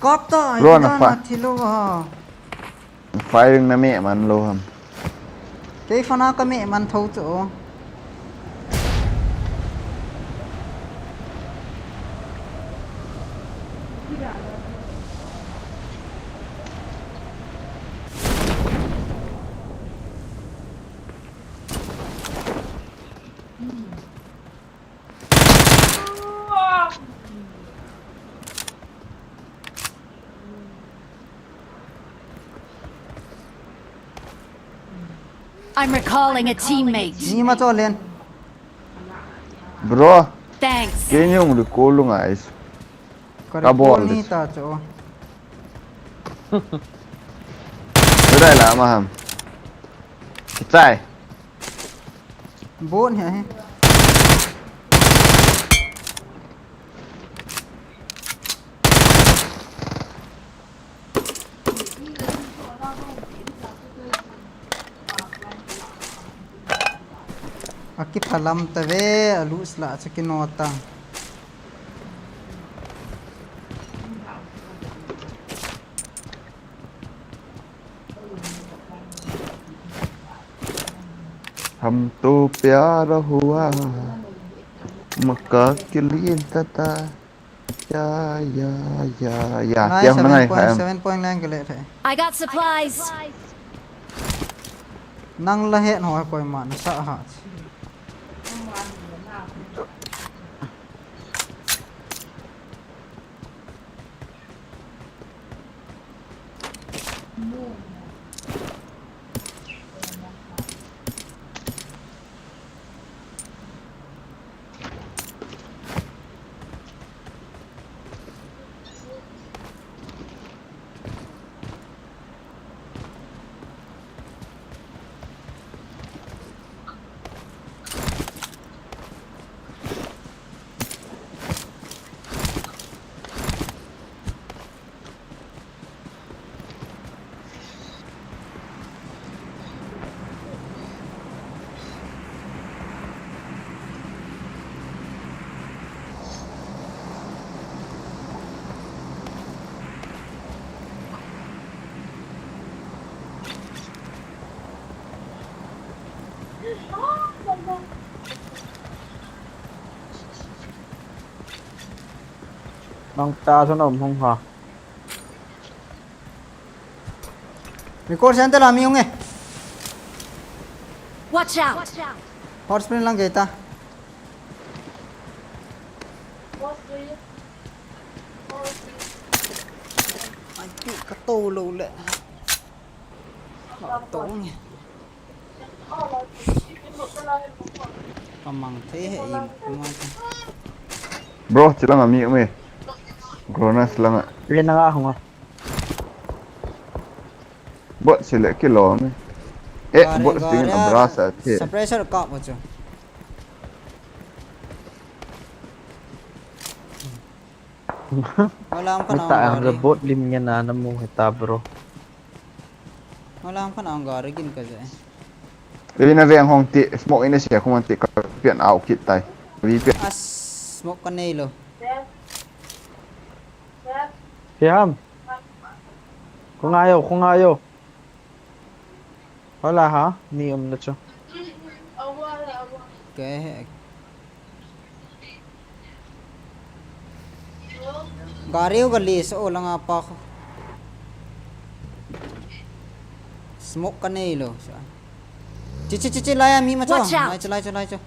Kap ta, ai Bro, ta na na fa- thi lou ha. Firing na me man lou ham. Kei phone a ka me man tho chu. I'm recalling a teammate. Ni ma cho len. Bro. Thanks. Kei ni hung recall lunga is. Ka Ka recall bol ni dis. Ta cho. Dai la ma ham. Kichai. Bon hi hi. Akiphalam ta ve, alu sla cha kinota. हम तो प्यार हुआ, मक्का के लिए तता। Ya, ya, ya, ya. Nai, Tiang na seven ngai point, kha em. Seven point lang ke le the. I got supplies. Nang la het ho koima nasa ha. Nang ta sa nom hung ha. Record center la mi hung e. Watch out! Hot spring lang kita. Ai, ti ka to lo le. Ka to nge. Ka mang thei he im kuma. Bro, chilang a mi um e. Gronas lang a. Rin na nga hung a. Bot sile kilom e. Eh, gari, bot stingin gari, abra sa the. Suppressor kap mo chu. Wala ang panahon. Nata ang gari. Bot lim niya na namu hita, bro. Wala ang panahon gari gin ka je. Ina veng hong ti, smoke ina siya kung ti ka pian out kit tai. Vi pian. As smoke ka nei lo. Hiam. Kung ayo, kung ayo. Wala ha, ni um na chu. Ke he. Gari u gali sa o langa pa ko. Smoke ka nei lo sa. Chi, chi, chi, chi, laya mi ma cho. Watch out! Lai cho, lai cho, lai cho.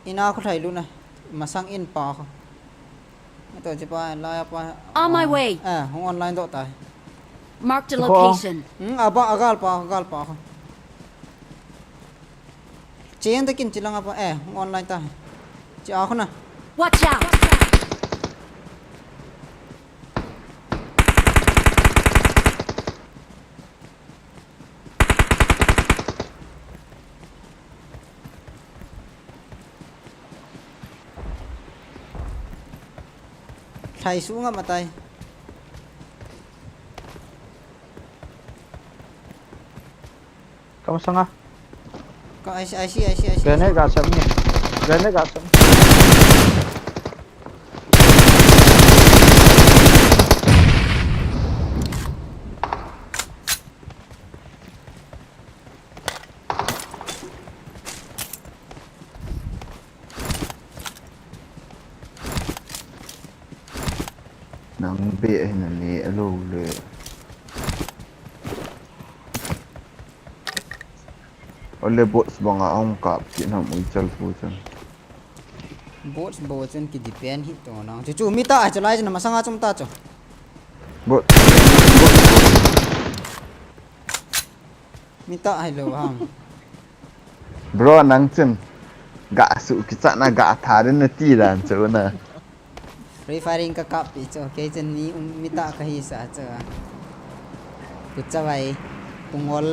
Ina ko thai lu na. Masang in pa ko. Ito chi pa, laya pa. On my way. Eh, hung online do ta. Mark the location. Hmm, aba, agal pa, agal pa ko. Chen ta kin chi langa pa, eh, hung online ta. Chi a ko na. Watch out! Thai su nga matai. Kamu sanga. Ka, I see, I see, I see, I see. Grenade ga sab ni. Granada ka sung. Nang be hi na ne alo le. Ole bots banga ahung kap kit nam ui chal pu chun. Bots bo chun ki depend hi to nang. Chu chu mi ta ai chu lai chu na masanga chum ta chu. Bot. Mi ta ai lo ham. Bro nang chun. Ga su ki cha na ga tha den na ti dan chu na. Free firing ka kap pi chu, kei chun mi um, mi ta ka hi sa chu. Pu Chavai, Pu Ngol.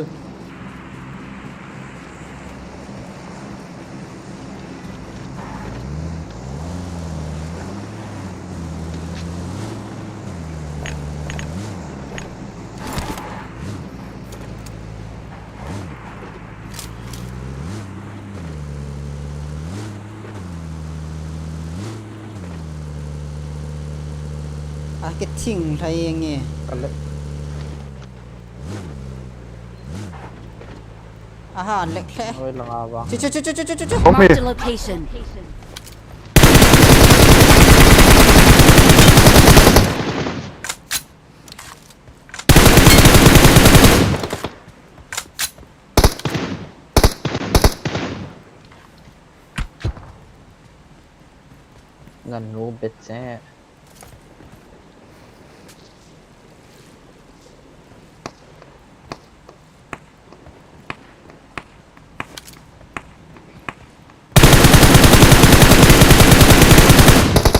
A kithing lhai nge. Ka le. Aha, lek lhe. Oi, langa vang. Chu, chu, chu. Okay. Marked a location. Ngan nu bet che.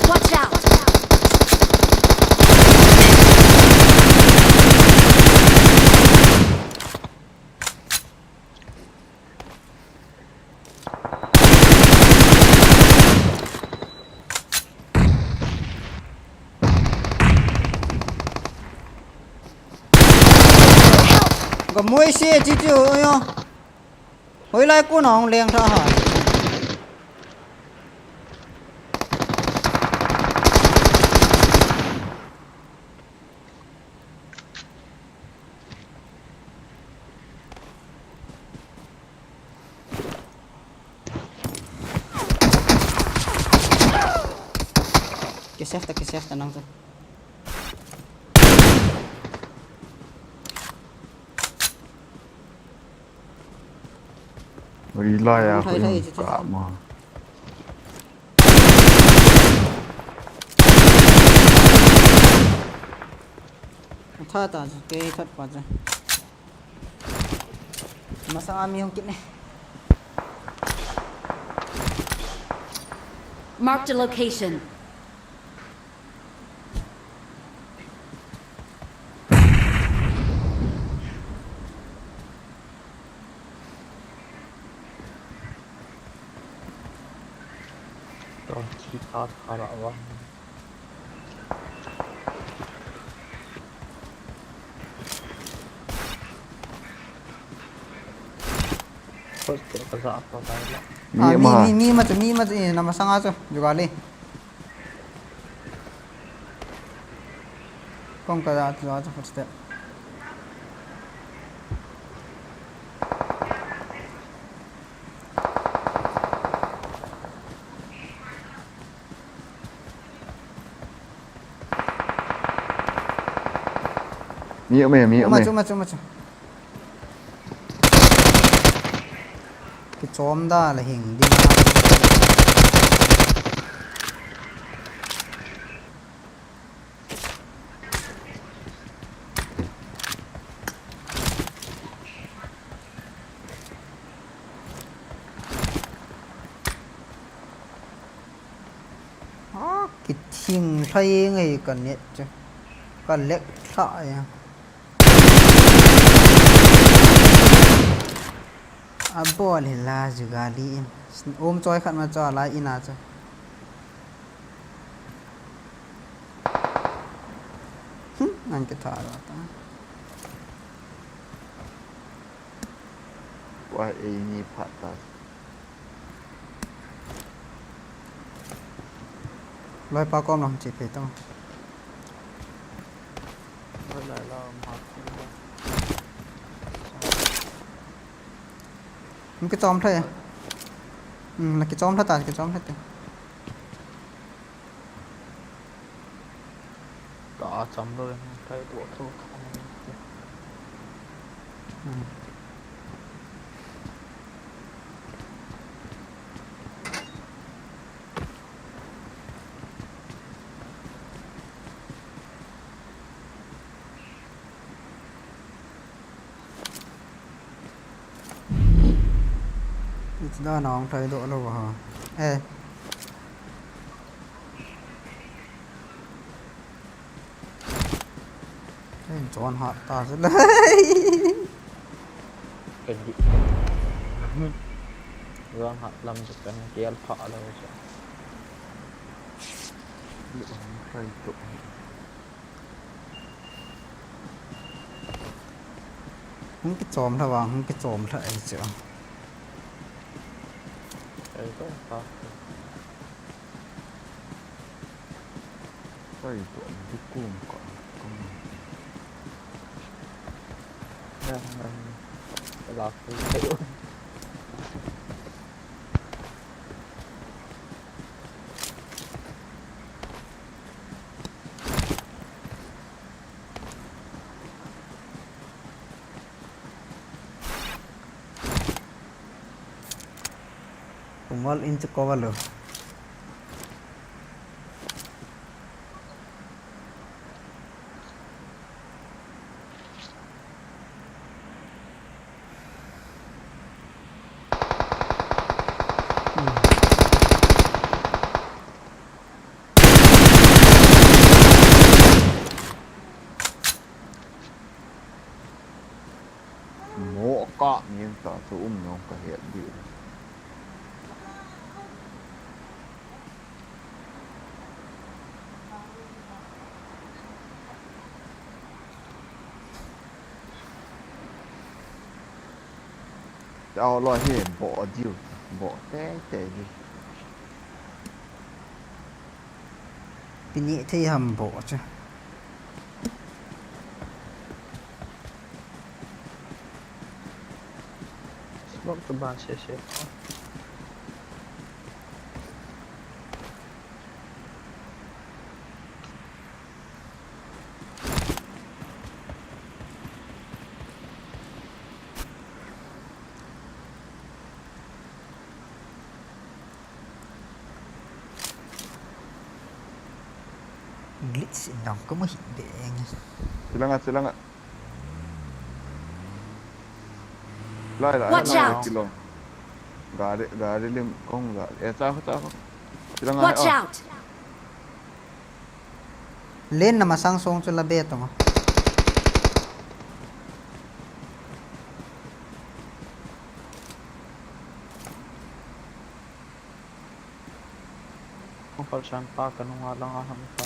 Watch out! Ka moi se chi chi ho yo. Hoilai ko na hung leng tha ha. Kisef ta, kisef ta nang tu. Ui, la ya, thai, ko thai, yung thai, thai. Ka ma. Tha ta, ke that pa cha. Masang ami hung kit ne. Marked a location. Tong chi ta khara wa. First ka za pa ba la. Mi, ah, mi, ma. Mi, mi ma chu, mi ma chu, eh, na masanga chu, jugali. Kong ka da tu tu footstep. Mi um e, mi um e. Machu, machu, machu. Kichom da la hing ding a. A, kithing lhai ngai ka net chu. Ka lag lha ya. A bol hi la jugali in. Um choi khat ma chu la in a chu. Hmm, nang ke tha ra ta. Wa ei ni phat ta. Loipa kom lang che phei tong. Lai lai la, ma. Hung kichom thei. Hmm, na kichom thei ta, kichom thei te. Ka cham lo, thei to to. Hmm. It's done, hung thei to lo ha. Eh. Ei, John hat ta se le. Kan di. John hat lam se kan kel pha le se. Lu ang kai to. Hung kichom tha vang, hung kichom tha ei chu. Ei to ta. Sai to, di kum ka, kum. Ya, ya, ya. La, sai to. Kumal inch cover lo. Mo ka min ta chu um nong ka het di. Chao lo hi bo diu, bo te te di. Pini thei ham bo chu. Smoke to ban se se. Glitch in dong ko mo hin beng. Silanga, silanga. Lai, lai, Watch lai, out! Kilong. Gari, gari lim kong gari. Eh, chao, chao. Silanga. Watch out! Len na masang song chu la be tong. Kong kal san pa ka nunga langa ham ka.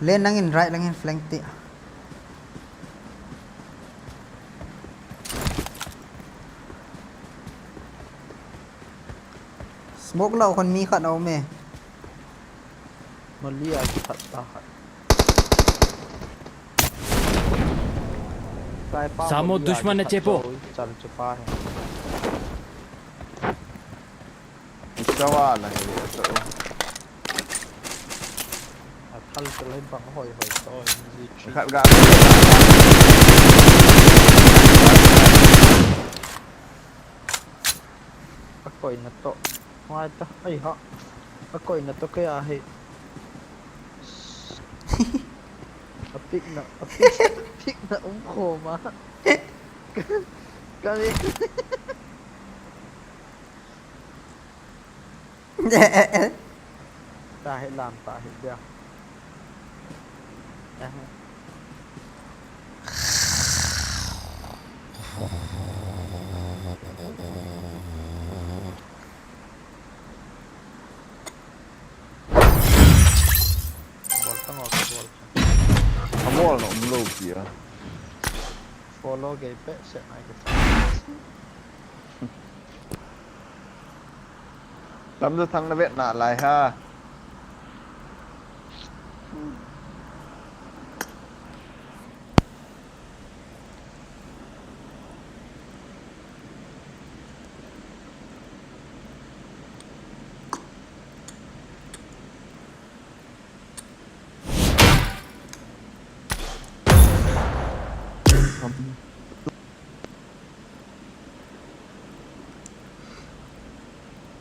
Len nangin right langin flank ti. Smoke lo kon mi khat a um e. Mali a ki khat ta khat. Kai pa Samo mali a dushman ki na khat chepo. Chal chupa hai. Ikaw ala hi, ito. Athal talai bang hoi hoi to, G three. Khat ga. Akoi na to. Ngai ta, ai ha. Akoi na to kaya hi. Apik na, apik, apik na um khoma. Kami. Ta hi lam ta hi dia. Bol tang o, bol. Amol na umlo kia. Follow gei pe se nai ke. Lamza thang na vet na lai ha.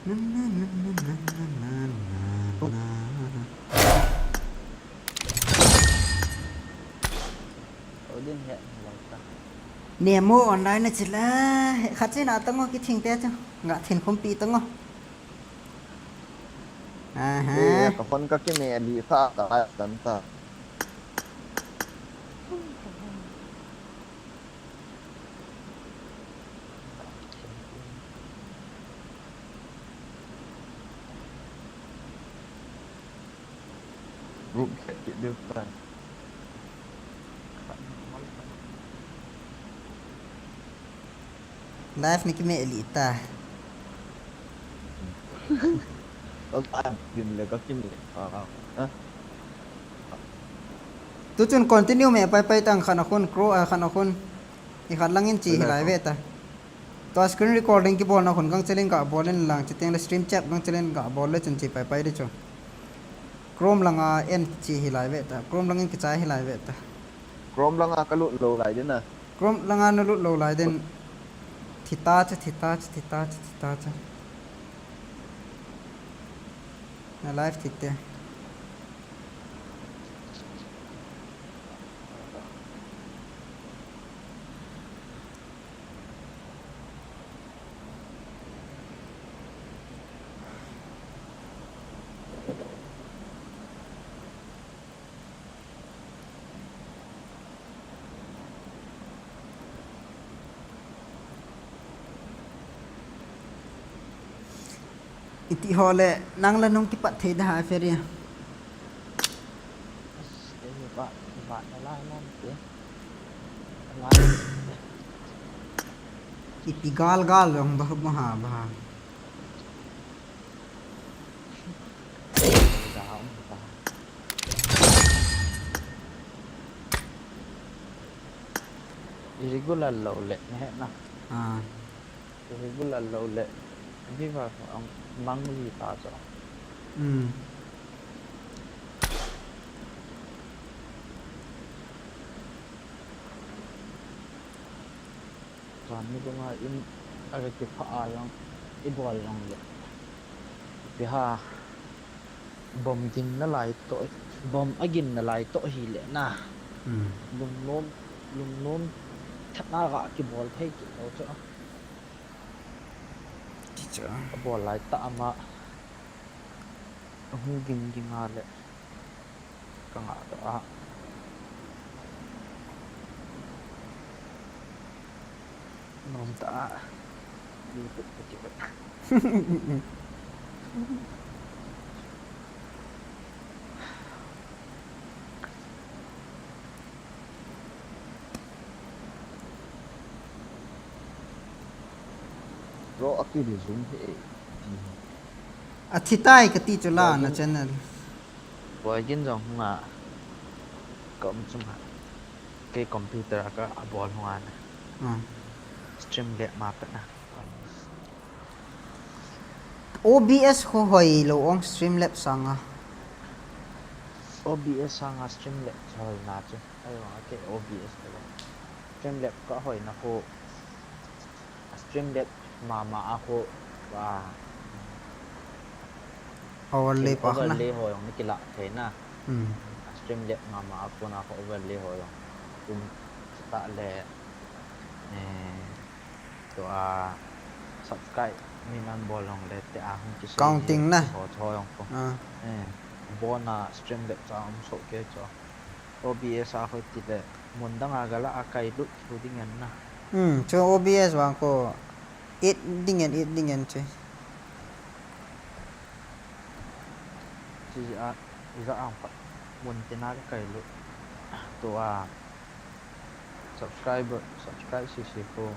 Odin he lang ta. Nemo online na chila. Khat china tango kithing te chu. Nga thin khumpi tango. Aha. Eh, ka phone ka kime li kha ka ai tan ta. Group chat kit deu ta. Live ni kime li ta. Ka ka din le ka kime. Ah, ah. Tu chun continue me pai pai tang khan a khun crow a khan a khun. I khat langin chi hi lai ve ta. Tua screen recording kibol na khun kang chelin ka bol in lang chiteng le stream chat kang chelin ka bol le chun chi pai pai di chu. Chrome langa en chi hi lai ve ta. Chrome langin kichai hi lai ve ta. Chrome langa ka lut lo lai dina. Chrome langa na lut lo lai den. Thita cha, thita cha, thita cha, thita cha. Na live thite. Iti ho le nang la nung kipat thei da ha feria. Ba ba la na te. Iti gal gal jong ba ba ha ba. Irregular lo le ne na. Ah. Irregular lo le. Viva ang mang li ta so. Hmm. Van ni dunga in a re ki pha a lang i bol lang le. Pi ha bom gin na lai to bom a gin na lai to hi le na. Hmm. Lungnom lungnom thak na ga ki bol thei ki lo cho. Kicha. A bol lai ta ama. Hu ging ging a le. Ka ngah tah a. Nom tah a. Mi put put ki put. Ro aki di zoom he. A thi tai ka ti chu la na channel. Boy gin jong nga kom chunga. Kei computer a ka a bol hung ana. Ah. Stream le ma pe na. O B S ho hoi lo ong Streamlabs sanga. O B S sanga Streamlabs hoi na chu. Ayo a ke O B S lo. Streamlabs ka hoi na ho. Streamlabs mama a ho. Wa. Overlay pa na. Overlay ho jong ni kila thei na. Hmm. Streamlabs mama a kona ho overlay ho jong. Kum ta le. Eh, to a subscribe mi nan bol jong le te a hung ki Counting na. Ho ho jong ko. Ah. Eh, bona Streamlabs cha um so ke cho. O B S a hoi ti le mun dang a gala a kai lut thu ding en na. Hmm, chu O B S vang ko. It ding en, it ding en chu. Chi a, i ga ang pa. Mun tina ka kai lut. To a subscriber, subscribe si si ko.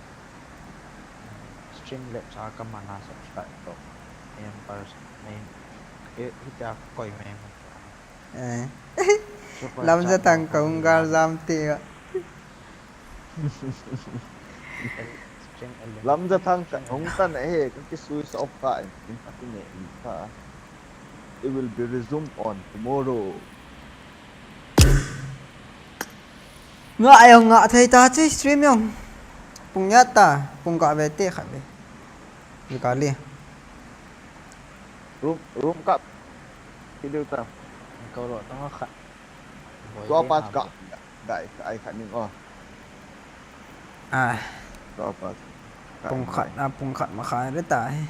Streamlabs a ka mana subscribe to. Em pars, em, eh, hita koi me. Eh. Lamja tang ka hung gal jam ti ga. Stream ele. Lamja tang ka hung tan he, ka ki switch off ka in, in ka ki ne in ka. It will be resumed on tomorrow. Nga ayong nga thei ta chi stream yong. Pung ya ta, pung ka ve te kha ve. Ni ka li. Room, room kap. Kideu ta. Kau lo tang khat. Tua pat ka. Dai, ai khat ning o. Ah. Tua pat. Pung khat, ah, pung khat makhai le ta hi.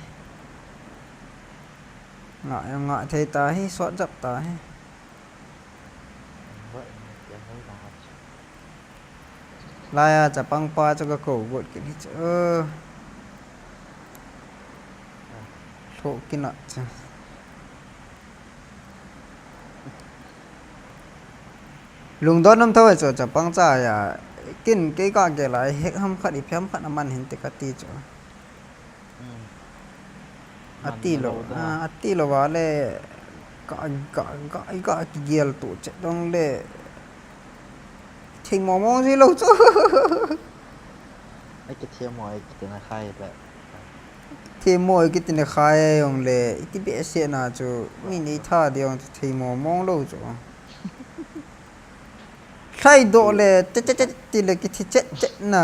Nga, nga thei ta hi, sot jap ta hi. Laiya chapang pa chu ka kou got kit hi chu. Lhoh kit na chu. Lungdon um tho chu chapang cha ya. Kin kei ka ke lai hek ham khat i phiam khat aman hin te ka ti chu. Ati lo, ati lo vale, ka, ka, ka, ka kigel tu che dong le. Thei mo mong ji lo chu. Ai kithei mo, ai kithei na khai le. Thei mo, ai kithei na khai jong le, iti behseh na chu, mi nei tha ding jong chu thei mo mong lo chu. Thlai doh le, chet, chet, chet, ti le kithei chet, chet na.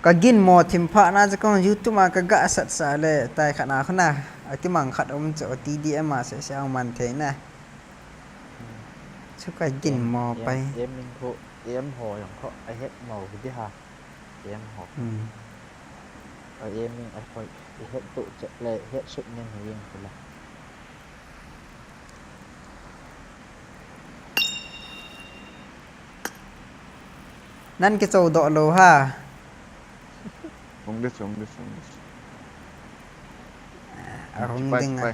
Ka gin mo thim pha na chu kong YouTube a ka ga sat sa le, tai khat na khu na, a kimang khat um chu, T D M a se se ang man thei na. Chu ka gin mo pai. Em min khu, em ho jong khu, a het mo khu di ha. Em ho. Hmm. A em min a khoi, i het tu che le, het sut nen hi yin khu le. Nan kicho doh lou ha. Hung dis, hung dis, hung dis. Ah, hung ding a. Pai,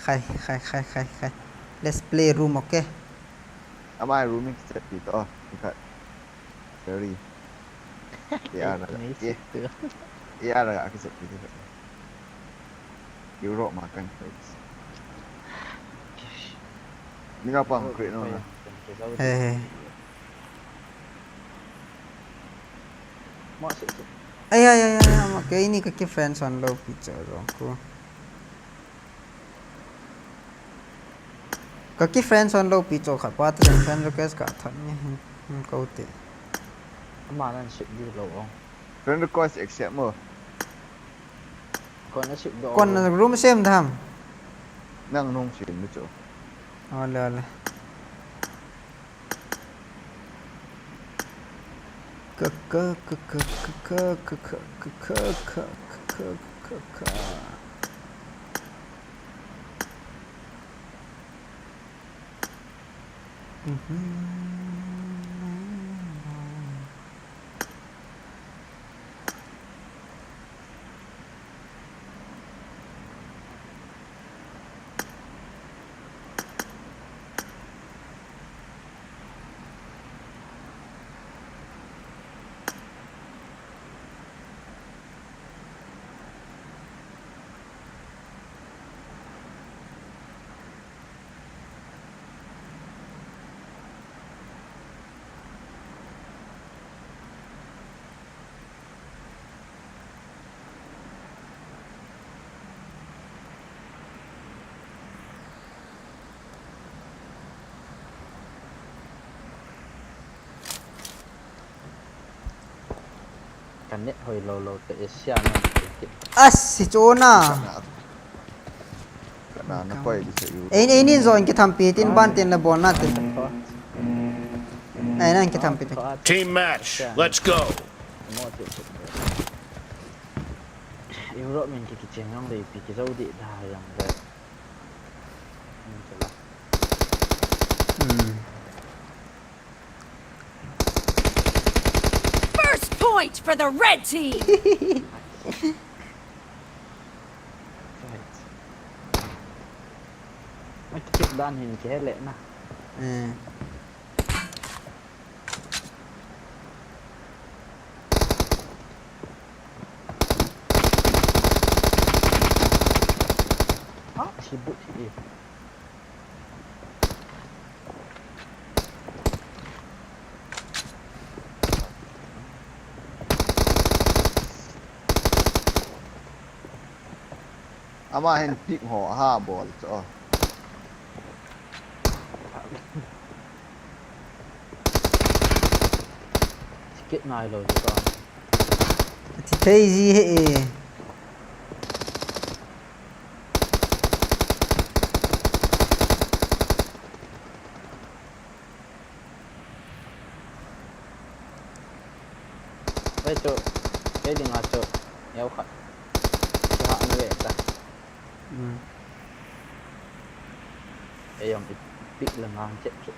pai. Khai, khai, khai, khai, khai. Let's play room, okay? Ama room in kichep pi to, oh, ikhat. Sorry. Ya, na, ye. Ya, na, kichep pi to. Europe ma kan place. Ni ka pang create no na. He, he. Ai, ai, ai, ai, ai, ma, keini ka ki friend son lou pi chu jong khu. Ka ki friend son lou pi chu khat pa te friend request ka thot ni hin, hin ko te. Ama nan sip di lou ong. Friend request accept mo. Kon a sip doh. Kon a room sem tham. Nang nung sem ni chu. Ole, ole. Ka, ka, ka. Mhm. Ka net hoi lou lou te Asia na. As, si chuna. Kana na koi di se yu. Ei, ei, nin zo in kithampi tin ban tin la bol na tin. Ei, nan kithampi tin. Team match, let's go. Europe min ki kichen jong le pi ki zo di da jong le. Hmm. First point for the red team. Right. Mat kit dan hin ke le na. Hmm. Ah, sibuk si. Ama hin pick ho ha bol cho. Kit nai lou ji ka. Thi thei ji he e. Ei chu, ei dinga chu, yau khat. Chu ha na ve ta. Hmm. Ei jong i pick le ngang chet chu.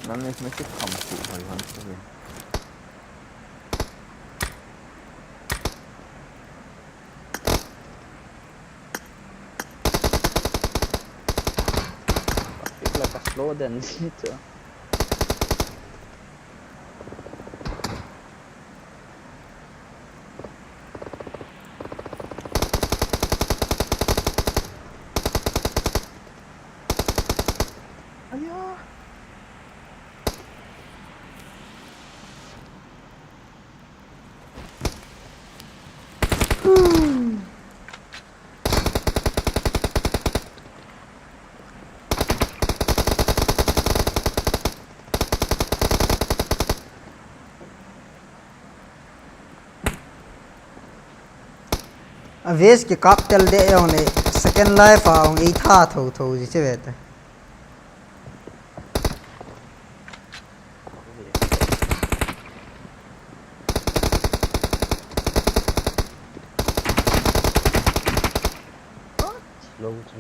Nang ni mesti kamu tu hal hal tu. Pick le ka slow den ji chu. Aya. A vest kikap tel deh jong le second life a hung eitha tho tho ji che ve ta. Slow chu.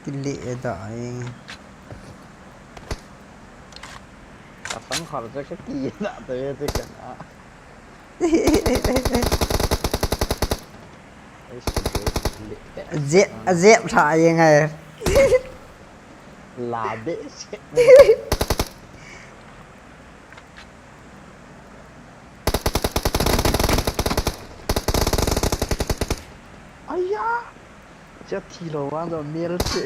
Kile da e. Ka sang khar cha ka ki da ta ve te kan a. Zep, zep tha ye ngai. La de se. Aya. Cha thi lou vang jo mel se.